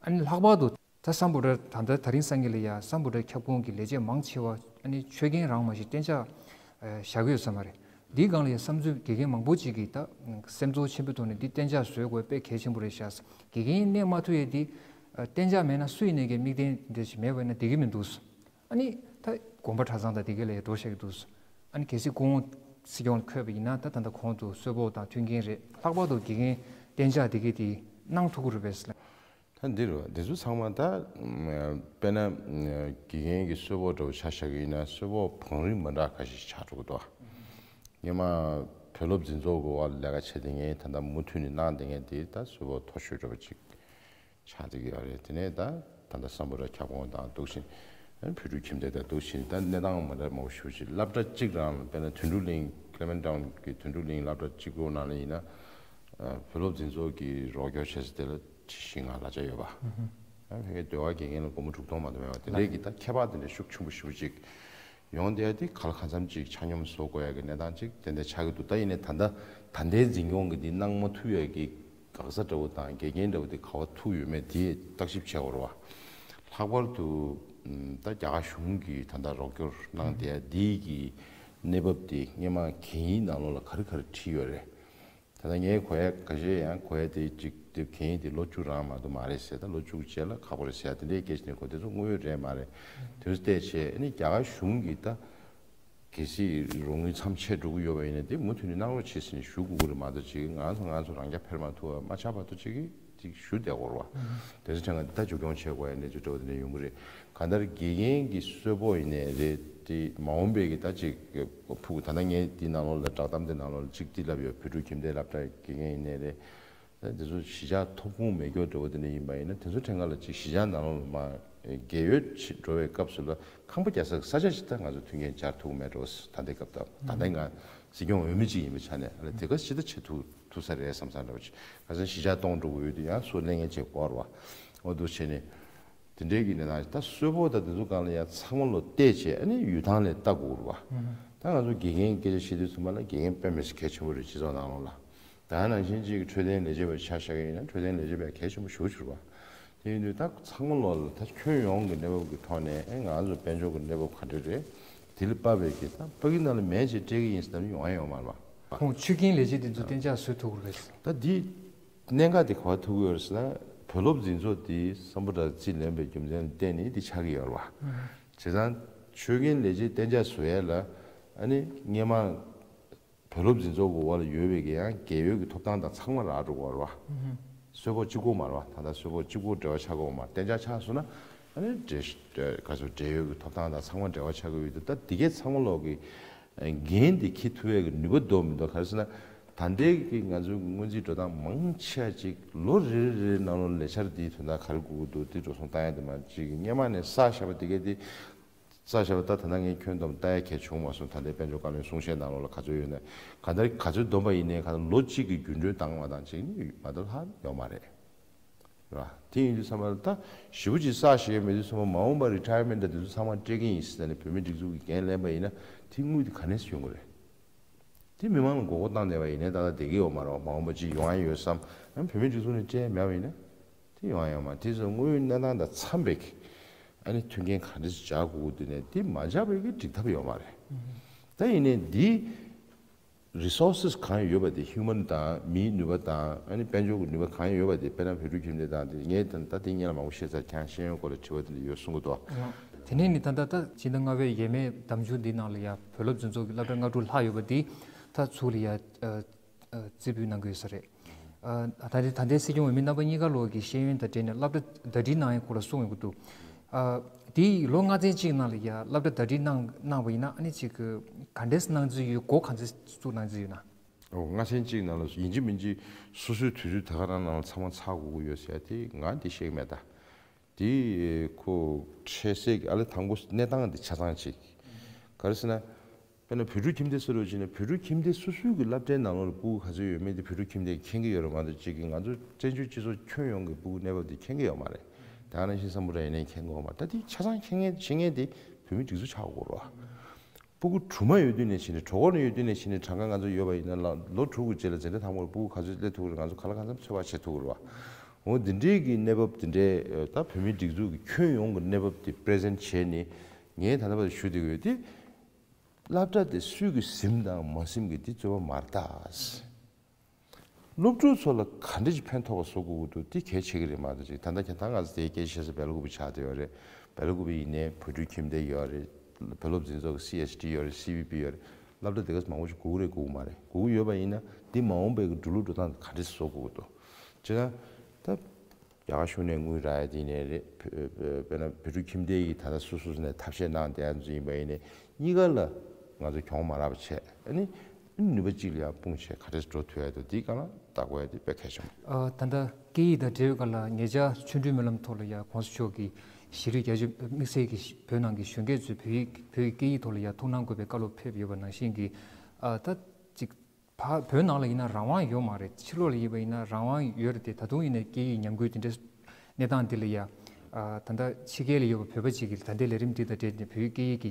ཨ་ནི་ལྷག་པར་དུ་ད་སམ་བྷོ་ཊ། ད་ལྟ་དེ་རིང་སང་ཉིན་ལ་ཡ་སམ་བྷོ་ཊ་ཁྱབ་ཁོངས་ཀྱི་ལས་བྱེད་མང་ཆེ་བ་ཨ་ནི་ཆོད་མཁན་རང་མ་གཏོགས་གཏན་འཇགས་ཨ། བཞག་གི་ཡོད་ས་མ་རེད། འདིའི་སྒང་ལ་ཡ་བསམ་ཚུལ་དགེ་རྒན་མང་པོ་ཅིག་གིས་ད་སེམས་ཚོར་ཆེན་པོའི་ཐོག་ནས་འདི་གཏན་འཇགས་བཟོ་དགོས། དཔེ་གལ་ཆེན་པོ་རེད་ཤག་དགེ་རྒན་གནས་མ་ཐུབ་ཡས་འདི་ཨ། གཏན་འཇགས་མེད་ན་སུ་ཡིན་ནའི་གི་དམིགས་རྟེན་འདི་ཞིག་མེད་པ་ཡིན་ན་བདེ་གི་མི་འདུག་ཨ་ནི་ད་དགོན་པ་གྲྭ་ཚང་དང་དེ་ག་ལ་ཡ་འགྲོ་བཞག་གི་འདུག་ཨ་ནི་གལ་སྲིད་སྐུ་ངོ་སྲིད་སྐྱོང་ལ་འཁོད་པ་ཡིན་ན། ད་ད་ལྟ་གོང་དུ་གསོལ་ཕོགས་དང་མཐུན་རྐྱེན་རེད། ལྷག་པར་དུ་དགེ་རྒན་གཏན་འཇགས་དེ་ག་དེ་གནང་ཐུབ་ཀྱི་རེད་པས། ད་འདི་རུ་འདི་ཚོ་ཚང་མ་ད་དཔེར་ན་དགེ་རྒན་གྱི་གསོལ་ཕོགས་འདྲ་བོ་ཆ་བཞག་གི་ཡིན་ན། གསོལ་ཕོགས་བང་རིམ་མི་འདྲ་ཁ་ཤས་ཆགས་འགྲོ་གི་འདུག་སྔོན་མ་བོད་སློབ་འཛིན་ཚོགས་ཀྱི་འོག་ལ་ལས་ཀ་བྱེད་བསྡད་མཁན། ད་ལྟ་མུ་མཐུད་ནས་གནང་བསྡད་མཁན་དེ་ད་གསོལ་ཕོགས་མཐོ་ཤོས་འདྲ་བོ་ཅིག་ཆགས་བསྡད་ཀྱི་ཡོད་རེད། དེ་ནས་ད་ད་ལྟ་སམ་བྷོ་ཊ་ཁྱབ་ཁོངས་དང་འདུག་བཞིན། བོད་ཕྲུག་ཁྱིམ་སྡེ་དང་འདུག་བཞིན། ད་གནས་སྟངས་མ་འདྲ་མང་པོ་ཞེ་པོ་ཅིག་སློབ་གྲྭ་གཅིག་རང་ལ། དཔེར་ན་དོན་གྲུབ་གླིང་། ཀི་ལེ་མན་ཊའུན་གྱི་དོན་གྲུབ་གླིང་སློབ་གྲྭ་གཅིག་པོ་ནང་ལ་ཡིན་ན། ཨ། བོད་སློབ་འཛིན་ཚོགས་ཀྱིས་རོགས་སྐྱོར་བྱེད་ས་དེ་ལ་ཁྲི་བཞི་ལྔ་གླ་ཆ་ཡོད་པ། ཨ། ཕ་གིའི་ཟློས་གར་དགེ་རྒན་ལ་སྒོར་མོ་དྲུག་སྟོང་མ་གཏོགས་མེད་པ། དེ་འདྲའི་གི་ད་ཁྱད་པར་དེ་འདྲའི་ཤུགས་ཆེན་པོ་ཞེ་པོ་ཅིག་ཡོང་བསྡད་ཡ་དེ། ག་ལ་གང་འཚམ་ཅིག་ཆ་སྙོམས་བཟོ་དགོས་ཡ་གི་གནས་སྟངས་ཅིག་ཏན་ཏན་ཆགས་ཀྱི་འདུག་ད་ཡིན་ནའི་ད་ལྟ་ད་ལྟའི་འཛིན་སྐྱོང་གི་འདི་གནང་མ་ཐུབ་ཡ་གི་འགག་རྩ་འདྲ་བོ་དང་འགལ་རྐྱེན་འདྲ་བོ་དེ་ག་པར་ཐུག་ཡོད་མེད་དེ་བརྟག་ཞིབ་བྱེད་དགོས་རེད་བ། ལྷག་པར་དུ་ད་རྒྱ་གར་གཞུང་གིས་ད་ལྟ་རོགས་སྐྱོར་གནང་བསྡད་ཡ་འདི་གི་གནས་བབ་དེ་སྔོན་མ་གན་ཡིག་ནང་ལོགས་ལ་ག་རེ་ག་རེ་བྲིས་ཡོད་རེད། ད་ལྟ་ངས་གོ་ཡ་ཁ་ཤས་ཡང་གོ་ཡ་དེ་གཅིག་དེ་གན་ཡིག་དེ་ལོ་བཅུ་རང་མ་གཏོགས་མ་རེད་ཟེར། ད་ལོ་བཅུ་རྗེས་ལ་ཁག་པོ་རེད་ཟེར་ཡ་དེ་འདྲའི་སྐད་ཆ་ནས་གོ། དེ་ཚོ་དངོས་ཡོད་རེད་མ་རེད། དེ་ཚོ་བལྟས་བྱས་ཨ་ནི་རྒྱ་གར་གཞུང་གིས་ད་གལ་སྲིད་རོགས་དངུལ་མཚམས་ཆད་འགྲོ་གི་ཡོད་པ་ཡིན་ན། དེ་མུ་མཐུད་ནས་གནང་རོགས་བྱེད་ཟེར་ནས་ཞུ་དགོས་ཀྱི་རེད་མ་གཏོགས། ཅིག་ང་ཚོ་ང་ཚོ་རང་རྐྱ་འཕེར་མ་ཐུབ་པ་མ་ཆགས་བར་དུ་ཅིག་གིས་ཅིག་ཞུ་བསྡད་དགོས་རེད་བ། དེ་ཚོ་དྲན་ག་ད་འཇུག་སྐྱོང་བྱེད་དགོས་ཡ་གནས་ཚུལ་འདྲ་བོ་དེ་འདྲ་ཡོང་གི་རེད། གང་ལྟར་དགེ་རྒན་གྱི་གསོལ་ཕོགས་ཡིན་ནའི་རེད། དེ་མ་འོངས་པའི་གི་ད་ཅིག་ཕུགས། ད་ལྟ་ངས་འདི་ནང་ལོགས་ལ་བསྒྲགས་གཏམ་འདི་ནང་ལོགས་ལ་ཅིག་འདི་ལབ་ཡོད། བོད་ཕྲུག་ཁྱིམ་སྡེའི་སློབ་གྲྭའི་དགེ་རྒན་ཡིན་ནའི་རེད། ད་འདི་ཚོ་གཞིས་ཆགས་ཐོབ་ཁུངས་མེད་མཁན་འདྲ་བོ་དེ་འདྲ་ཡིན་པ་ཡིན་ན། དེ་ཚོ་དྲན་ག་ལ་ཅིག་གཞིས་ཆགས་ནང་ལོགས་ལ་མར་རྒས་ཡོལ་ཕྱིན་འགྲོ་བའི་སྐབས་སུ་ལ་ཁང་པ་རྒྱག་ས་ས་ཆ་ཞིག་ད་ང་ཚོ་མཐུན་རྐྱེན་སྦྱར་ཐུབ་མེད་འགྲོ། ད་ལྟའི་སྐབས་ད་ད་ལྟའི་ང་སྲིད་སྐྱོང་འོས་མི་གཅིག་ཡིན་པའི་ཆ་ནས་ཨ་ལས་དེ་ག་ཞིག་ད་བྱེད་ཐུབ་ཐུབ་ས་རེད་བསམ་བསམ་འདྲ་བོ་ཅིག་ཁ་སང་གཞིས་ཆགས་སྟོང་འགྲོ་གི་ཡོད་དུས་ཡང་སུ་ལས་ངན་བྱེད་དགོས་རེད་བ། འོ་འདུག་བྱས་ནས་དེ་འདྲའི་གི་གནས་སྟངས། ད་གསོལ་ཕོགས་དང་དེ་ཚོ་སྒང་ལ་ཡང་ཚང་མ་ལོ་བལྟས་བྱས་ཨ་ནི་ཡུལ་ཐང་ལ་ལྟ་དགོས་རེད་བ། ད་ང་ཚོ་དགེ་རྒན་སྐད་ཆ་བཤད་དུས་ཚང་མ་ལ་དགེ་རྒན་དཔེ་མི་སྲིད་གལ་ཆེན་པོ་རེད། སྤྱི་ཚོགས་ནང་ལོགས་ལ། ད་ནང་བཞིན་གཅིག་གི་འཕྲོད་བསྟེན་ལས་བྱེད་པ་ཆ་བཞག་གི་ཡིན་ན་འཕྲོད་བསྟེན་ལས་བྱེད་པ་གལ་ཆེན་པོ་ཞེ་པོ་ཅིག་རེད་བ། དེ་ཡིན་དུས་ད་ཚང་མ་ལོགས་ལ་ད་ཁྱོན་ཡོངས་ཀྱི་གནས་བབ་ཀྱི་ཐོག་ནས་ཨེ་ང་ཚོ་དཔལ་འབྱོར་གྱི་གནས་བབ་ག་འདྲ་རེད། དེ་ལ་དཔག་པའི་གི་ད་ཕ་གི་ནང་ལ་མེད་ཅེས་སྤྲད་གི་ཡིན་ཟེར་ན་ཡོང་ཡ་ཡོད་མ་རེད་བ། ཁོང་ཆོད་མཁན་ལས་བྱེད་དེ་ཚོ་གཏན་འཇགས་བཟོ་ཐུབ་ཀྱི་རེད། ད་འདི་གནད་འགག་དེ་ག་པར་ཐུག་གི་ཡོད་རེད་ཟེར་ན། བོད་སློབ་འཛིན་ཚོགས་དེ་སམ་བྷོ་ཊ་རྩིས་ལེན་པའི་རྒྱུ་མཚན་ལ་བརྟེན་ནས་དེ་ཆགས་ཀྱི་ཡོད་རེད་བ། བྱས་ཙང་ཆོད་མཁན་ལས་བྱེད་གཏན་འཇགས་བཟོ་ཡ་ལ་ཨ་ནི་སྔོན་མ་བོད་སློབ་འཛིན་ཚོགས་ཀྱི་འོག་ལ་ཡོད་པའི་གི་ཡང་རྒས་ཡོལ་གྱི་ཐོབ་ཐང་དང་ཚང་མ་རག་འགྲོ་གི་ཡོད་རེད་བ། གསོལ་ཕོགས་གཅིག་པོ་མ་རེད་བ། ད་ལྟ་གསོལ་ཕོགས་གཅིག་པོ་འབྲེལ་བ་ཆགས་ཀྱི་ཡོད་མ་རེད། གཏན་འཇགས་ཆགས་སོང་ན་ཨ་ནི་འབྲེལ་ག་ཚོད་འབྲེལ་ཡོད་ཀྱི་ཐོབ་ཐང་དང་ཚང་མ་འབྲེལ་བ་ཆགས་ཀྱི་ཡོད་དུས། ད་འདི་གའི་ཚང་མ་ལོག་གི་འགན་དེ་འཁྱེར་ཐུབ་ཡས་ཀྱི་ནུས་པ་འདུག་མི་འདུག་ག་རེ་ཟེར་ན། ད་ལྟའི་གི་ང་ཚོའི་སྔོན་རྩིས་འགྲོ་སྟངས་མང་ཆེ་བ་ཅིག་ལོ་རེ་རེ་རེའི་ནང་ལོགས་ལས་འཆར་འདིའི་དོན་དག་ག་རེ་དགོས་ཀྱི་འདུག་དེ་འགྲོ་སོང་བཏང་ཡ་དེ་མ་ཅིག་སྔོན་མ་ནས་བསགས་བཞག་པ་དེ་གས་དེ་བསགས་བཞག་པ། ད་ད་ལྟ་ངས་ཁྱོན་བསྡོམས་ལྟ་ཡ་གལ་བྱུང་མ་སོང་། ད་ལྟའི་དཔལ་འབྱོར་བཀའ་བློན་གསུང་བཤད་ནང་ལོགས་ལ་ག་ཚོད་ཡོད་ན། གང་ལྟར་ག་ཚོད་བསྡོམས་པ་ཡིན་ནའི་གང་ལྟར་ལོ་གཅིག་གི་རྒྱུན་གྲོན་བཏང་བ་དང་གཅིག་ནི་མ་གཏོགས་ལྷག་ཡོད་མ་རེད། ར། དེ་ཡིན་དུས་ཚང་མ་ལ་ད་ཞེ་པོ་ཅིག་བསགས་ཤེས་ཡོད་མེད་དུས་ཚང་མ་མ་འོངས་པ་རི་ཊ་ཡར་མེན་ཊ་དེ་ཚོ་ཚང་མ་སྤྲད་ཀྱི་ཡིན་ཟེར་ནས་བོད་མིའི་སྒྲིག་འཛུགས་ཀྱི་འགན་ལེན་པ་ཡིན་ན། དེ་དངུལ་དེ་ག་ནས་ཡོང་གི་རེད། དེ་མི་མང་ལ་མགོ་སྐོར་བཏང་བསྡད་པ་ཡིན་ན་ད་ལྟ་བསྡད་ཀྱི་ཡོད་མ་རེད་བ། མ་འོངས་པ་ཅིག་ཡོང་ཡ་ཡོད་བསམ། ཨ་བོད་མིའི་སྒྲིག་འཛུགས་ནས་སྤྲད་མེད་པ་ཡིན་ན། ཡོང་ཡོད་མ་རེད། དེ་ཚོ་དངོས་ཡོད་གནས་སྟངས་དང་འཚམས་པའི་ཨ་ནི་མཐུན་རྐྱེན་ག་འདྲ་ཞིག་སྦྱར་དགོས་ཀྱི་འདུག་ནས། དེ་མ་སྦྱར་བའི་གི་འགྲིག་ཐབས་ཡོད་མ་རེད། ད་ཡིན་ནའི་འདི་རི་སོར་སི་གང་ཡོད་པ་དེ། ཧིའུ་མན་དང་མིའི་ནུས་པ་དང་ཨ་ནི་དཔལ་འབྱོར་གྱི་ནུས་པ་གང་ཡོད་པ་དེ། དཔེར་ན་བོད་ཕྲུག་ཁྱིམ་སྡེ་དང་དེ། ངས་ད་ད་དེ་སྔོན་ལ་མང་པོ་བཤད་ཚར། ཁྱེད་རང་ཤེས་ཡོན་སྐོར་ལ་དྲི་བ་དེ་འདྲ་ཡོད་གསུང་གི་འདུག། དེ་ནས་ནི་ད་ལྟ་ད་ཕྱི་ཟླ་ལྔ་པའི་ཡས་མས་ཟླ་མཇུག་འདི་ནང་ལ་ཡ་བོད་སློབ་འཛིན་ཚོགས་ཀྱི་སློབ་གྲྭ་ལྔ་དྲུག་ལྷག་ཡོད་པ་འདི་ད་ཚུར་ལ་ཡ་ཨ་ཨ་རྩིས་འབུལ་གནང་གི་ཡོད་ས་རེད། ཨ་ད་ལྟའི་ད་ལྟའི་སྲིད་སྐྱོང་འོས་མི་རྣམ་པ་གཉིས་ཀ་ལོག་གི་ཤེས་ཡོན་དང་འབྲེལ་ནས་སློབ་གྲྭ་ཟླ་སྒྲིལ་གནང་ཡའི་སྐོར་ལ་གསུངས་ཡོང་གི་འདུག། ཨ་དེ་ལོ་ལྔ་ཚན་གཅིག་ནང་ལ་ཡ་སློབ་གྲྭ་ཟླ་སྒྲིལ་གནང་གནང་བ་ཡིན་ན། ཨ་ནི་ཅིག་གི་ག་འདྲས་གནང་རྩིས་ཡོད། འགོ་ག་ཚོད་བཙུགས་གནང་རྩིས་ཡོད་ན། ཨོ། ལྔ་ཚན་གཅིག་ནང་ལ་ཡིན་གཅིག་མིན་གཅིག་སོ་སོའི་དུས་ཚོད་ད་ག་རང་ནང་ལ་ཚང་མ་ཚར་དགོས་ཀྱི་ཡོད་ཟེར་ཡ་དེ་ང་དེ་ཤེས་ཀྱི་མེད་ད། དེ་ཁོ་འཕྲལ་སེལ་གྱི་ཨ་ལས་དང་པོ་གནས་སྟངས་དེ་ཆ་ཚང་གཅིག། ག་རེ་ཟེར་ན། དཔེར་ན་བོད་ཕྲུག་ཁྱིམ་སྡེ་ཟེར་བ་ཅིག་ནས། བོད་ཕྲུག་ཁྱིམ་སྡེ་སོ་སོའི་གི་སློབ་གྲྭའི་ནང་ལོགས་ལ་སྤུ་གུ་ག་ཚོད་ཡོད་མེད་དེ་བོད་ཕྲུག་ཁྱིམ་སྡེ་མཁྱེན་གྱི་ཡོད་རེད་མ་གཏོགས། གཅིག་གི་ང་ཚོ་བཙན་བྱོལ་སྤྱི་ཚོགས་ཁྱོན་ཡོངས་ཀྱི་སྤུ་གུ་གནས་བབ་དེ་མཁྱེན་གྱི་ཡོད་མ་རེད། དེ་ནང་བཞིན་སམ་བྷོ་ཊ་ཡིན་ནའི་མཁྱེན་གྱི་ཡོད་མ་རེད། ད་དེ་ཆ་ཚང་མཁྱེན་མཁན་ཤེས་མཁན་དེ་བོད་མིའི་སྒྲིག་འཛུགས་ཆགས་དགོས་རེད་བ། སྤུ་གུ་དྲུང་མ་ཡོད་དུས་ནས་བྱས་ནས། གྲོད་ཁོག་ནས་ཡོད་དུས་ནས་བྱས་ནས། གྲངས་ཀ་ང་ཚོ་ཡོད་པ་ཡིན་ན། ལ་ལོ་དྲུག་གི་རྗེས་ལ་འཛིན་གྲྭ་དང་པོར་སྤུ་གུ་ག་ཚོད་སླེབས་ཐུབ་ཀྱི་རེད། ང་ཚོ་ག་ལ་གང་འཚམ་ཚོད་དཔག་བྱེད་ཐུབ་ཀྱི་རེད་བ། འོ་འདི་འདྲའི་གི་གནས་བབ་དེ་འདྲའི་ད་བོད་མིའི་སྒྲིག་འཛུགས་ཀྱི་ཁྱོན་ཡོངས་ཀྱི་གནས་བབ་དེ་པི་རི་ཛེན་ཊི་བྱས་ནས། ངས་ད་ལྟ་བར་ཞུ་བསྡད་ཡོད་དེ། སློབ་གྲྭ་དེ་སུས་ཀྱིས་ཟིན་དང་མ་ཟིན་གྱི་དེ་རྩོད་པ་མ་རེད་ད། སློབ་ཕྲུག་ཚོ་ལ་ག་འདྲ་ཅིག་ཕན་ཐོགས་པ་བཟོ་དགོས་ཀྱི་འདུག། དེ་གལ་ཆེ་གི་རེད་མ་གཏོགས་ཅིག། ད་ལྟ་ཁྱེད་ད་ང་ཚོ་དེའི་སྐད་ཆ་བཤད་ས་སྦེལ་ཀོབ་ཆགས་བསྡད་ཡོད་རེད། སྦེལ་ཀོབ་ཡིན་ནའི་བོད་ཕྲུག་ཁྱིམ་སྡེ་ཡོད་རེད། བོད་སློབ་འཛིན་ཚོགས་ཀྱི་སི་ཨེཆ་ཌི་ཡོད་རེད། སི་བི་པི་ཡོད་རེད། སློབ་གྲྭ་དེ་ག་ཚོད་མང་པོ་ཞིག་དགོས་ཀྱི་རེད་དགོས་ཀྱི་མ་རེད། དགོས་ཀྱི་ཡོད་པ་ཡིན་ན་འདི་མ་འོངས་པའི་གི་འགྲོ་ལུགས་འགྲོ་སྟངས་ག་འདྲ་བཟོ་དགོས་ཀྱི་འདུག། བྱས་ན་ད། རྒྱ་གར་གཞུང་ནས་དངུལ་རག་ཡ་དེ་ནས་རེད། བོད་བོད་དཔེར་ན་བོད་ཕྲུག་ཁྱིམ་སྡེ་ཡིས་ད་ལྟ་སོ་སོ་ནས་ཐབས་ཤེས་གནང་བསྡད་ཡ་ཚོ་ཡིན་པ་ཡིན་ནའི། གཉིས་ཀ་ལ་ང་ཚོ་གྱོང་མ་རག་པ་བྱས། ཨ་ནི་ནུས་པ་གཅིག་ལ་ཡར་སྤུངས་བྱས་ག་འདྲས་འགྲོ་ཐུབ་ཡ་འདུག། དེའི་སྒང་ལ་བལྟ་དགོས་ཡ་དེ་དཔེ་གལ་ཆེན་པོ། ཨ་ད་ལྟ་སྐད་ཡིག་དང་འབྲེལ་བའི་སྒང་ལ་ཉེ་ཆར་ཆོ་འཕྲུལ་སྨོན་ལམ་ཐོག་ལ་ཡ་གོང་ས་མཆོག་གིས་གཞིས་ལུས་རྒྱ་ཆེ་དམིགས་བསལ་གྱི་བོད་ནང་གི་གཞོན་སྐྱེས་ཚོས་བོད་ཡིག་བོད་ཀྱི་སྐད་ཡིག་ཐོག་ལ་ཡ་ཐུགས་སྣང་དགོས་པའི་བཀའ་སློབ་ཕེབས་ཡོད་པ་ནང་བཞིན་གྱི། ཨ་ད་ཅིག་ཕ་བོད་ནང་ལ་ཡིན་ན་རང་དབང་ཡོད་མ་རེད། ཕྱི་ལོགས་ལ་ཡིན་པ་ཡིན་ན་རང་དབང་ཡོད་རེད་དེ། ད་དུང་ཡིན་ནའི་སྐད་ཡིག་ཉམས་རྒུད་དེ་འདྲའི་གནས་སྟངས་འདི་ལ་ཡ། ཨ་ད་ལྟ་ཕྱི་རྒྱལ་ལ་ཡོད་པའི་བོད་པ་ཅིག་གིས་ད་ལྟའི་ལས་རིམ་འདི་དང་འབྲེལ་ནས་བོད་ཡིག་སྐད་ཡིག་གི་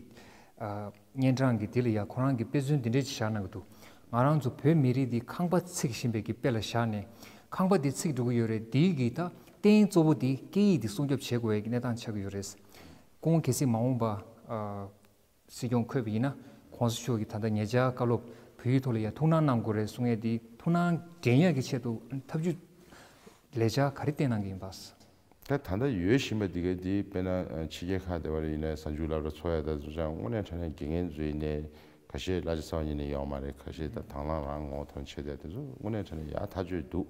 ཨ་སྙན་གྲགས་ཀྱི་འདི་ལ་ཡ་ཁོ་རང་གིས་དཔེ་མཚོན་འདི་འདྲས་ཅིག་བཞག་གནང་གི་འདུག། ང་རང་ཚོ་བོད་མི་རིགས་འདི་ཁང་པ་འཚིག་བཞིན་པའི་གི་དཔེ་ལ་བཞག་ནས། ཁང་པ་འདི་འཚིག་འགྲོ་གི་ཡོད་རེད། འདིའི་གི་ད་རྟེན་གཙོ་བོ་འདི་སྐད་ཡིག་འདི་སྲུང་སྐྱོབ་བྱེད་དགོས་ཡ་གི་གནས་སྟངས་ཆགས་ཀྱི་ཡོད་རེད། ཁོང་གལ་སྲིད་མ་འོངས་པ་ཨ། སྲིད་སྐྱོང་འཁོད་པ་ཡིན་ན། གོང་ས་མཆོག་གིས་ད་ལྟ་ཉེ་ཆར་བཀའ་སློབ་བོད་ཡིག་ཐོག་ལ་ཡ་ཐུགས་སྣང་གནང་དགོས་རེད་གསུང་ཡས་འདི་ཐུགས་སྣང་འདྲེན་ཡག་གི་ཆེད་དུ་ཐབས་ཇུས་ལས་འཆར་ག་རེ་བཏིང་གནང་གི་ཡིན་པ། ད་ད་ལྟ་ཡོད་བཞིན་པ་འདི་ག་འདི་དཔེར་ན་ཕྱི་རྒྱལ་ཁག་དེ་བ་རེ་ཡིན་ན་གཟའ་མཇུག་སློབ་གྲྭ་ཚོགས་ཡ་ད་ཚོ་ཅང་དངོས་གནས་དྲང་གནས་དགེ་རྒན་ཚོ་ཡིན་ནའི་ཁ་ཤས་གླ་ཆ་ཚ་བ་ཉིད་ནས་ཡོད་མ་རེད། ཁ་ཤས་ད་དང་བླངས་རང་ངོ་ཐོན་བྱས་ཏེ་དེ་ཚོ་དངོས་གནས་དྲང་གནས་ཡག་ཐག་ཆོད་འདུག།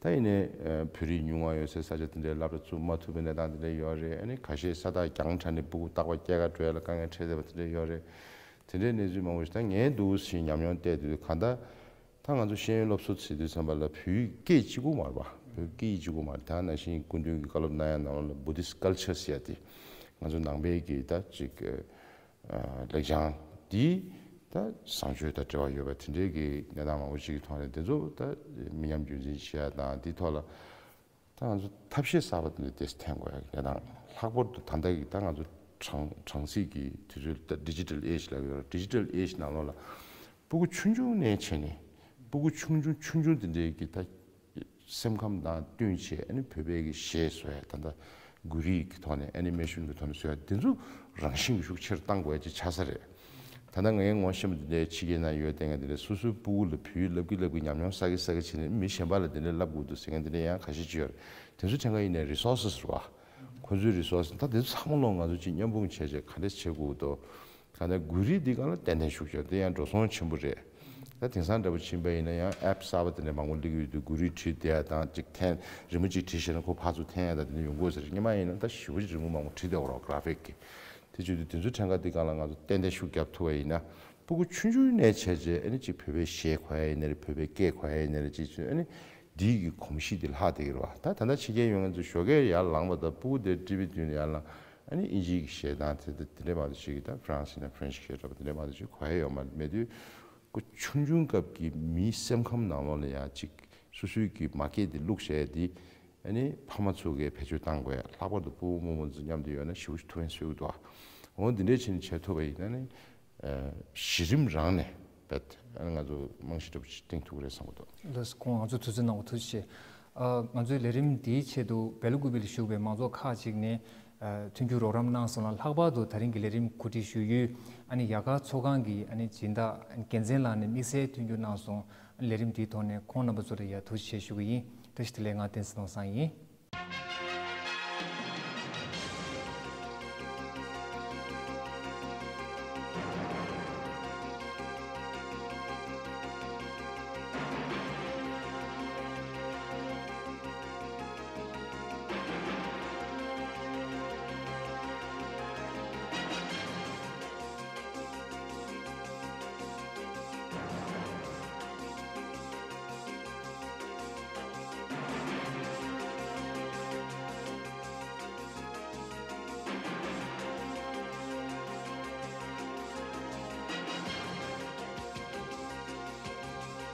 ད་ཡིན་ནའི་ཨ་བོད་རིགས་ཉུང་བ་ཡོད་སའི་ས་ཆ་དེ་འདྲའི་སློབ་གྲྭ་བཙུགས་མ་ཐུབ་པའི་གནས་སྟངས་དེ་འདྲ་ཡོད་རེད། ཨ་ནི་ཁ་ཤས་ས་ཐག་རྒྱང་དྲགས་ནས་སྤུ་གུ་རྟག་པར་སྐྱེལ་གར་འགྲོ་ཡ་ལ་དཀའ་ངལ་འཕྲད་བསྡད་པ་དེ་འདྲ་ཡོད་རེད། དེ་འདྲའི་གནས་ཚུལ་མང་པོ་ཞིག་ད་ངས་འདུག་སེ་ཉམས་མྱོང་བལྟས་དུས། གང་ལྟར་ད་ང་ཚོ་ཤེས་ཡོན་སློབ་གསོ་བྱེད་དུས་ཙམ་པ་ལ་བོད་ཡིག་སྐད་གཅིག་པུ་མ་རེད་པ། བོད་སྐད་ཡིག་གཅིག་པུ་མ་རེད། ད་ནང་བཞིན་སྐུ་མདུན་གྱིས་བཀའ་སློབ་གནང་ཡ་ནང་ལོགས་ལ་Buddhist culture ཟེར་ཡ་དེ་ང་ཚོ་ནང་པའི་གི་ད་ཅིག་ལེགས་བྱང་འདི་ད་བཟང་སྤྱོད་དང་འབྲེལ་བ་ཡོད་པ་དེ་འདྲའི་གི་གནས་སྟངས་མང་པོ་ཞིག་གི་ཐོག་ནས། དེ་ཚོ་ད་མི་ཉམས་རྒྱུན་འཛིན་བྱེད་ཡ་དང་འདིའི་ཐོག་ལ་ད་ང་ཚོ་ཐབས་ཤེས་གསར་པ་དེ་འདྲ་ཏོག་ཙམ་འཐེན་དགོས་ཡ་གི་གནས་སྟངས། ལྷག་པར་དུ་ད་ལྟ་གི་ད་ང་ཚོ་གྲངས་གྲངས་གཟིགས་ཀྱི་དུས་ཚོད། ད་digital age ལབ་ཀྱི་ཡོད་རེད། Digital age ནང་ལོགས་ལ་སྤུ་གུ་ཆུང་ཆུང་ནས་བྱས་ནས། སྤུ་གུ་ཆུང་ཆུང་ཆུང་ཆུང་དེ་འདྲའི་གི་ད་སེམས་ཁམས་དང་བསྟུན་བྱས། ཨ་ནི་བོད་པའི་གི་གཞས་བཟོ་ཡ། ད་ལྟ་མགོ་རིལ་གྱི་ཐོག་ནས་ཨེ་ནི་མེ་ཤོན་གྱི་ཐོག་ནས་བཟོ་ཡ་དེ་ཚོ་རང་བཞིན་གྱི་ཤུགས་ཆེར་བཏང་དགོས་ཡ་ཅིག་ཆགས་ས་རེད། ད་ལྟ་ངའི་ངོ་ཤེས་པ་དེ་འདྲའི་ཕྱི་རྒྱལ་ནང་ཡོད་བསྡད་མཁན་དེ་འདྲ་སོ་སོའི་སྤུ་གུ་ལ་བོད་ཡིག་བསླབ་ཀྱི་བསླབ་ཀྱི་ཉམས་མྱོང་བསགས་ཀྱི་བསགས་ཀྱི་བྱས་ནས་མི་གཞན་པ་ལ་དེ་འདྲ་བསླབ་དགོས་འདུག་ཟེར་མཁན་དེ་འདྲ་ཡང་ཁ་ཤས་ཅིག་ཡོད་རེད། དེ་ཚོ་ཐད་ཀར་ཡིན་ནའི་resources རེད་བ། ཁོ་ཚོའི་resources ད་དེ་ཚོ་ཚང་མ་ལོག་ང་ཚོ་གཅིག་མཉམ་སྤུངས་བྱས་བྱས་ག་འདྲས་བྱེད་དགོས་འདུག། ད་ལྟ་མགོ་རིལ་འདི་སྒང་ལ་ཏན་ཏན་ཤུགས་རྒྱབ། དེ་ཡང་འགྲོ་སོང་ཆེན་པོ་རེད། ད་དེང་སང་འདྲ་པོ་ཕྱིན་པ་ཡིན་ན་ཡང་app གསར་པ་དེ་འདྲ་མང་པོ་སླེབས་ཀྱི་ཡོད་དུས། མགོ་རིལ་བྲིས་བསྡད་ཡ་དང་། གཅིག་འཐེན་རི་མོ་གཅིག་བྲིས་ཤེས་ན་ཁོ་ཕར་ཚུར་འཐེན་ཡ་དང་དེ་འདྲ་ཡོང་གི་ཡོད་ས་རེད། སྔོན་མ་ཡིན་ན་ད་ཞེ་པོ་ཅིག་རི་མོ་མང་པོ་བྲིས་བསྡད་ཡོད་རེད་བ། graphic གི། དེ་བྱེད་དུས་དེ་ཚོ་ཐད་ཀར་འདི་སྒང་ལ་ང་ཚོ་ཏན་ཏན་ཤུགས་རྒྱབ་ཐུབ་པ་ཡིན་ན། སྤུ་གུ་ཆུང་ཆུང་ནས་བྱས་རྗེས་ཨ་ནི་གཅིག་བོད་པའི་གཞས་གོ་ཡ་ཡིན་ན་རེད། བོད་པའི་སྐད་གོ་ཡ་ཡིན་ན་རེད། གཅིག་བྱས་ཨ་ནི་འདིའི་གི་གོམས་གཤིས་འདི་ལྷག་བསྡད་ཀྱི་རེད་བ། ད་ད་ལྟ་ཕྱི་རྒྱལ་ཡོང་མཁན་ཚོ་ཞོགས་ཀས་ཡར་ལངས་པ་དང་སྤུ་གུ་དེ་ཊི་ཝི་མདུན་ལ་ཡར་ལངས། ཨ་ནི་དབྱིན་ཇིའི་གི་གཞས་དང་དེ་དེ་འདྲའི་མ་གཏོགས་ཅིག་གི། ད་ཧྥ་རན་སི་ཡིན་ན་ཧྥ་རན་སི་གཞས་འདྲ་པོ་དེ་འདྲའི་མ་གཏོགས་ཅིག་གོ་ཡ་ཡོད་མ་རེད། མེད་དུས་ཁོ་ཆུང་ཆུང་སྐབས་ཀྱི་མིའི་སེམས་ཁམས་ནང་ལོགས་ལ་ཡ་གཅིག་སོ་སོའི་གི་མ་སྐད་དེ་བླུགས་བྱས་ཏེ། ཨ་ནི་ཕ་མ་ཚོ་གིས་བེད་སྤྱོད་གཏང་དགོས་ཡ། ལྷག་པར་དུ་སྤོ་བོ་རྨོ་མོ་ཚོ་མཉམ་དུ་ཡོད་ན་ཞེ་པོ་ཅིག་ཐུགས་ཕན་གསོས་ཀྱི་འདུག། ཨ་འོ་འདི་འདྲའི་ཕྱིན་བྱེད་ཐུབ་པ་ཡིན་ན་ནི། ཨ་གཞི་རིམ་རང་ནས་རྦད་ཨ་ནི་ང་ཚོ་རྨང་གཞི་འདྲ་པོ་ཅིག་བཏིང་ཐུབ་ཀྱི་རེད་བསམ་གྱི་འདུག། ལགས་སོ། ཁོང་ང་ཚོ་དུས་ཚོད་གནང་བ་ཐུགས་རྗེ་ཆེ། ཨ། ང་ཚོའི་ལས་རིམ་འདིའི་ཆེད་དུ་སྦེལ་ཀུ་པེ་ལ་བཞུགས་པའི་མང་ཚོགས་ཁག་ཅིག་ནས་ཨ། མཐུན་འགྱུར་རོགས་རམ་གནང་སོང་ལ། ལྷག་པར་དུ་ད་རིང་གི་ལས་རིམ་གོ་སྒྲིག་ཞུ་ཡུལ་ཨ་ནི་ཡ་ག་ཚོགས་ཁང་གི་ཨ་ནི་སྦྱིན་བདག་ཨ་ནི་རྒྱལ་མཚན་ལགས་ནས་དམིགས་བསལ་མཐུན་འགྱུར་གནང་སོང་། ལས་རིམ་འདིའི་ཐོག་ནས་ཁོང་རྣམ་པ་ཚོ་ལ་ཡ་ཐུགས་རྗེ་ཆེ་ཞུ་གི་ཡིན། བཀྲ་ཤིས་བདེ་ལེགས། ང་བསྟན་འཛིན་ནོར་བཟང་ཡིན།